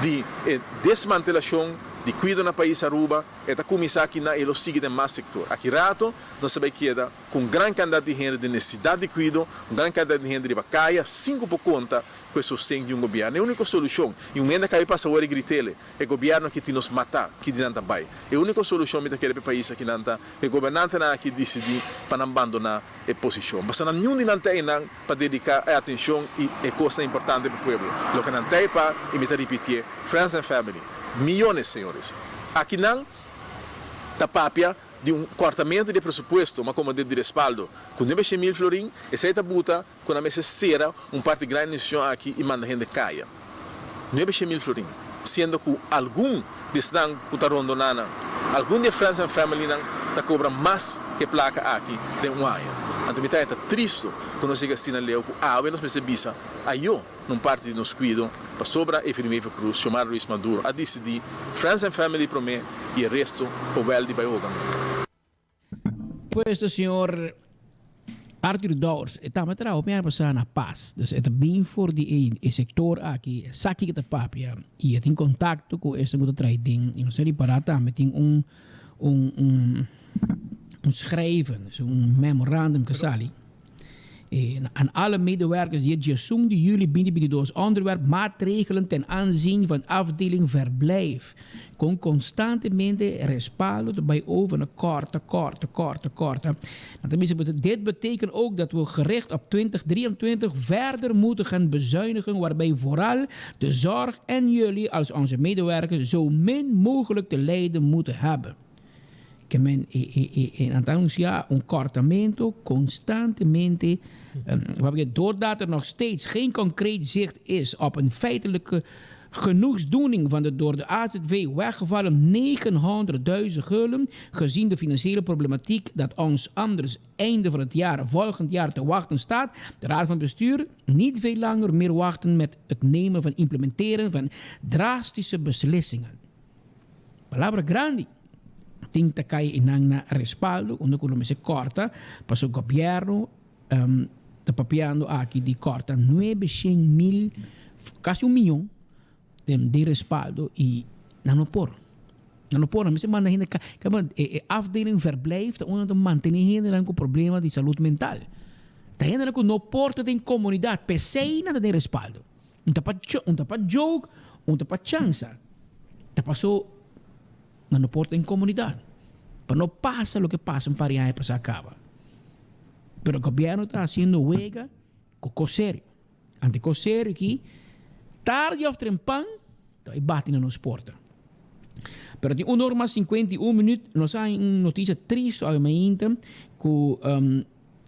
di e desmantelashon di kuido na pais Aruba, e ta kuminsá aki na e lo sigui den mas sektor. Aki rato nos ta bai keda ku un gran kantidat di hende den nesesidat di kuido, un gran kantidat di hende riba kaya sin ku por konta ku e sosten di un gobièrnu. E úniko solushon, i un hende a kabi pasa awor e grit'ele, e gobièrnu aki tin nos matá, ki di nan ta bai. E úniko solushon mi ta kere pa e pais aki nan ta ku e gobernantenan aki disidí pa nan bandoná e posishon. Pasobra nan niun di nan ta einan pa dediká e atenshon i e kosnan importante pa pueblo. Loke nan ta ei pa, i mi ta ripitié, friends and family. Miyones, señores. Aki nan ta papia di un kòrtamentu di e presupuesto, ma komo di respaldo, ku 900.000 florin, esei ta buta ku nan mester sera un parti grandi di institushon aki i manda hende kaya. 900.000 florin, siendo ku algun di esnan ku ta rondoná nan, algun di e friends and familynan ta kobra mas ku e plaka aki den un aña. Anto mi ta e ta tristu ku nos yega asina leu ku awe nos mester bisa ayo na un parti di nos kuido pasobra Evelyn Wever Croes, Xiomara Ruiz Maduro a disidí friends and family promé i e resto por wèl di bai hoga nunka. Puesto señor Arthur Dowers e tamba traha hopi aña pasá na Paz. Dus e ta bin for di e e sector aki, e sa kiko ta papia y e tin contacto cu esnan cu ta traha den. Y nos a ripara tambe tin un un un un schrijven, dus un memorandum cu a sali. Aan alle medewerkers die het di juli 2022 onderwerp maatregelen ten aanzien van afdeling verblijf. Con constantemente respaldo erbij over na korta, korta, korta, korta. Dit betekent ook dat we gericht op 2023 verder moeten gaan bezuinigen waarbij vooral de zorg en jullie als onze medewerkers zo min mogelijk te lijden moeten hebben. Ke men e e e e nan ta anuncia un kortamento constantemente um, doordat er nog steeds geen concreet zicht is op een feitelijke. Genoegsdoening van de door de AZW weggevallen 900.000 gulden, gezien de financiële problematiek dat ons anders einde van het jaar volgend jaar te wachten staat, de Raad van Bestuur niet veel langer meer wachten met het nemen van implementeren van drastische beslissingen. Palabra grandi. Tin ta kai einan na respaldo, unda ku lo mester kòrta, pasobra gobièrnu ta papiando aki di kòrta 900.000, kasi un miyon den respaldo i nan no por. Nan no por, nan mester manda hende ka, e afdeling verblijf ta unda nan ta mantené hendenan ku problema di salud mental. Ta hendenan ku no por ta den komunidat, p'esei nan ta den respaldo. Un ta pa un ta pa joke, un ta pa chansa. Ta paso nan no por ta den komunidat. Pa no pasa loke pasa un par di aña pasá kaba. Pero gobièrnu ta hasiendo wega ku kos serio. Ante kos serio aki, tardi òf trempan ta bai bati na nos porta. Pero tin un or mas 51 minüt, nos a haña un notisia tristu awe mainta ku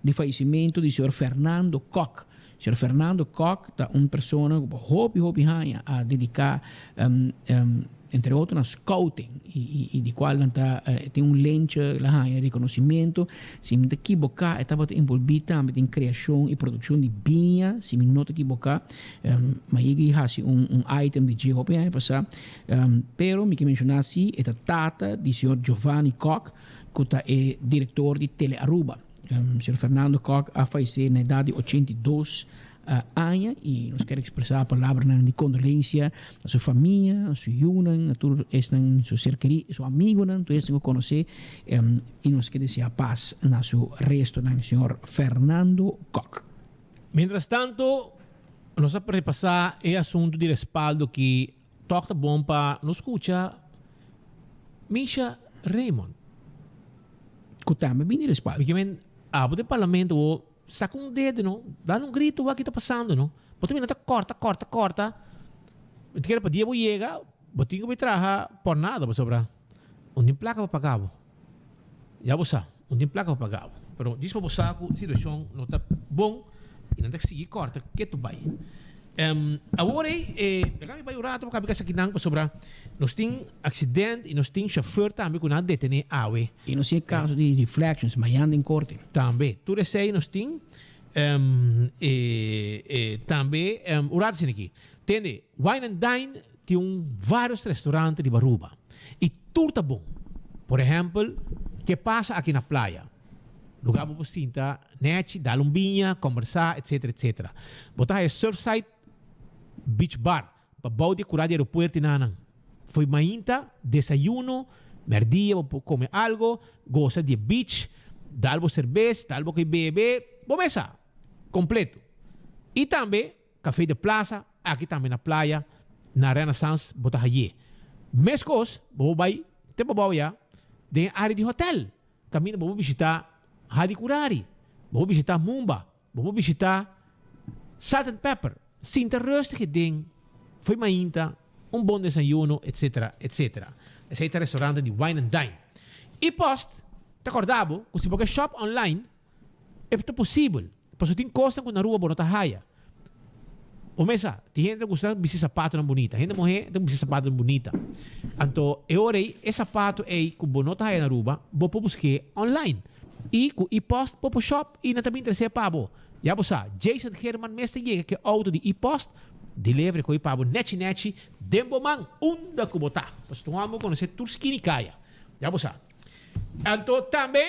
di fayesimentu di señor Fernando Kok. Señor Fernando Kok ta un persona ku pa hopi hopi haña a dediká entre otro na scouting y di cual nan ta tin un lentje el a haña reconocimiento. Si mi ta kiboká e tabata envolví tambe den creacion y produccion di biña, si mi no ta kiboká. Mi a yega di haci un item di dje hopi aña pasá. Pero mi ke menciona si e ta tata di señor Giovanni Kok cu ta e director di Tele Aruba. Señor Fernando Kok a fayece na edad di 82 aña y nos kier expresa palabranan di condolencia na su famia, na su yunan, na tur esnan su ser keri, su amigonan, tur esnan cu conoce y nos kier desea paz na su restonan, señor Fernando Kok. Mientras tanto nos a repasa e asunto di respaldo ki Tòg ta bon pa nos skucha Misha Raymond. Ku tambe bini respaldo. Mi ke men abo den parlamento bo saka un dedo no, dal un grito wak ki ta pasando no. Bo ta mira ta kòrta kòrta kòrta. Mi ta kere pa dia bo yega bo tin ku bai traha por nada pasobra un tin plaka pa paga bo. Ya bo sa, un tin plaka pa paga bo. Pero djis pa bo sa ku situashon no ta bon i nan ta sigui kòrta ketu bai. Awor ei, laga mi bai un rato pa kabi kasa kinan pasobra nos tin aksident i nos tin shofèr tambe ku nan a detené awe. I nos tin e kaso di reflections mañan den korte. Tambe. Tur esei nos tin. Tambe, un rato asina aki. Tende, Wine and Dine tin un varios restaurante riba Aruba i tur ta bon. Por ehempel, ke pasa aki na playa? Lugar bo por sinta nechi, dal un biña, kombersá, etcetera, etcetera. Bo ta haya Surfside Beach Bar pa bou di e kura di aeropuerto i nanan. Fo'i mainta, desayuno, merdia bo por kome algo, gosa di e beach, dal bo serbes, dal bo koi bebe, bo mesa kompleto. I tambe Café de Plaza, aki tambe na playa, na Renaissance bo ta haye. Meskos bo por bai te pabou ya den e área di hotel, kaminda bo por bishitá Hadicurari, bo por bishitá Mumba, bo por bishitá Salt and Pepper. Sinta rustig den, fo'i mainta, un bon desayuno, etcetera, etcetera. Esei ta restaurante di Wine and Dine. I Post ta kòrda bo ku si bo ke shop online, E ta posibel, pasobra tin kosnan ku na Aruba bo no ta haya. Bo mesa, tin hende ta gusta bisti sapatonan bunita, hende muhé ta bisti sapatonan bunita. Anto e ora ei, e sapato ei ku bo no ta haya na Aruba, bo por busk'é online. I ku e-post bo por shop i nan ta bin tres'é pa bo. Ya bo sa, Jason Geerman mes ta yega ku e outo di e-post, delivery ku e pa bo nechi nechi den bo man unda ku bo ta. Pasobra un hòmber konosé tur skina i kaya. Ya bo sa. Anto tambe.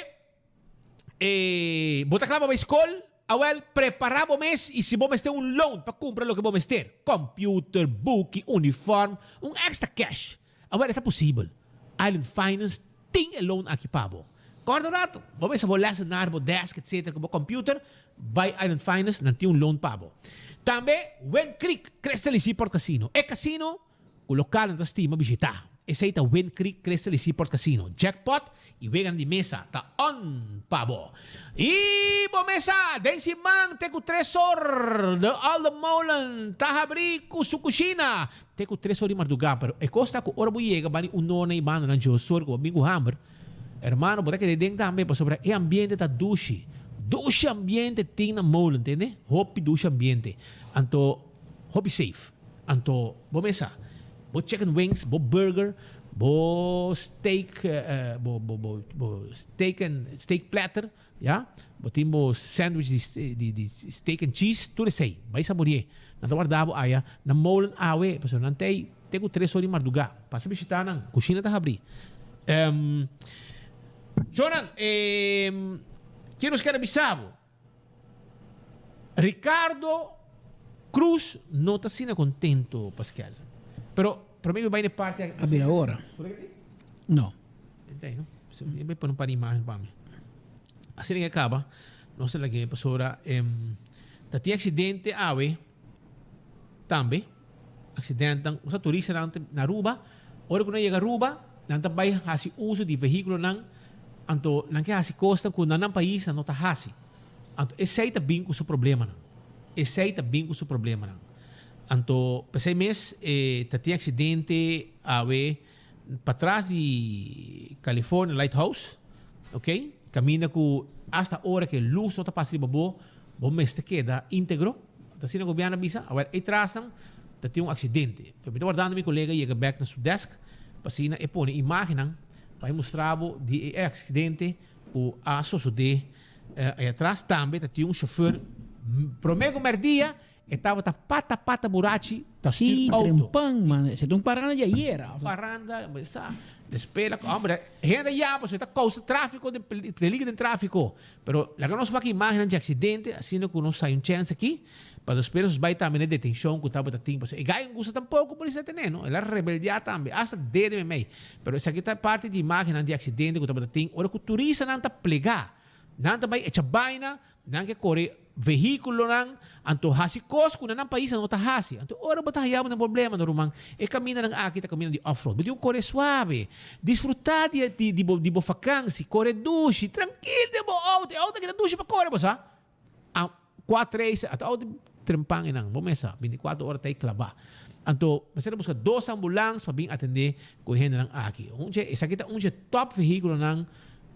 E bo ta kla pa bai skol? Awel, prepará bo mes i si bo mester un loan pa kumpra loke bo mester, kòmpiuter, buki, unifòrm, un èkstra kèsh, awel e ta posibel. Island Finance tin e loan aki pa bo. Kòrda un ratu, bo mester bo lèsenar, bo dèsk, etsetera ku bo kòmpiuter, bai Island Finance, nan tin un loan pa bo. Tambe Wind Creek Crystal i Seaport Casino, e kasino Ku lokalnan ta stima bishitá. Esei ta Wind Creek Crystal i Seaport Casino. Jackpot i weganan di mesa ta on pa bo. I bo mesa den siman te ku tres or De Olde Molen ta habrí ku su kushina te ku tres or di mardugá. Pero e kos ta ku ora bo yega bani un nona i bandanan djos or ku bo bin ku hamber, hermano bo ta keda den tambe pasobra e ambiente ta dushi. Dushi ambiente tin na Molen, tende? Hopi dushi ambiente. Anto hopi safe. Anto bo mesa. Bo chicken wings, bo burger, bo steak, bo bo bo bo steak and steak platter, ya. Bo tin bo sandwich di di di steak and cheese, tur esei. Bai sabori'é. Nan ta warda bo aya na Molen awe, pasobra nan ta ei te ku tres or di mardugá. Pasa bishitá nan, kushina ta habrí. Jonan, ke nos kere bisa bo? Ricardo Cruz no ta asina contento, Pascal. Pero prome mi bai na e parti aki. A bira ora. No. Entei, no? Mi bai pone un par di imagen pa mi. Asina ke caba, nos ta lag'é pasobra ta tin accidente awe tambe. Accidentenan, usa turistanan na Aruba. Ora ku nan yega Aruba, nan ta bai hasi uso di vehíkulonan, anto nan ke hasi kosnan ku na nan pais nan no ta hasi. Anto esei ta bin ku su problemanan. Esei ta bin ku su problemanan. Anto p'esei mes e ta tin aksidente awe patras di California Lighthouse, ok, kaminda ku asta ora ku e lus no ta pasa riba bo, bo mester keda íntegro. Ta asina gobièrnu a bisa. Awor ei trasnan ta tin un aksidente. Pero mi ta wardando mi kolega yega bèk na su desk pa asina e pone imágennan pa e mustra bo di e aksidente ku a sosodé ei atras. Tambe ta tin un shofèr promé ku mèrdia e tabata pata pata burachi ta stuur Sí, auto. trempan, man. Esei ta un paranda di ayera. Paranda, sa. Despues la, hombre, hende ya pasobra e ta kousa tráfiko den peligro den tráfiko. Pero laga nos wak imagennan di aksidente asina ku nos hay un chèns aki pa despues nos bai tambe na e detenshon ku tabata tin pasobra e gai no gusta tampoko polis a detené no el a rebeldiá tambe asta dede meimei pero esaki ta parti di imagennan di aksidente ku tabata tin ora ku turistanan ta plegá nan ta bai echa baina nan ke kore Vehículonan, anto hasi kos ku na nan paisnan no ta hasi. Anto ora bo ta haya bo den problema no ruman, e kamindanan aki ta kaminda di off-road. Bo tin ku kore suave, disfrutá di di di bo di bo fakansi, kore dushi, trankil den bo outo. E outo aki ta dushi pa kore bo sa. A kuater eis, ata outo trempan einan, bo mes sa, bintikuater ora ta ei klabá. Anto mester a buska dos ambulans pa bin atendé ku e hendenan aki. Un dje, esaki ta un dje top vehículonan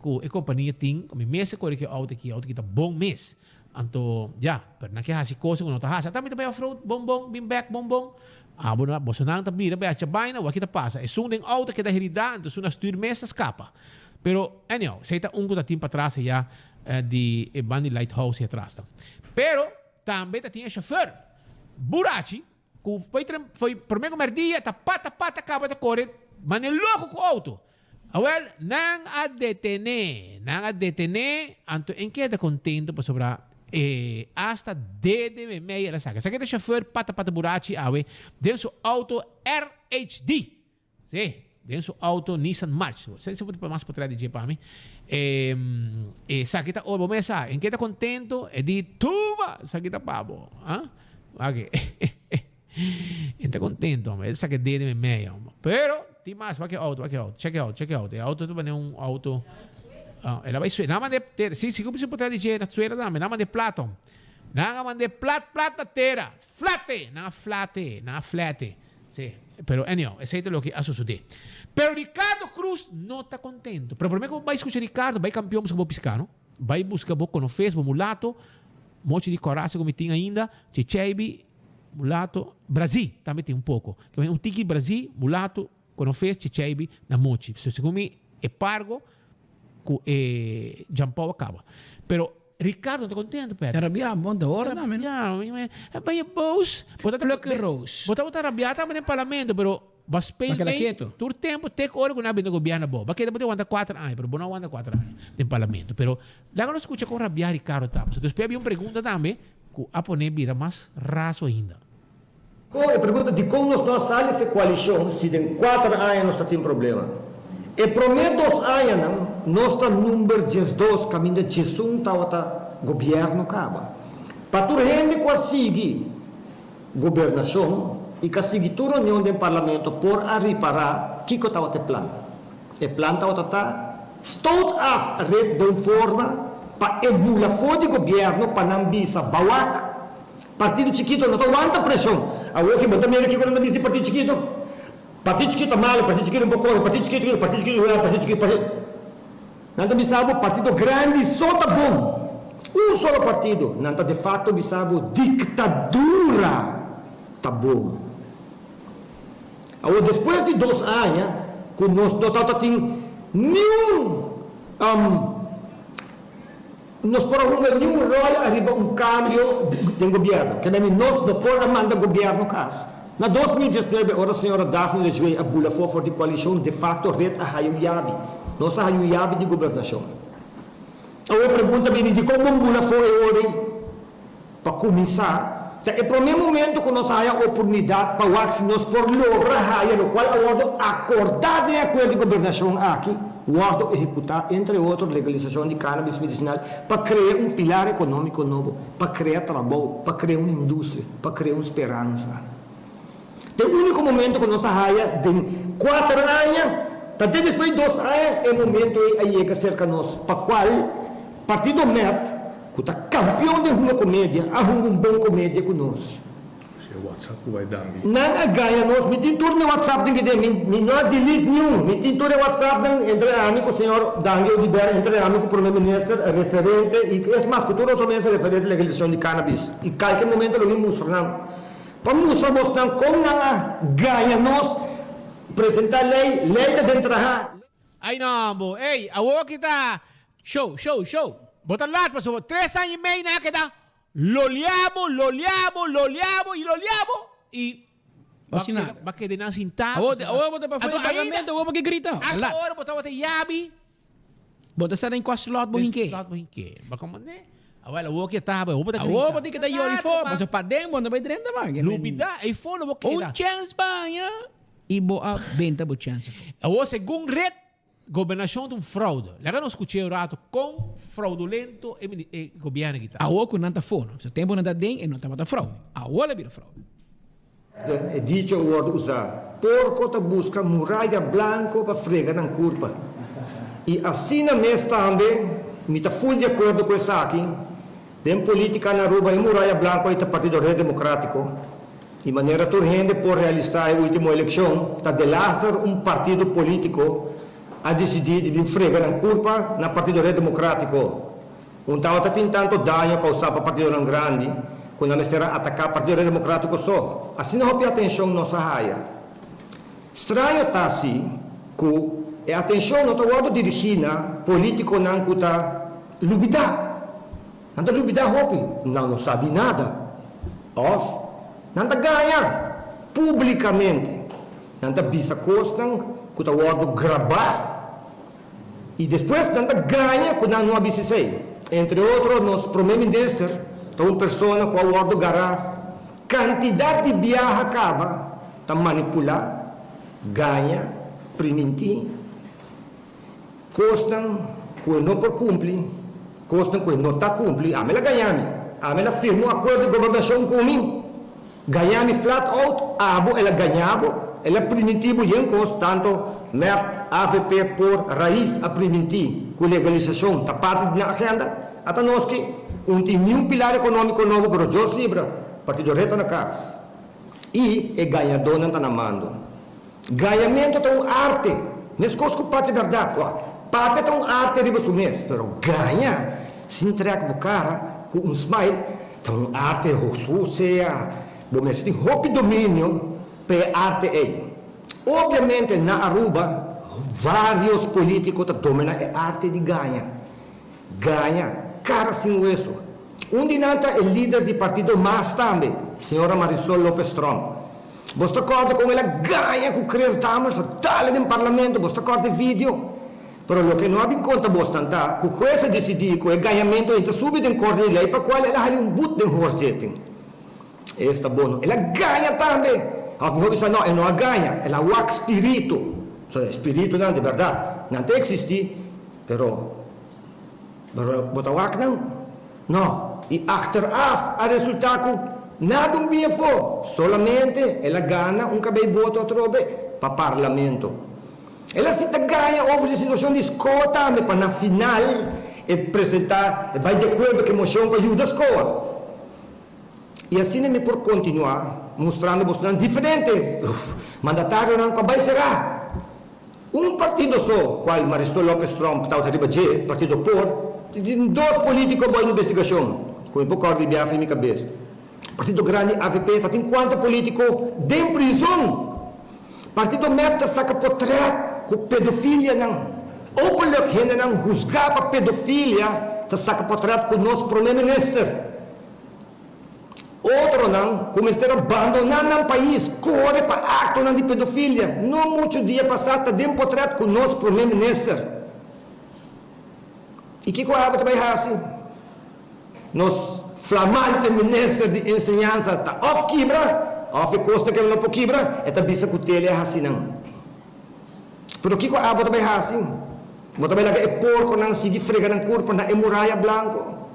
Ku e kompania tin, ku mi mes a kore ku e outo aki, e outo aki ta bon mes. Anto, ya, pero nan ke hasi kosa ku no ta hasi. Ata mi ta bai off-road, bon bon, bin bek, bon bon. Abo na, bosonan ta bira bai hacha baina, wak ki ta pasa? Esun den outo keda heridá, anto esun na stuur mes a skapa. Pero, anyhow, esei ta un ku ta tin patras ayá di e banda di Lighthouse ei atras ta. Pero, tambe ta tin e shofèr burachi ku foi foi promé ku mèrdia ta pata pata kaba ta kore manera loko ku outo. Awel, nan a detené, nan a detené, anto en keda kontento pasobra e asta dede memey el a saka. Esaki ta shofèr pata pata burachi awe den su outo RHD. Sí, den su outo Nissan March. Sey si bo ta mas potrèt di dje pa mi. Esaki ta ora bo mes sa. En keda kontento e di tuma esaki ta pa bo. Ah, wak. E ta contento, hombre. E saca dede me meia, hombre. Pero, tin mas, wak e auto, wak e auto. Check e auto, check e auto. E auto ta bane un auto. Ah, el a bai suela. Nan a mande tera. Si, si cumpli su potrèt di dje na suela tambe. Nan a mande plat, hombre. Nan a mande plat, plat na tera. Flate! Nan a flate, nan a flate. Si. Pero anyhow, esei ta loke a sosode. Pero Ricardo Cruz no ta contento. Pero prome cu bo bai scucha Ricardo, bai campeon busca bo pisca, no? Bai busca bo conofes, bo mulato, mochi di coraza cu mi tin ainda, checheibi, Mulato, Brazil tambe tin un poko. Ke un tiki Brazil, mulato, konofes, chicheibi na mochi. So segun mi e pargo ku e Jampou a kaba. Pero Ricardo no ta kontento Pedro. Ta rabiá, bon ta ora tambe no. Rabia, e bai e bos. Bo ta Plukke roos. Bo tabata rabiá tambe den parlamento pero bo a speel Ba keda mee keto. tur tempo te ku ora ku nan a bini gobierno bo. Ba keda bo tin wanta kuater aña pero bo no a wanta kuater aña den parlamento. Pero laga nos skucha kon rabiá Ricardo ta. Pasobra despues habia un pregunta tambe. Ku a pon'é bira mas raso ainda. Kon e pregunta dikon nos no a sali fe koalishon si den kuater aña nos ta tin problema? E promé dos añanan nos ta number 12 kaminda 11 tabata gobièrnu kaba. Pa tur hende ku a sigui gobernashon i ku a sigui tur reunion den parlamento por a ripará kiko tabata e plan. E plan tabata ta stoot af red den forma pa e bula for di gobierno pa nan bisa bawak. Partido chikito no ta wanta presion. Awor ki bo ta mira kiko nan ta bisa di partido chikito? Partido chikito ta malo, partido chikito no por kore, partido chikito kiko, partido chikito hura, partido chikito, partido. Nan ta bisa bo partido grandi so ta bon. Un solo partido. Nan ta de facto bisa bo dictadura ta bon. Awor despues di dos aña ku nos no tabata tin niun nos por a hunga niun ròl ariba un kambio den gobièrnu. Ke meni nos no por a manda gobièrnu kas. Na 2019 ora señora Daphne Lejuey a bula for for di koalishon de fakto red a haya un yabi. Nos a haya un yabi di gobernashon. Awor e pregunta bini dikon bo bula for e ora ei? Pa kuminsá, ta e promé momento ku nos a haya oportunidat pa wak si nos por logra haya lokual a wòrdu akordá den e akuerdo di gobernashon aki, wòrdu ehekutá, entre otro legalisashon di cannabis medisinal pa krea un pilar ekonómiko nobo, pa krea trabou, pa krea un industria, pa krea un speransa. Ta e úniko momento ku nos a haya den kuater aña, ta te despues di dos aña e momento ei a yega serka nos, pa kual partido mep, ku ta kampion den hunga komedia, a hunga un bon komedia ku nos. Nan a gaña nos, mi tin tur mi whatsapp den kede, mi mi no a delete niun, mi tin tur e whatsappnan entre ami ku señor Dangui Oduber, entre ami ku prome minister referente i es mas ku tur otro minister referente legalisashon di cannabis, i kalke momento lo mi mustra nan. Pa mustra bosnan kon nan a gaña nos, presentá lei, lei ta den traha. Ay no bo, ey, awor ki ta. Show, show, show. Bo ta lat pasobra tres aña y mei nan a keda loliabo, loliabo, loliabo y loliabo y Bo sin nada. Ba keda nan sintá. Awor, awor bo ta pafó di parlamento, awor bo ke grita. Hasta ora bo tabata yabi. Bo ta sa den kua slot bo hinke. Slot bo hinke. Ba komo ne? Awel awor ke ta awor bo ta grita. Awor bo tin ke ta yori for, pasobra paden bo no bai drenta man. Lubida, ei for lo bo keda. Un chèns baña i bo a benta bo chèns afó. Awor segun red, gobernashon ta un fraude. Laga nos skuch'é un rato kon fraudulento e gobièrnu aki ta. Awor ku nan ta afó, no. So tempu nan ta aden e no tabata fraude. Awor a bira fraude. E dicho a wòrdu usá, Porko ta buska muraya blanko pa frega nan kurpa. I asina mes tambe, mi ta ful di akuerdo ku esaki, den politika na Aruba e muraya blanko ei ta Partido Red Demokratiko. I manera tur hende por realisá e ultimo elekshon, ta delaster un partido politiko a disidí di bin frega nan kurpa na Partido Red Demokratiko. Un tabata tin tanto daño causá pa partidonan grandi cu nan mester a atacá Partido Democrático so. Asina hopi atencion nos a haya. Straño ta si cu e atencion no ta wordo dirigí na politiconan cu ta lubidá. Nan ta lubidá hopi, nan no sa di nada. Of nan ta gaña publicamente. Nan ta bisa cosnan cu ta wordo grabá. I despues nan ta gaña ku nan no a bisa esei. Entre otro nos prome minister ta un persona ku a wòrdu gará kantidat di biaha kaba ta manipulá, gaña, primintí kosnan ku e no por kumpli, kosnan ku e no ta kumpli. Ami el a gaña mi, ami el a firma un akuerdo di gobernashon ku mi. Gaña mi flat out, abo el a gaña bo, el a primintí bo yen kos, tanto mep, avp, por, Raiz a primintí ku legalisashon ta parti di nan agenda, ata nos ki un tin niun pilar ekonómiko nobo pero Dios libra, Partido Red ta na kas i e gañadónan ta na mando. Gañamentu ta un arte, meskos ku papia bèrdat, wak, papia ta un arte riba su mes, pero gaña sin trèk bo kara ku un smile ta un arte o sea bo mester tin hopi dominio pa e arte ei. Obviamente na Aruba varios politico ta domina e arte di gaña. Gaña, cara sin hueso. Un di nan ta e lider di partido mas tambe, señora Marisol Lopez Tromp. Bos ta corda con el a gaña cu Chris Dammers a dale den parlamento, bos ta corda e video? Pero loke no a bin conta bosnan ta cu hues a dicidi cu e gañamento ei ta subi den corte di ley pa cual el a haya un boet den hoorzitting. Esta bono. El a gaña tambe! Of mihor bisa no, e no a gaña, el a wak spirito. So, spiritonan di berdad, nan ta existi, pero pero bo ta wak nan? No. I achteraf a resulta cu nada un bin afo, solamente el a gana un cabey boto atrobe pa parlamento. El a sinta gaña over di situacion di scoa tambe pa na final e presenta, e bay di acuerdo cu e mocion pa yuda scoa. I asina mi por continua mustrando bosonan diferente mandatarionan cu a bay cera. Un partido so, cual Marisol Lopez Tromp tabata riba dje, Partido por, tin dos politico bao investigacion, cu mi por corda di biaha fi mi cabes. Partido grandi avp ta tin cuanto politico den prison. Partido mep ta saka potret ku pedofilianan. Openlijk hendenan husgá pa pedofilia ta saka potret ku nos prome minister. Otronan ku mester a bandoná nan pais kore pa aktonan di pedofilia no muchu dia pasá ta den potret ku nos prome minister. I kiko abo ta bai hasi? Nos flamante minister di enseñansa ta òf kibra, òf e kos ta ku el no por kibra, e ta bisa ku tele a hasi nan. Pero kiko abo ta bai hasi? Bo ta bai laga e porkonan sigui frega nan kurpa na e muraya blanko?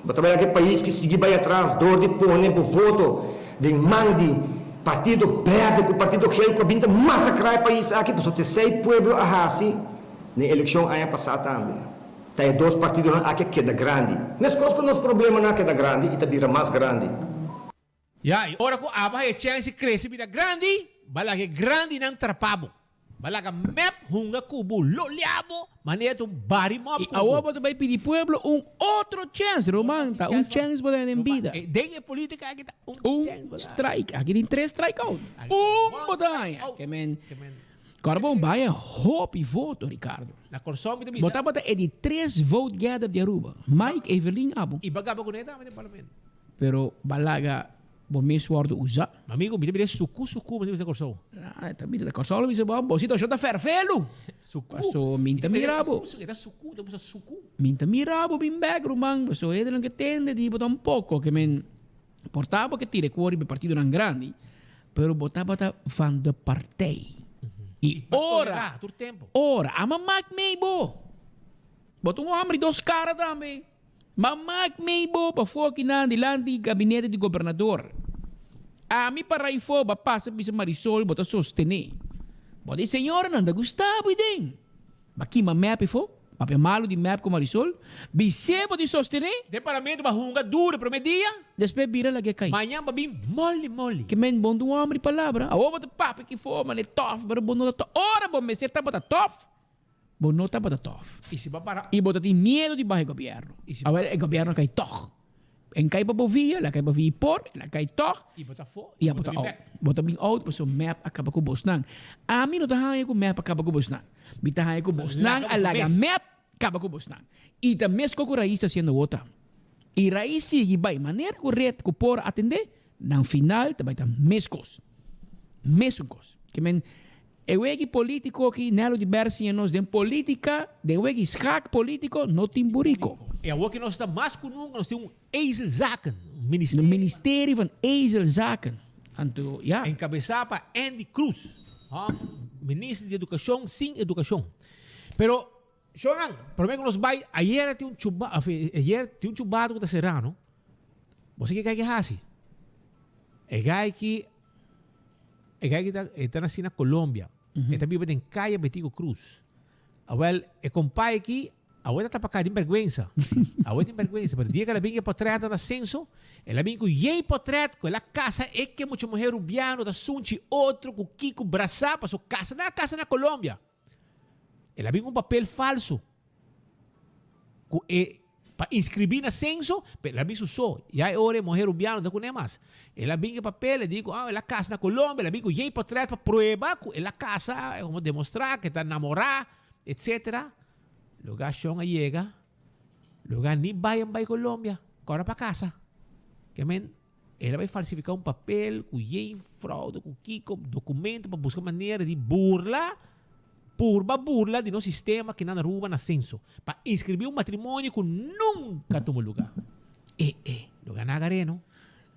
Bo ta bai laga e pais ki sigui bai atras dor di pone bo voto den man di partido berde ku partido gel ku a bin ta masakrá e pais aki? Pasobra t'esei pueblo a hasi den elekshon aña pasá tambe. Ta e dos partidonan aki a keda grandi. Meskos ku nos problemanan a keda grandi i ta bira mas grandi. Ya, i ora ku abo haya chèns di krese bira grandi, ba laga e grandinan trapa bo. Ba laga mep hunga ku bo, lolia bo, manera ta un bari mòp I ku bo. awor bo ta bai pidi pueblo un otro chèns, ruman, ta un chèns bo ta den bida. Den e politica aki ta un Un chèns bo ta. strike, aki tin tres strike out. Un bo ta haña. Ke men. Kòrda bo baña hopi voto, Ricardo. Na Kòrsou mi ta bisa. Bo tabata e di tres vote getter di Aruba. Mike, Evelyn, abo. I ba gaba kuné tambe den parlamento. Pero ba laga bo mes wòrdu usá. Mi amigo, mi ta bira suku suku, mi ta bisa Kòrsou. Ah, ta bira Kòrsou lo bisa bo, bo situashon ta fèrfelu. Suku. Paso mi ta mira bo. E ta suku, ta bisa suku. Mi ta mira bo bin bèk, ruman. Paso hende nan ke tende di bo tampoko. Ke men por ta bo ke tira e kuo riba e partidonan grandi, pero bo tabata van de partij. I ora, ora, ama mak mei bo. Bo ta un hòmber di dos kara tambe. Ma mak mei bo pa foki nan dilanti gabinete di gobernador. Ami pa Raifo ba pasa bisa Marisol bo ta sostene. Bo di señora nan ta gusta bo iden. Ba kima mep efo, papia malu di mep ku Marisol, bis'é bo di sostene. Den parlamento ba hunga duro e prome dia. Despues bira lag'é kai. Mañan ba bin moli moli. Ke men bon ta un homber di palabra. Awor bo ta papia ki forma ne tof, pero bo no ta tof. Ora bo mester tabata tof. Bo no tabata tof. I si bo para. I bo ta tin miedu di baha e gobièrnu. Awor e gobièrnu a kai tòg. En kai pa bo via, el a kai pa via por, el a kai tòg. I bo ta afó, i bo ta out. Bo ta bin out pasobra mep a kaba ku bosnan. Ami no ta haña ku mep a kaba ku bosnan. Mi ta haña ku bosnan a laga mep kaba ku bosnan. I ta meskos ku Rais ta hasiendo awor ta. I Rais sigui bai manera ku ret ku por atendé, nan final ta bai ta meskos. Mesun kos. Ke men E wegi politico aki Nelo di Ber siña nos den politica, den wegi schaak politico no tin burico. E awor ki nos ta mas ku nunca nos tin un ezelzaken, un ministerio. Un ministerio van ezelzaken. Anto ya. Encabeza pa Endy Croes, minister di educacion sin educacion. Pero Shonan, prome ku nos bai, ayer tin un chuba, ayer tin un chubado ku ta sera no. Bo sa ke gai ki hasi? E gai ki E gai ki ta e ta nasi na Colombia. E ta biba den Calle Betico Cruz. Awel, e kompai aki, awel ta tapa kai tin bergwensa. Awel tin bergwensa. Pero dia ku el a bin ku e potret na censo, el a bin ku yei potret ku el a kasa e ke mucha muher rubiano ta sunchi otro ku kiko brasa paso kasa nan a kasa na Colombia. El a bin ku un papel falso ku e pa inscribí na censo, pero el a bin su so. Ya e ora e muher rubiano no ta kuné mas. El a bin ku e papel, e di ku ah el a kasa na Colombia, el a bin ku yei potret pa prueba ku el a kasa, komo demostrá ku e ta namorá, etcetera. Lugar shon a yega, lugar ni bai a bai Colombia, kòrda pa kasa. Ke men El a bai falsifiká un papel ku yen fraude ku kiko dokumento pa buska manera di burla, purba burla di nos sistema kinan Aruba na senso pa inskribí un matrimonio ku nunka tuma lugá. E e. Lo gana agar'é no.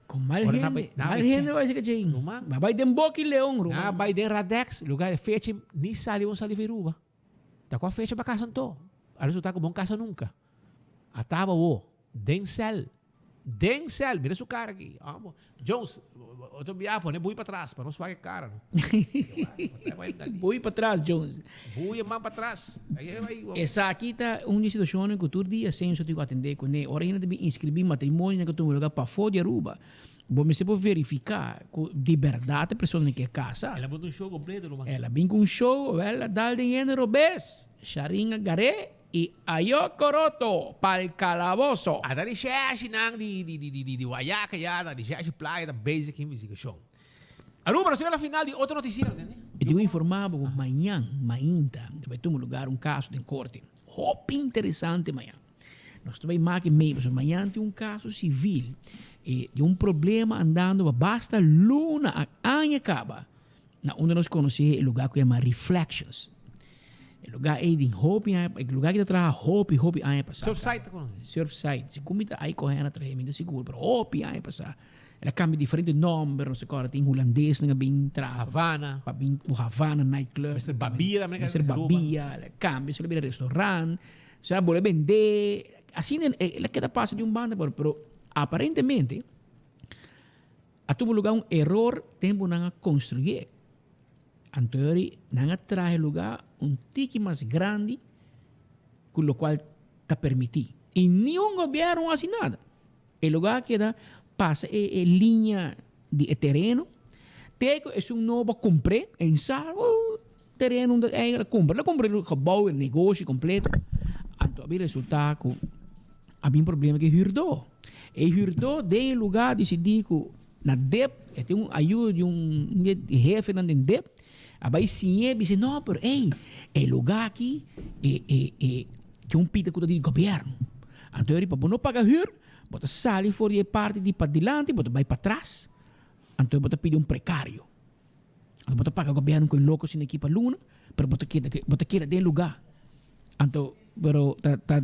Con mal Ora na hende, bai- na mal bai hende bai sika djei. Ruman. Ba bai den boki leon, ruman. Na bai den Radex, lugar e fecha ni sali bon sali fi Aruba. Ta kua fecha pa kasa anto? A resulta ku bon kasa nunka. A taba wo den sel. Den sel. Mira su cara aki. Amo. Jones, otro bia pone bui patras pa no swak e cara no. Bui patras, Jones. Bui e man patras. Esaki ta un di e situacionnan cu tur dia Censo tin cu atende cune. Ora hende ta bin inscribi matrimonio nan ke tuma lugar pafo di Aruba, bo mester por verifica cu di berdad e persona ke casa. El a bota un show completo, ruman. El a bin cu un show, wel a dal den hende robes. Sharin a gar'é. I ayo coroto pa'l calaboso. Ata recherche nan di di di di di Guayaca ya, na recherche playa ta bezig cu investigacion. Aruba, nos yega na final di otro noticiero, tende? Mi tin ku informá bo ku mañan mainta ta bai tuma lugar un kaso den korte. Hopi interesante mañan. Nos ta bai maki mei pasobra mañan tin un kaso sivil di un problema andando pa basta luna a aña kaba na unda nos konosé e lugar ku yama Reflections. E lugar ei tin hopi aña, e lugar aki ta traha hopi hopi aña pasá. Surfside ta konosé? Surfside. Si ku mi ta ai kohe a traha mi ta sigur pero hopi aña pasá. El a cambia diferente nomber, nos acorda tin hulandesnan a bin traha. Havana. Pa bin cu Havana night club. Mister Babia tambe Mister Babia, el a cambia, se lo bira restaurant, se a bolbe bende. Asina el a keda pasa di un banda pa otro, pero aparentemente a tuma lugar un error tempo nan a construye. Anto yori nan a traha e lugar un tiki mas grandi cu locual ta permiti. Y niun gobierno a haci nada. E lugar keda pasa e e liña di e tereno te ku esun nobo a kumpr'é en sa oh tereno unda eigen a kumpra. El a kumpra e gebou, e negoshi kompleto. Anto a bin resultá ku a bin problema ku e hürdó. E hürdó den e lugar disidí ku na dep e tin un ayuda di un di hefenan den dep a bai siñ'é bis'é no pero ey e lugar aki e e e tin un pita ku ta di gobièrnu. Anto e riba bo no paga hür, bo ta sali for di e parti di padilanti, bo ta bai patras, anto bo ta pidi un prekario. Anto bo ta paga gobièrnu ku e loko asina aki pa luna, pero bo ta keda bo ta keda den lugá. Anto, pero ta ta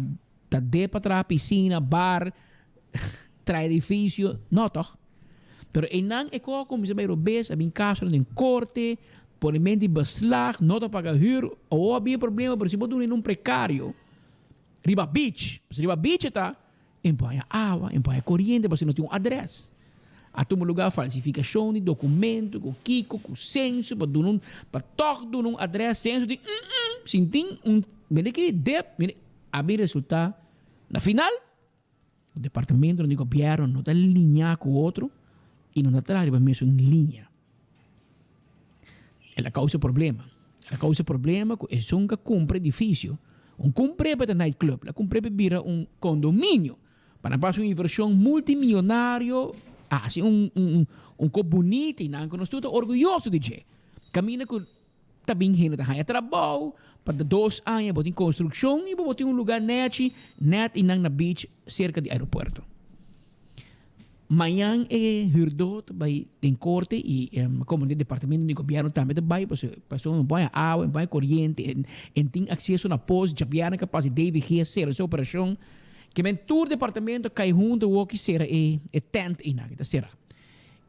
ta de pa traha pisina, bar, traha edifisio, no tòg. Pero einan e kos a kuminsá bai robes, a bin kasonan den korte, ponementu di beslag, no ta paga hür, awor a bin e problema, pero si bo duna un prekario, Riba beach, pasobra riba beach e ta, en por haña awa, en por haña koriente, pasobra no tin un adrès. A tuma lugá falsifikashon di dokumento, ku kiko, ku senso, pa duna un, pa tòg duna un adrès, senso di mm-mm, sin tin un, mira ki dep, mira, a bin resultá na final, departamentonan di gobièrnu no ta liñá ku otro i no ta traha riba mesun liña. El a causa problema. El a causa problema cu esun ca cumpra edificio, un cumpr'e pa ta night club, el a cumpr'e pa bira un condominio, pa nan pasa un inversion multimillonario, haci un un un cos bunita y nan cu nos tur ta orguyoso di dje. Caminda cu ta bin hende ta haya trabou, pa dos aña bo tin construccion y bo tin un lugar nechi net y nan na beach cerca di aeropuerto. Mañan e hürdó ta bai den korte i komo den departamento di gobièrnu tambe ta bai pasobra no por haña awa, no por haña koriente, en tin akseso na pos, djabièrnè kapas di DVG a sera su operashon. Ke men tur departamento a kai huntu awor ki sera e tènt einan, e ta sera.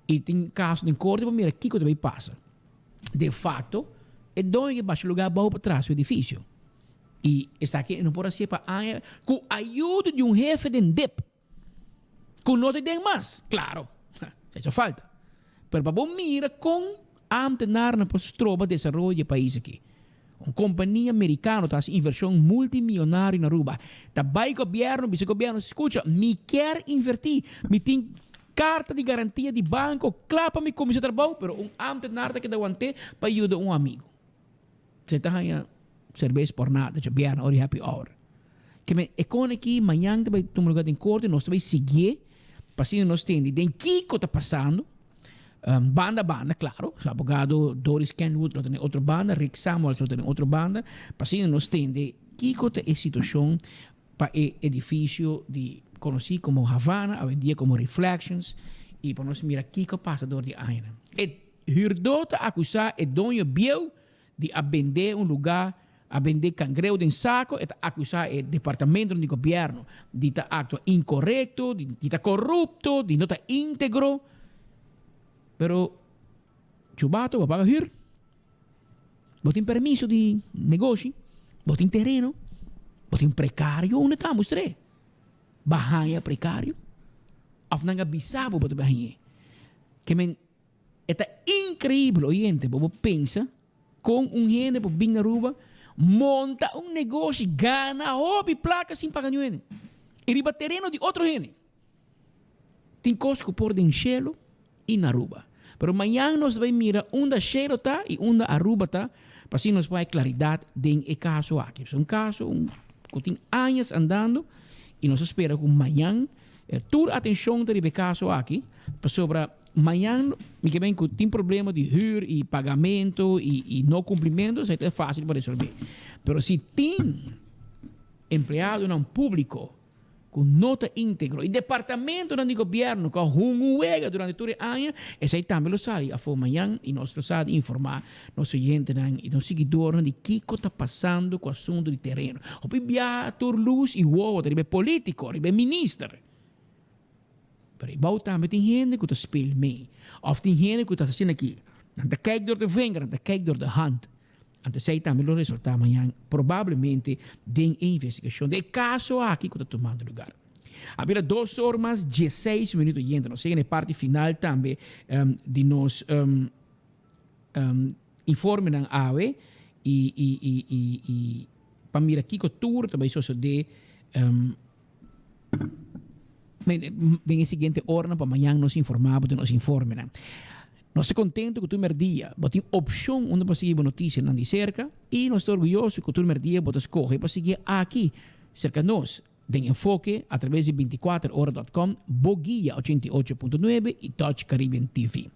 I tin kaso den korte pa mira kiko ta bai pasa. De fakto e doño ke basha lugá abou pa traha su edifisio i esaki e no por hasié pa aña ku ayudo di un hefe den dip. Ku no ta den mas, klaro, sa hecho falta. Pero pa bo mira kon ámtenarnan por stroba desaroyo di e pais aki. Un kompania merikano ta hasi invershon multimionario na Aruba. Ta bai gobièrnu, bisa gobièrnu, skucha, mi kier invertí, mi tin karta di garantia di banko kla pa mi kuminsá trabou, pero un ámtenar ta keda want'é pa yuda un amigu. Se ta haña serbes por nada djabièrnè ora di happy hour. Ke men e kon aki mañan ta bai tuma lugar den korte, nos ta bai siguié pa asina nos tende den kiko ta pasando. Banda banda, klaro, su abogado Doris Kenwood lo ta den otro banda, Rick Samuels lo ta den otro banda, pa asina nos tende kiko ta e situashon pa e edifisio di konosí komo Havana, awendia komo Reflections, i pa nos mira kiko a pasa dor di añanan. E hürdó ta akusá e doño bieu di a bendé un lugá, a bendé kangreu den sako, e ta akusá e departamentonan di gobièrnu di ta aktua inkorekto, di ta korupto, di no ta íntegro. Pero Chubato bo a paga hür, bo tin permiso di negoshi, bo tin tereno, bo tin prekario, unda ta? Mustr'é. Bo a haña prekario? Òf nan a bisa bo bo ta bai hañ'é? Ke men E ta increibel, oyente, bo por pensa con un hende por bin Aruba, monta un negoshi, gana hopi placa sin paga niun hende. Y riba tereno di otro hende. Tin cos cu por den shelo y na Aruba. Pero mañan nos ta bay mira unda shelo ta y unda Aruba ta, pa asina nos por hay claridad den e caso aki. Es un caso cu tin añas andando y nos ta spera cu mañan tur atencion ta riba e caso aki, pasobra. Mañan mi ke ben ku tin problema di huur i pagamento i i no kumplimento, esei ta fásil pa resolvé. Pero si tin empleadonan públiko ku no ta íntegro i departamentonan di gobièrnu ku a hunga un wega durante tur e aña, esei tambe lo sali afó mañan i nos lo sa di informá nos oyentenan i nos siguidornan di kiko ta pasando ku asuntu di tereno. Hopi biaha tur lus i wowo ta riba e polítiko, riba e minister. Pero e bou tambe tin hende ku ta speel mee. Òf tin hende ku ta asina aki. Nan ta kijk door de vinger, nan ta kijk door de hand. Anto esei tambe lo resultá mañan probablemente den e investigashon di e kaso aki ku ta tumando lugar. A bira dos or mas diesseis minuto yendo. Nos yega na e parti final tambe di nos informenan awe i i i i i pa mira kiko tur ta bai sosodé Den e siguiente oranan pa mañan nos informá bo den nos informenan. Nos ta contento cu tur merdia bo tin opcion unda pa sigui bo noticianan di cerca y nos ta orguyoso cu tur merdia bo ta scoge pa sigui aki cerca nos den Enfoke a traves di binticuater ora dot com, Bo Guia 88.9 y Dutch Caribbean TV.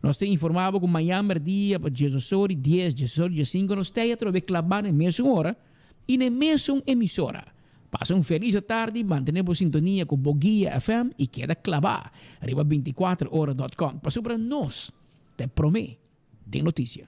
Nos ta informá bo cu mañan merdia pa diesdos ora y dies, diesdos ora y diescinco nos ta atrobe claba na e mesun ora y na e mesun emisora. Pasa un felis atardi, mantene bo sintonia ku Bo Guia FM i keda klabá riba 24 ora dot com pasobra nos ta e promé den notisia.